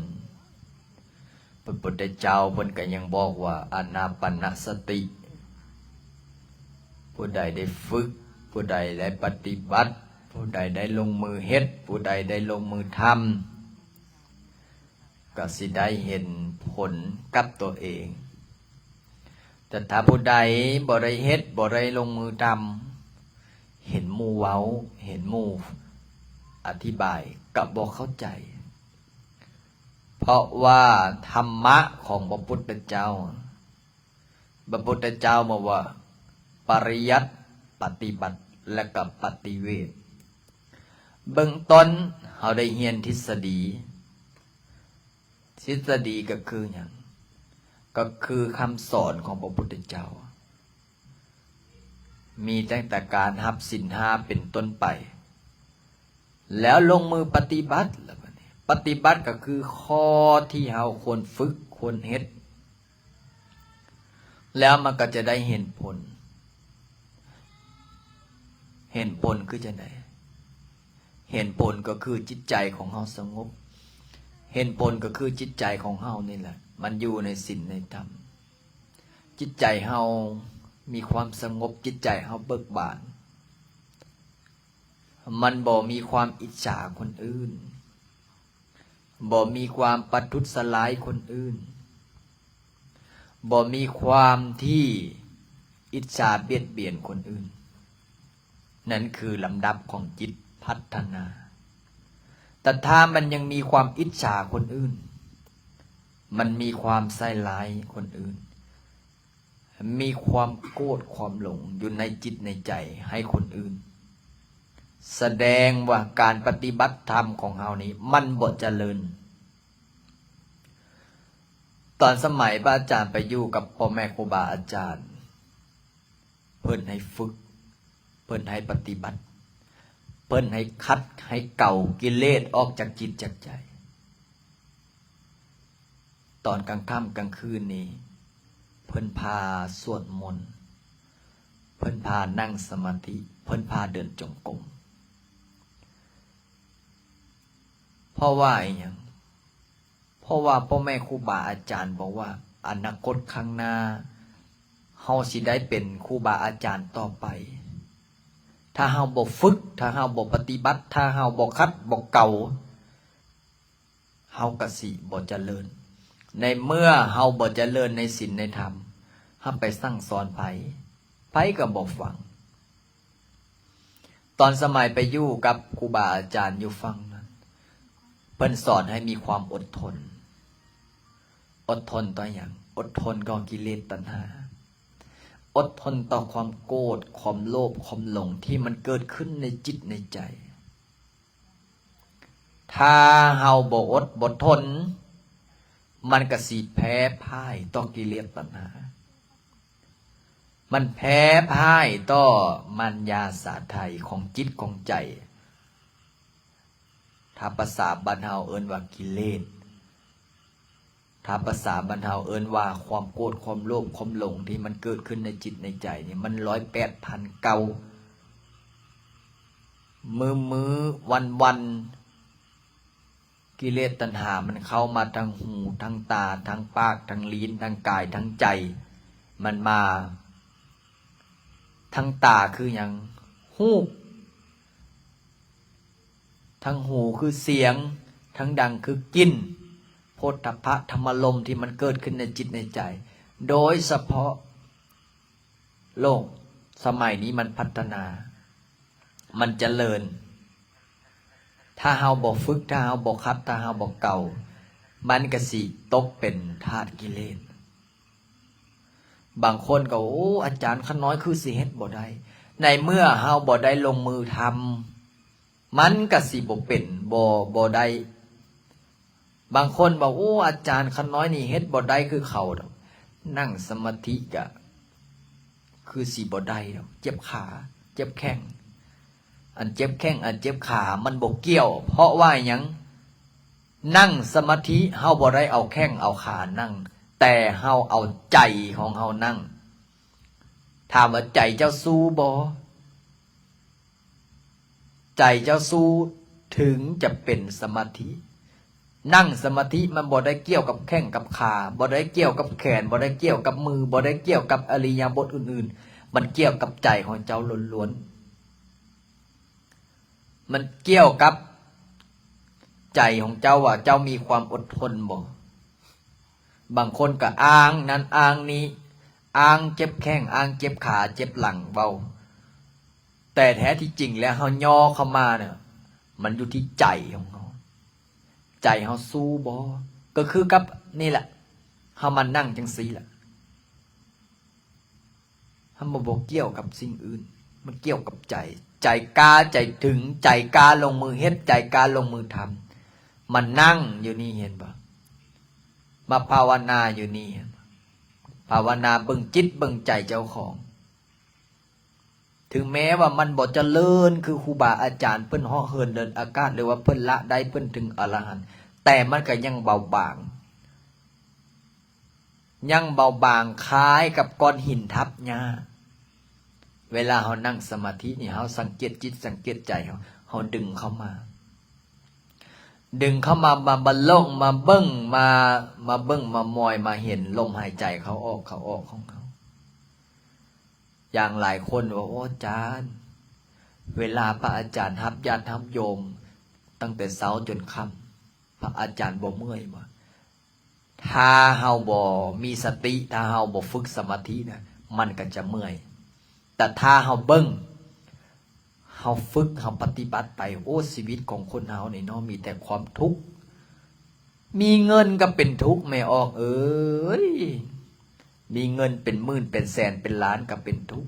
พระพุทธเจ้าเพิ่นก็ยังบอกว่า อานาปานสติ ผู้ใดได้ฝึก ผู้ใดได้ปฏิบัติ ผู้ใดได้ลงมือเฮ็ด ผู้ใดได้ลงมือทำ ก็สิได้เห็นผลกับตัวเอง แต่ถ้าผู้ใดบ่ได้เฮ็ด บ่ได้ลงมือทำ เห็นหมู่เว้า เห็นหมู่อธิบาย ก็บ่เข้าใจ เพราะว่าธรรมะของพระพุทธเจ้า ພະພຸດທະເຈົ້າບອກວ່າ ປະລິຍັດ, ປະຕິບັດ ແລະ ກໍປະຕິເວດ. ເບື້ອງຕົ້ນເຮົາໄດ້ຮຽນທິດສະດີ. ທິດສະດີກໍຄືຫຍັງ? ກໍຄືຄຳສອນຂອງພະພຸດທະເຈົ້າ. ມີຕັ້ງແຕ່ການຮັບສິນຫ້າເປັນຕົ້ນໄປ ແລ້ວລົງມືປະຕິບັດ. ແລ້ວບັດນີ້ປະຕິບັດກໍຄືຂໍ້ທີ່ເຮົາຄວນຝຶກຄວນເຮັດ ແລ້ວມັນກໍຈະໄດ້ເຫັນຜົນ. ເຫັນຜົນຄືຈັ່ງໃດ? ເຫັນຜົນກໍຄືຈິດໃຈຂອງເຮົາສະຫງົບ. ເຫັນຜົນກໍຄືຈິດໃຈຂອງເຮົານີ້ແຫຼະ ມັນຢູ່ໃນສິນໃນທຳ. ຈິດໃຈເຮົາມີຄວາມສະຫງົບ, ຈິດໃຈເຮົາເບີກບານ, ມັນບໍ່ມີຄວາມອິດສາຄົນອື່ນ, ບໍ່ມີຄວາມປະທຸດສະລາຍຄົນອື່ນ, ບໍ່ມີຄວາມທີ່ອິດສາບຽດບຽນຄົນອື່ນ. ນັ້ນຄືລຳດັບຂອງຈິດພັດທະນາ. ແຕ່ຖ້າມັນຍັງມີຄວາມອິດສາຄົນອື່ນ, ມັນມີຄວາມໃສ່ຮ້າຍຄົນອື່ນ, ມີຄວາມໂກດຄວາມຫຼົງຢູ່ໃນຈິດໃນໃຈໃຫ້ຄົນອື່ນ, ສະແດງວ່າການປະຕິບັດທຳຂອງເຮົານີ້ມັນບໍ່ຈະເລີນ. ຕອນສະໄໝພະອາຈານໄປຢູ່ກັບພໍ່ແມ່ຄູບາອາຈານ, ເພິ່ນໃຫ້ຝຶກ, ເພິ່ນໃຫ້ປະຕິບັດ, ເພິ່ນໃຫ້ຂັດ, ໃຫ້ເກົາກິເລດອອກຈາກຈິດຈາກໃຈ. ຕອນກາງຄ່ຳກາງຄືນນີ້ ເພິ່ນພາສວດມົນ, ເພິ່ນພານັ່ງສະມາທິ, ເພິ່ນພາເດີນຈົງກົມ. ເພາະວ່າອີຫຍັງ? ເພາະວ່າພໍ່ແມ່ຄູບາອາຈານບອກວ່າ ອະນາຄົດຂ້າງໜ້າ ເຮົາຊິໄດ້ເປັນຄູບາອາຈານຕໍ່ໄປ. ຖ້າເຮົາບໍ່ຝຶກ, ຖ້າເຮົາບໍ່ປະຕິບັດ, ຖ້າເຮົາບໍ່ຂັດບໍ່ເກົາ, ເຮົາກະຊິບໍ່ຈະເລີນ. ໃນເມື່ອເຮົາບໍ່ຈະເລີນໃນສິນໃນທຳ, ເຮົາໄປສັ່ງສອນໃຜ, ໃຜກະບໍ່ຟັງ. ຕອນສະໄໝໄປຢູ່ກັບຄູບາອາຈານຢູ່ຝັ່ງນັ້ນ, ເພິ່ນສອນໃຫ້ມີຄວາມອົດທົນ. ອົດທົນຕໍ່ຫຍັງ? ອົດທົນຕໍ່ກິເລດຕັນຫາ, ອົດທົນຕໍ່ຄວາມໂກດ, ຄວາມໂລບ, ຄວາມຫຼົງທີ່ມັນເກີດຂຶ້ນໃນຈິດໃນໃຈ. ຖ້າເຮົາບໍ່ອົດບໍ່ທົນ, ມັນກະຊິແພ້ພ່າຍຕໍ່ກິເລດຕັນຫາ. ມັນແພ້ພ່າຍຕໍ່ມານຢາສາໄຖຂອງຈິດຂອງໃຈ. ຖ້າພາສາບ້ານເຮົາເອີ້ນວ່າກິເລດ. ຖ້າພາສາບ້ານເຮົາເອີ້ນວ່າຄວາມໂກດ, ຄວາມໂລບ, ຄວາມຫຼົງທີ່ມັນເກີດຂຶ້ນໃນຈິດໃນໃຈນີ້ ມັນຮ້ອຍແປດພັນເກົ້າ. ມື້ໆ ວັນໆ ກິເລດຕັນຫາມັນເຂົ້າມາທາງຫູ, ທາງຕາ, ທາງປາກ, ທາງລີ້ນ, ທາງກາຍ, ທາງໃຈ. ມັນມາທາງຕາຄືຫຍັງ? ຮູບ. ທາງຫູຄືສຽງ, ທາງດັງຄືກິ່ນ, ໂຜດຖັບພະທຳມາລົມທີ່ມັນເກີດຂຶ້ນໃນຈິດໃນໃຈ. ໂດຍສະເພາະໂລກສະໄໝນີ້ມັນພັດທະນາ, ມັນຈະເລີນ. ຖ້າເຮົາບໍ່ຝຶກ, ຖ້າເຮົາບໍ່ຂັດ, ຖ້າເຮົາບໍ່ເກົາ, ມັນກະຊິຕົກເປັນທາດກິເລດ. ບາງຄົນກໍ, ໂອ້, ອາຈານ, ຂ້ານ້ອຍຄືຊິເຮັດບໍ່ໄດ້. ໃນເມື່ອເຮົາບໍ່ໄດ້ລົງມືທຳ, ມັນກະຊິບໍ່ເປັນ, ບໍ່, ບໍ່ໄດ້. ບາງຄົນບອກ, ໂອ້, ອາຈານ, ຂ້ານ້ອຍນີ້ເຮັດບໍ່ໄດ້ຄືເຂົາດອກ. ນັ່ງສະມາທິກະຄືຊິບໍ່ໄດ້ດອກ, ເຈັບຂາ, ເຈັບແຂ້ງ. ອັນເຈັບແຂ້ງ, ອັນເຈັບຂາ, ມັນບໍ່ກ່ຽວ. ເພາະວ່າຫຍັງ? ນັ່ງສະມາທິ ເຮົາບໍ່ໄດ້ເອົາແຂ້ງເອົາຂານັ່ງ, ແຕ່ເຮົາເອົາໃຈຂອງເຮົານັ່ງ. ຖາມວ່າໃຈເຈົ້າສູ້ບໍ່? ໃຈເຈົ້າສູ້ເຖິງຈະເປັນສະມາທິ. ນັ່ງສະມາທິມັນບໍ່ໄດ້ກ່ຽວກັບແຂ້ງກັບຂາ, ບໍ່ໄດ້ກ່ຽວກັບແຂນ, ບໍ່ໄດ້ກ່ຽວກັບມື, ບໍ່ໄດ້ກ່ຽວກັບອິລິຍາບົດອື່ນໆ, ມັນກ່ຽວກັບໃຈຂອງເຈົ້າລ້ວນໆ. ມັນກ່ຽວກັບໃຈຂອງເຈົ້າວ່າເຈົ້າມີຄວາມອົດທົນບໍ່? ບາງຄົນກໍອ້າງນັ້ນອ້າງນີ້, ອ້າງເຈັບແຂ້ງ, ອ້າງເຈັບຂາ, ເຈັບຫຼັງເວົ້າ, ແຕ່ແທ້ທີ່ຈິງແລ້ວເຮົາຫຍໍ້ເຂົ້າມານະ, ມັນຢູ່ທີ່ໃຈຂອງເຮົາ. ໃຈເຮົາສູ້ບໍ່? ກໍຄືກັບນີ້ແຫຼະ, ເຮົາມານັ່ງຈັ່ງຊີ້ແຫຼະ. ມັນບໍ່ ບໍ່ກ່ຽວກັບສິ່ງອື່ນ, ມັນກ່ຽວກັບໃຈ. ໃຈກ້າ, ໃຈເຖິງ, ໃຈກ້າລົງມືເຮັດ, ໃຈກ້າລົງມືທຳ. ມານັ່ງຢູ່ນີ້ເຫັນບໍ່? ມາພາວະນາຢູ່ນີ້ເຫັນບໍ່? ພາວະນາເບິ່ງຈິດເບິ່ງໃຈເຈົ້າຂອງ. ເຖິງແມ້ວ່າມັນບໍ່ຈະເລີນຄືຄູບາອາຈານເພິ່ນເຫາະເຫີນເດີນອາກາດ ຫຼືວ່າເພິ່ນລະໄດ້ ເພິ່ນເຖິງອະລະຫັນ, ແຕ່ມັນກໍຍັງເບົາບາງ. ຍັງເບົາບາງຄ້າຍກັບກ້ອນຫີນທັບຫຍ້າ. ເວລາເຮົານັ່ງສະມາທິນີ້ ເຮົາສັງເກດຈິດສັງເກດໃຈເຮົາ, ເຮົາດຶງເຂົ້າມາ, ດຶງເຂົ້າມາ, ມາບັນລົງ, ມາເບິ່ງ, ມາ, ມາເບິ່ງ, ມາມອຍ, ມາເຫັນລົມຫາຍໃຈເຂົ້າອອກ, ເຂົ້າອອກຂອງເຮົາ. ຢ່າງຫຼາຍຄົນວ່າ, ໂອ້ ອາຈານ, ເວລາພະອາຈານຮັບຍາດຮັບໂຍມຕັ້ງແຕ່ເຊົ້າຈົນຄ່ຳ, ພະອາຈານບໍ່ເມື່ອຍບໍ່? ຖ້າເຮົາບໍ່ມີສະຕິ, ຖ້າເຮົາບໍ່ຝຶກສະມາທິນະ, ມັນກໍຈະເມື່ອຍ. ແຕ່ຖ້າເຮົາເບິ່ງ, ເຮົາຝຶກ, ເຮົາປະຕິບັດໄປ, ໂອ້ ຊີວິດຂອງຄົນເຮົານີ້ເນາະ, ມີແຕ່ຄວາມທຸກ. ມີເງິນກໍເປັນທຸກ, ແມ່ອອກເອີຍ. ມີເງິນເປັນໝື່ນເປັນແສນເປັນລ້ານກໍເປັນທຸກ.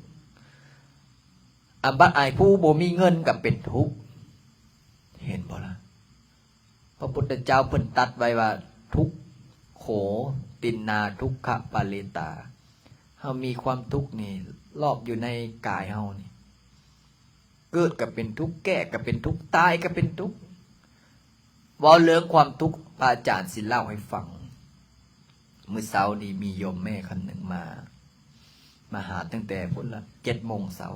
ອາ ບັດອ້າຍຜູ້ບໍ່ມີເງິນກໍເປັນທຸກ. ເຫັນບໍ່ລະ? ພະພຸດທະເຈົ້າເພິ່ນຕັດໄວ້ວ່າ ທຸກໂຂ ຕິນນາ ທຸກຂະປະເລຕາ. ເຮົາມີຄວາມທຸກນີ້ລອບຢູ່ໃນກາຍເຮົານີ້. ເກີດກໍເປັນທຸກ, ແກ່ກໍເປັນທຸກ, ຕາຍກໍເປັນທຸກ. ເວົ້າເລື່ອງຄວາມທຸກ ພະອາຈານຊິເລົ່າໃຫ້ຟັງ. ມື້ເຊົ້ານີ້ມີໂຍມແມ່ຄົນໜຶ່ງມາ, ມາຫາຕັ້ງແຕ່ພຸ້ນລະ ເຈັດໂມງເຊົ້າ,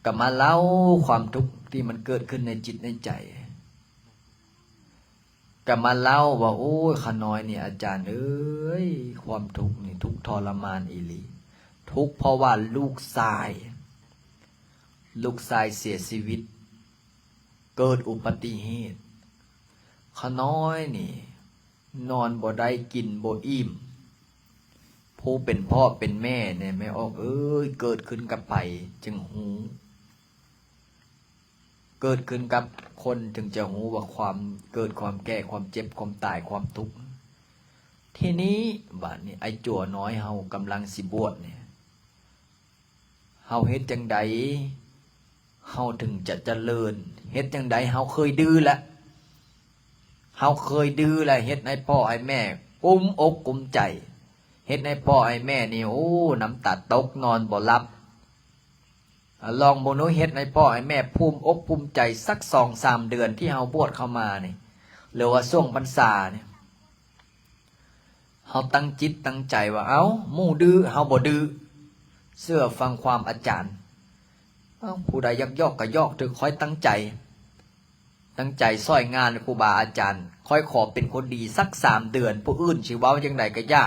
ກໍມາເລົ່າຄວາມທຸກທີ່ມັນເກີດຂຶ້ນໃນຈິດໃນໃຈ. ກໍມາເລົ່າວ່າ, ໂອ້ຍ ຂ້ານ້ອຍນີ້ ອາຈານເອີຍ, ຄວາມທຸກນີ້ທຸກທໍລະມານອີ່ຫຼີ. ທຸກເພາະວ່າລູກຊາຍ, ລູກຊາຍເສຍຊີວິດ, ເກີດອຸບັດຕິເຫດ. ຂ້ານ້ອຍນີ້ນອນບໍ່ໄດ້, ກິນບໍ່ອີ່ມ. ຜູ້ເປັນພໍ່ເປັນແມ່ນີ້, ແມ່ອອກເອີຍ, ເກີດຂຶ້ນກັບໃຜຈຶ່ງຮູ້? ເກີດຂຶ້ນກັບຄົນຈຶ່ງຈະຮູ້ວ່າຄວາມເກີດ, ຄວາມແກ່, ຄວາມເຈັບ, ຄວາມຕາຍ, ຄວາມທຸກ. ທີນີ້ບາດນີ້ ໄອ້ຈົວນ້ອຍເຮົາກຳລັງຊິບວດນີ້, ເຮົາເຮັດຈັ່ງໃດເຮົາເຖິງຈະຈະເລີນ? ເຮັດຈັ່ງໃດ? ເຮົາເຄີຍດື້ລະ, ເຮົາເຄີຍດື້ລະ, ເຮັດໃຫ້ພໍ່ໃຫ້ແມ່ກຸ້ມອົກກຸ້ມໃຈ, ເຮັດໃຫ້ພໍ່ໃຫ້ແມ່ນີ້, ໂອ້, ນ້ຳຕາຕົກ, ນອນບໍ່ຫຼັບ. ລອງເບິ່ງດູ, ເຮັດໃຫ້ພໍ່ໃຫ້ແມ່ພູມອົກພູມໃຈສັກສອງສາມເດືອນທີ່ເຮົາບວດເຂົ້າມານີ້ ຫຼືວ່າຊ່ວງພັນສານີ້, ເຮົາຕັ້ງຈິດຕັ້ງໃຈວ່າ, ເອົ້າ, ໝູ່ດື້, ເຮົາບໍ່ດື້, ເຊື່ອຟັງຄວາມອາຈານ. ເອົ້າ, ຜູ້ໃດຢາກຢອກກໍຢອກ, ຖືກຂ້ອຍຕັ້ງໃຈ, ຕັ້ງໃຈຊ່ອຍງານຄູບາອາຈານ, ຂ້ອຍຂໍເປັນຄົນດີສັກສາມເດືອນ, ຜູ້ອື່ນຊິເວົ້າຈັ່ງໃດກໍຢ່າ.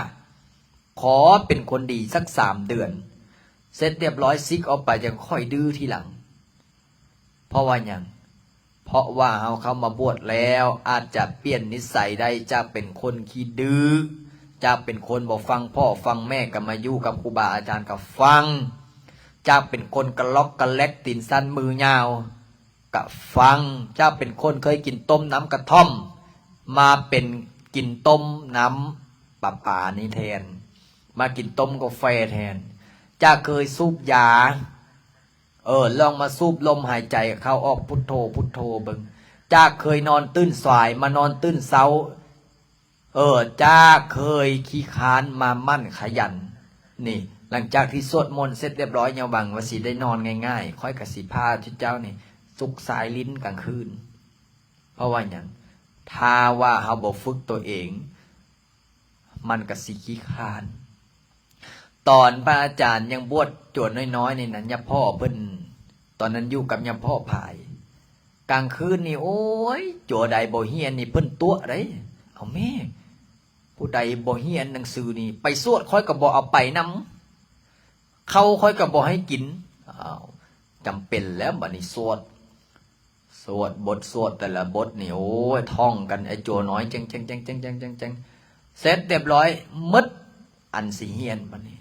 ຂໍເປັນຄົນດີສັກສາມເດືອນ, ເສັດຮຽບຮ້ອຍ ສິກອອກໄປ ຈັ່ງຄ່ອຍດື້ທີຫຼັງ. ເພາະວ່າຫຍັງ? ເພາະວ່າເຮົາເຂົ້າມາບວດແລ້ວ ອາດຈະປ່ຽນນິໄສໄດ້, ຈາກເປັນຄົນຂີ້ດື້, ຈາກເປັນຄົນບໍ່ຟັງພໍ່ຟັງແມ່, ກໍມາຢູ່ກັບຄູບາອາຈານກໍຟັງ, ຈາກເປັນຄົນກະລັອກກະແລັກ, ຕີນສັ້ນມືຍາວ, ກະຟັງ, ຈາກເປັນຄົນເຄີຍກິນຕົ້ມນ້ຳກະທ່ອມ ມາເປັນກິນຕົ້ມນ້ຳປະປານີ້ແທນ, ມາກິນຕົ້ມກາແຟແທນ, ຈາກເຄີຍສູບຢາ, ເອີ, ລອງມາສູບລົມຫາຍໃຈເຂົ້າອອກ ພຸດໂທ ພຸດໂທເບິ່ງ, ຈາກເຄີຍນອນຕື່ນສາຍ ມານອນຕື່ນເຊົ້າ. ເອີ, ຈາກເຄີຍຂີ້ຄ້ານມາໝັ່ນຂະຫຍັນ. ນີ້, ຫຼັງຈາກທີ່ສວດມົນເສັດຮຽບຮ້ອຍ, ຢ່າຫວັງວ່າຊິໄດ້ນອນງ່າຍໆ, ຂ້ອຍກໍຊິພາເຈົ້ານີ້ສຸກສາຍຫຼິ້ນກາງຄືນ. ເພາະວ່າຫຍັງ? ຖ້າວ່າເຮົາບໍ່ຝຶກຕົວເອງ, ມັນກໍຊິຂີ້ຄ້ານ. ຕອນພະອາຈານຍັງບວດຈົວນ້ອຍໆນີ້ນະ, ຍາພໍ່ເພິ່ນ, ຕອນນັ້ນຢູ່ກັບຍາພໍ່ພາຍ, ກາງຄືນນີ້, ໂອ້ຍ, ຈົວໃດບໍ່ຮຽນນີ້ເພິ່ນຕົວະໄດ໋. ເອົາແມ່, ຜູ້ໃດບໍ່ຮຽນໜັງສືນີ້ ໄປສວດ, ຂ້ອຍກໍບໍ່ເອົາໄປນຳ. ເຂົ້າຂ້ອຍກໍບໍ່ໃຫ້ກິນ. ອ້າວ, ຈຳເປັນແລ້ວ, ບັດນີ້ສວດ, ສວດ, ບົດສວດແຕ່ລະບົດນີ້, ໂອ້ຍ, ທ່ອງກັນ, ໄອ້ຈົວນ້ອຍ ແຈ້ງໆໆໆ. ເສັດຮຽບຮ້ອຍໝົດອັນຊິຮຽນບັດນີ້.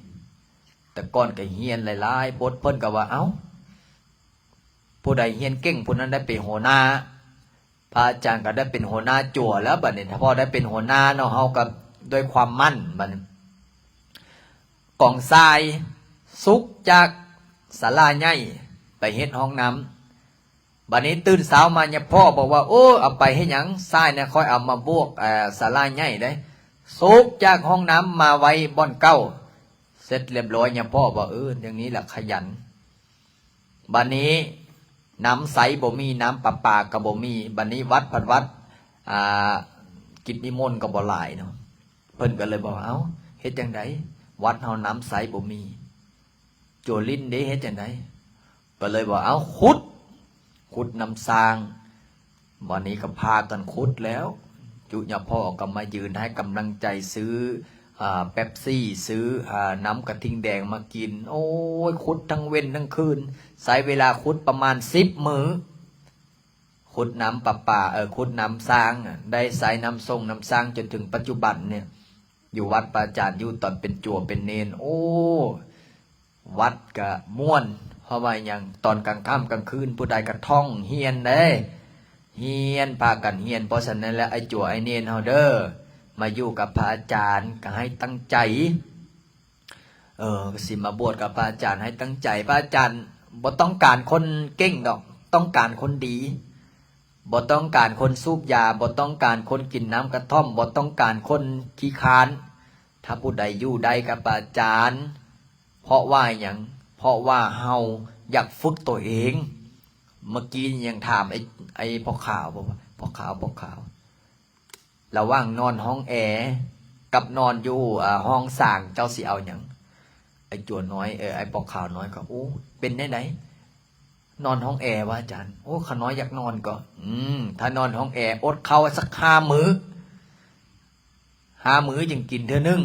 ແຕ່ກ່ອນກໍຮຽນຫຼາຍໆບົດ, ເພິ່ນກໍວ່າ, ເອົ້າ, ຜູ້ໃດຮຽນເກັ່ງ ຜູ້ນັ້ນໄດ້ເປັນຫົວໜ້າ. ພະອາຈານກໍໄດ້ເປັນຫົວໜ້າຈົວແລ້ວບັດນີ້. ຖ້າພໍໄດ້ເປັນຫົວໜ້າເນາະ, ເຮົາກໍດ້ວຍຄວາມໝັ້ນບັດນີ້. ກອງຊາຍ ສຸກຈາກສາລາໃຫຍ່ໄປເຮັດຫ້ອງນ້ຳ. ບາດນີ້ຕື່ນເຊົ້າມາຍາພໍ່ບອກວ່າ ໂອ້ ເອົາໄປເຮັດຫຍັງ? ຊາຍນະ ຂ້ອຍເອົາມາບວກ ເອີ ສາລາໃຫຍ່ເດ້ ສຸກຈາກຫ້ອງນ້ຳມາໄວ້ບ່ອນເກົ່າ. ເສັດລຽບລ້ອຍ ຍາພໍ່ວ່າ ເອີ ຢ່າງນີ້ລະຂະຫຍັນ. ບາດນີ້ນ້ຳໃຊ້ບໍ່ມີ ນ້ຳປະປາກໍບໍ່ມີ. ບາດນີ້ວັດພັດວັດ ອາ ກິດນິມົນກໍບໍ່ຫຼາຍເນາະ. ເພິ່ນກໍເລີຍບອກ ເອົ້າ ເຮັດຈັ່ງໃດ? ວັດເຮົານ້ຳໃຊ້ບໍ່ມີ ຈົວລິນເດ້ ເຮັດຈັ່ງໃດ? ກໍເລີຍບອກ ເອົ້າ ຂຸດ ຂຸດນ້ຳສ້າງ. ບາດນີ້ກໍພາກັນຂຸດແລ້ວ ຈຸຍາພໍ່ກໍມາຢືນໃຫ້ກຳລັງໃຈ ຊື້ ອາ ເປັບຊີ ຊື້ ອາ ນ້ຳກະທິງແດງມາກິນ. ໂອ້ຍ ຂຸດທັງເວັນທັງຄືນ ໃຊ້ເວລາຂຸດປະມານສິບມື້. ຂຸດນ້ຳປະປາ ເອີ ຂຸດນ້ຳສ້າງ ໄດ້ໃຊ້ນ້ຳສົງນ້ຳສ້າງຈົນເຖິງປັດຈຸບັນນີ້. ຢູ່ວັດພະອາຈານຢູ່ຕອນເປັນຈົວເປັນເນນ ໂອ້ ວັດກະມ່ວນ ເພາະວ່າຫຍັງ ຕອນກາງຄ່ຳກາງຄືນຜູ້ໃດກະທ່ອງຮຽນເດ້ ຮຽນ ພາກັນຮຽນ. ເພາະສະນັ້ນແລ້ວ ໄອ້ຈົວໄອ້ເນນເຮົາເດີ ມາຢູ່ກັບພະອາຈານກະໃຫ້ຕັ້ງໃຈ ເອີ ກະຊິມາບວດກັບພະອາຈານໃຫ້ຕັ້ງໃຈ. ພະອາຈານບໍ່ຕ້ອງການຄົນເກັ່ງດອກ ຕ້ອງການຄົນດີ. ບໍ່ຕ້ອງການຄົນສູບຢາ ບໍ່ຕ້ອງການຄົນກິນນ້ຳກະທ່ອມ ບໍ່ຕ້ອງການຄົນຂີ້ຄ້ານ. ຖ້າຜູ້ໃດຢູ່ໄດ້ກັບພະອາຈານ ເພາະວ່າຫຍັງ? ເພາະວ່າເຮົາຢາກຝຶກຕົວເອງ. ເມື່ອກີ້ຍັງຖາມໄອ້ ໄອ້ພໍ່ຂາວ ພໍ່ຂາວ ພໍ່ຂາວ ລະຫວ່າງນອນຫ້ອງແອກັບນອນຢູ່ ອາ ຫ້ອງສ້າງ ເຈົ້າຊິເອົາຫຍັງ? ໄອ້ຈົວນ້ອຍ ເອີ ໄອ້ປໍຂາວນ້ອຍກໍ ໂອ້ ເປັນແນວໃດ? ນອນຫ້ອງແອວະອາຈານ? ໂອ້ ຂ້ານ້ອຍຢາກນອນກໍ ອືມ ຖ້ານອນຫ້ອງແອ ອົດເຂົ້າສັກຫ້າມື້ ຫ້າມື້ຈຶ່ງກິນເທື່ອໜຶ່ງ.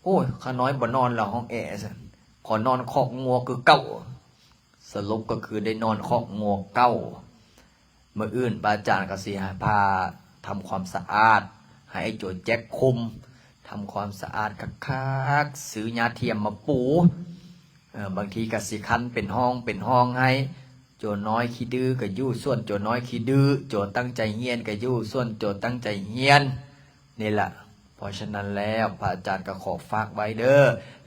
ໂອ້ຍ ຂ້ານ້ອຍບໍ່ນອນແລ້ວຫ້ອງແອຊັ້ນ ຂໍນອນຄອກງົວຄືເກົ່າ. ສະຫຼຸບກໍຄືໄດ້ນອນຄອກງົວເກົ່າ. ມື້ອື່ນພະອາຈານກໍຊິໃຫ້ພາທຳຄວາມສະອາດ ໃຫ້ໄອ້ໂຈແຈັກຄຸມ ທຳຄວາມສະອາດຄັກໆ ຊື້ຫຍ້າທຽມມາປູ. ເອີ ບາງທີກໍຊິຄັນເປັນຫ້ອງເປັນຫ້ອງໃຫ້. ໂຈນ້ອຍຂີ້ດື້ກໍຢູ່ສ່ວນໂຈນ້ອຍຂີ້ດື້, ໂຈຕັ້ງໃຈຮຽນກໍຢູ່ສ່ວນໂຈຕັ້ງໃຈຮຽນ. ນີ້ລະ ເພາະສະນັ້ນແລ້ວ ພະອາຈານກໍຂໍຝາກໄວ້ເດີ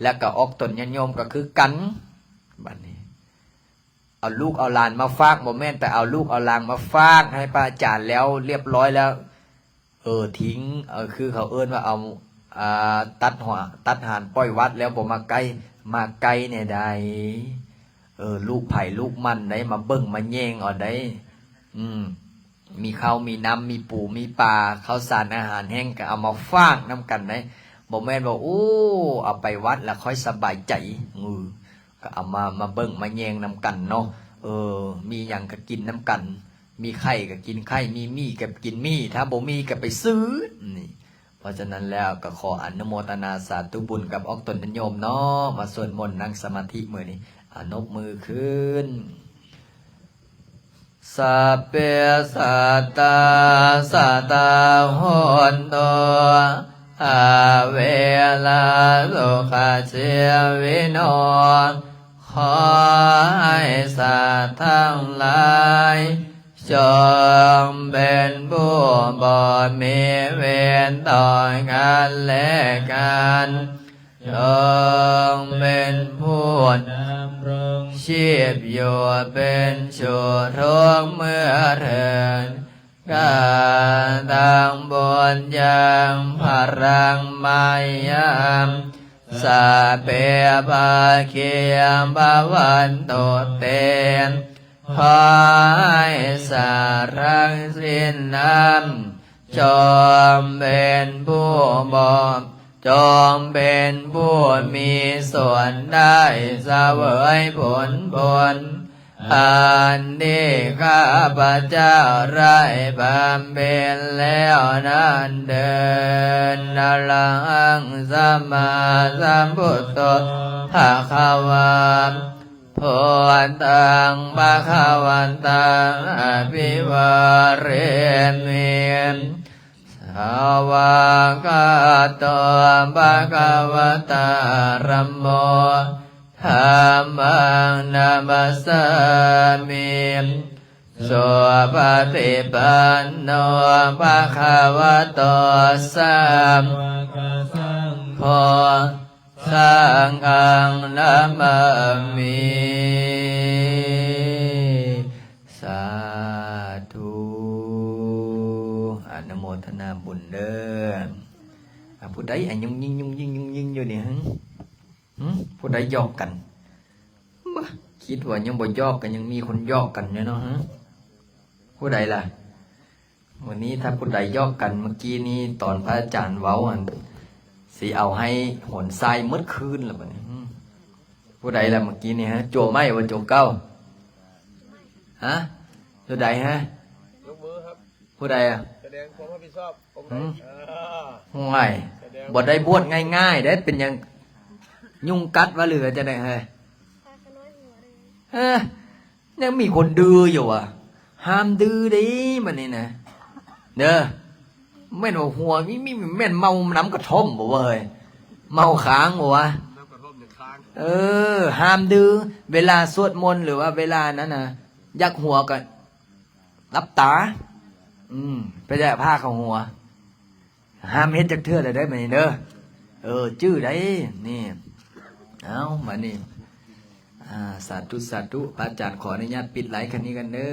ແລະກໍອອກຕົນຍາດໂຍມກໍຄືກັນ. ບາດນີ້ເອົາລູກເອົາຫຼານມາຝາກ ບໍ່ແມ່ນແຕ່ເອົາລູກເອົາຫຼານມາຝາກໃຫ້ພະອາຈານແລ້ວລຽບລ້ອຍແລ້ວ ເອີ ຖິ້ມ ເອີ ຄືເຂົາເອີ້ນວ່າເອົາ ອາ ຕັດຫົວ ຕັດຫານປ່ອຍວັດແລ້ວບໍ່ມາໃກ້ ມາໃກ້ແດ່ໃດ. ເອີ ລູກໃຜລູກມັນໃດ໋ ມາເບິ່ງມາແຍງເອົາໃດ໋. ອືມ ມີເຂົ້າມີນ້ຳ ມີປູມີປາ ເຂົ້າສານອາຫານແຫ້ງກໍເອົາມາຝາກນຳກັນໄດ໋. ບໍ່ແມ່ນວ່າ ໂອ້ ເອົາໄປວັດລະຄ່ອຍສະບາຍໃຈ. ເອີ ກໍເອົາມາ ມາເບິ່ງມາແຍງນຳກັນເນາະ. ເອີ ມີຫຍັງກໍກິນນຳກັນ ມີໄຂ່ກໍກິນໄຂ່ ມີໝີ່ກໍກິນໝີ່ ຖ້າບໍ່ມີກໍໄປຊື້. ນີ້ ເພາະສະນັ້ນແລ້ວກໍຂໍອະນຸໂມທະນາສາທຸບຸນກັບອອກຕົນຍາດໂຍມເນາະ ມາສວດມົນນັ່ງສະມາທິມື້ນີ້. ອາ ນົບມືຂຶ້ນ. Sabbe sattā sadā hontu, averā sukhajīvino. ຂໍໃຫ້ສັດທັງຫຼາຍ ຈົ່ງເປັນຜູ້ບໍ່ມີເວນຕໍ່ກັນແລະກັນ, ຈົ່ງເປັນຜູ້ດຳລົງຊີບຢູ່ເປັນສຸກທຸກເມື່ອເທີນ. Kataṃ puññaṃ phalaṃ mayhaṃ sabbe bhāgī bhavantu te. ຂໍໃຫ້ສັດທັງສິ້ນນັ້ນ ຈົ່ງເປັນຜູ້ບໍ່ ຈົ່ງເປັນຜູ້ມີສ່ວນໄດ້ສະເຫວີຍຜົນບຸນ ອັນທີ່ຂ້າພະເຈົ້າໄດ້ບຳເພັນແລ້ວນັ້ນເທີນ. Arahaṃ sammāsambuddho bhagavā, buddhaṃ bhagavantaṃ abhivādemi. Svākkhāto bhagavatā dhammo, dhammaṃ namassāmi. Supaṭipanno bhagavato sāvakasaṅgho, ສັງ ອະນຸໂມທະນາບຸນເດີ ສາທຸ ອະນຸໂມທະນາບຸນເດີ. ອາ ຜູ້ໃດອະຍຸງຍິງ ຍຸງຍິງ ຍຸງຍິງຢູ່ນີ້ ຫຶ? ຫຶ? ຜູ້ໃດຢອກກັນ? ບະ ຄິດວ່າຍັງບໍ່ຢອກ ກໍຍັງມີຄົນຢອກກັນຢູ່ເນາະ ຫຶ? ຜູ້ໃດລະ? ມື້ນີ້ຖ້າຜູ້ໃດຢອກກັນ ເມື່ອກີ້ນີ້ຕອນພະອາຈານເວົ້າຫັ້ນ ຊິເອົາໃຫ້ຫົນຊາຍໝົດຄືນລະບັດນີ້. ອືມ ຜູ້ໃດລະເມື່ອກີ້ນີ້ ຫະ? ໂຈໃໝ່ບໍ່ ໂຈເກົ່າ? ຫະ? ໂຕໃດ ຫະ? ຍົກມືຄັບ. ຜູ້ໃດອະ? ສະແດງຄວາມຮັບຜິດຊອບ. ອືມ ເອີ ຫ້ວຍ ສະແດງ ບໍ່ໄດ້ບວດງ່າຍໆເດ້. ເປັນຫຍັງ ຍຸງກັດວະ ຫຼືວ່າຈັ່ງໃດເຮີ້ຍ? ເອີ ຍັງມີຄົນດື້ຢູ່ຫວາ? ຫ້າມດື້ເດ້ບັດນີ້ນະ ເດີ. ແມ່ນວ່າຫົວມີ ມີ ແມ່ນເມົານ້ຳກະທ່ອມບໍ່ວະເຮີ້ຍ? ເມົາຄ້າງບໍ່ວະ? ນ້ຳກະທ່ອມຍັງຄ້າງ. ເອີ ຫ້າມດື້. ເວລາສວດມົນ ຫຼືວ່າເວລານັ້ນນະ ຢາກຫົວກໍຫຼັບຕາ. ອືມ ໄປແລະຜ້າເຂົ້າຫົວ. ຫ້າມເຮັດຈັກເທື່ອແລ້ວເດີ ບັດນີ້ເດີ. ເອີ ຈື່ໄດ້ນີ້. ເອົາ ບັດນີ້ ອາ ສາທຸ ສາທຸ. ພະອາຈານຂໍອະນຸຍາດປິດໄລຄະນີ້ກັນເດີ.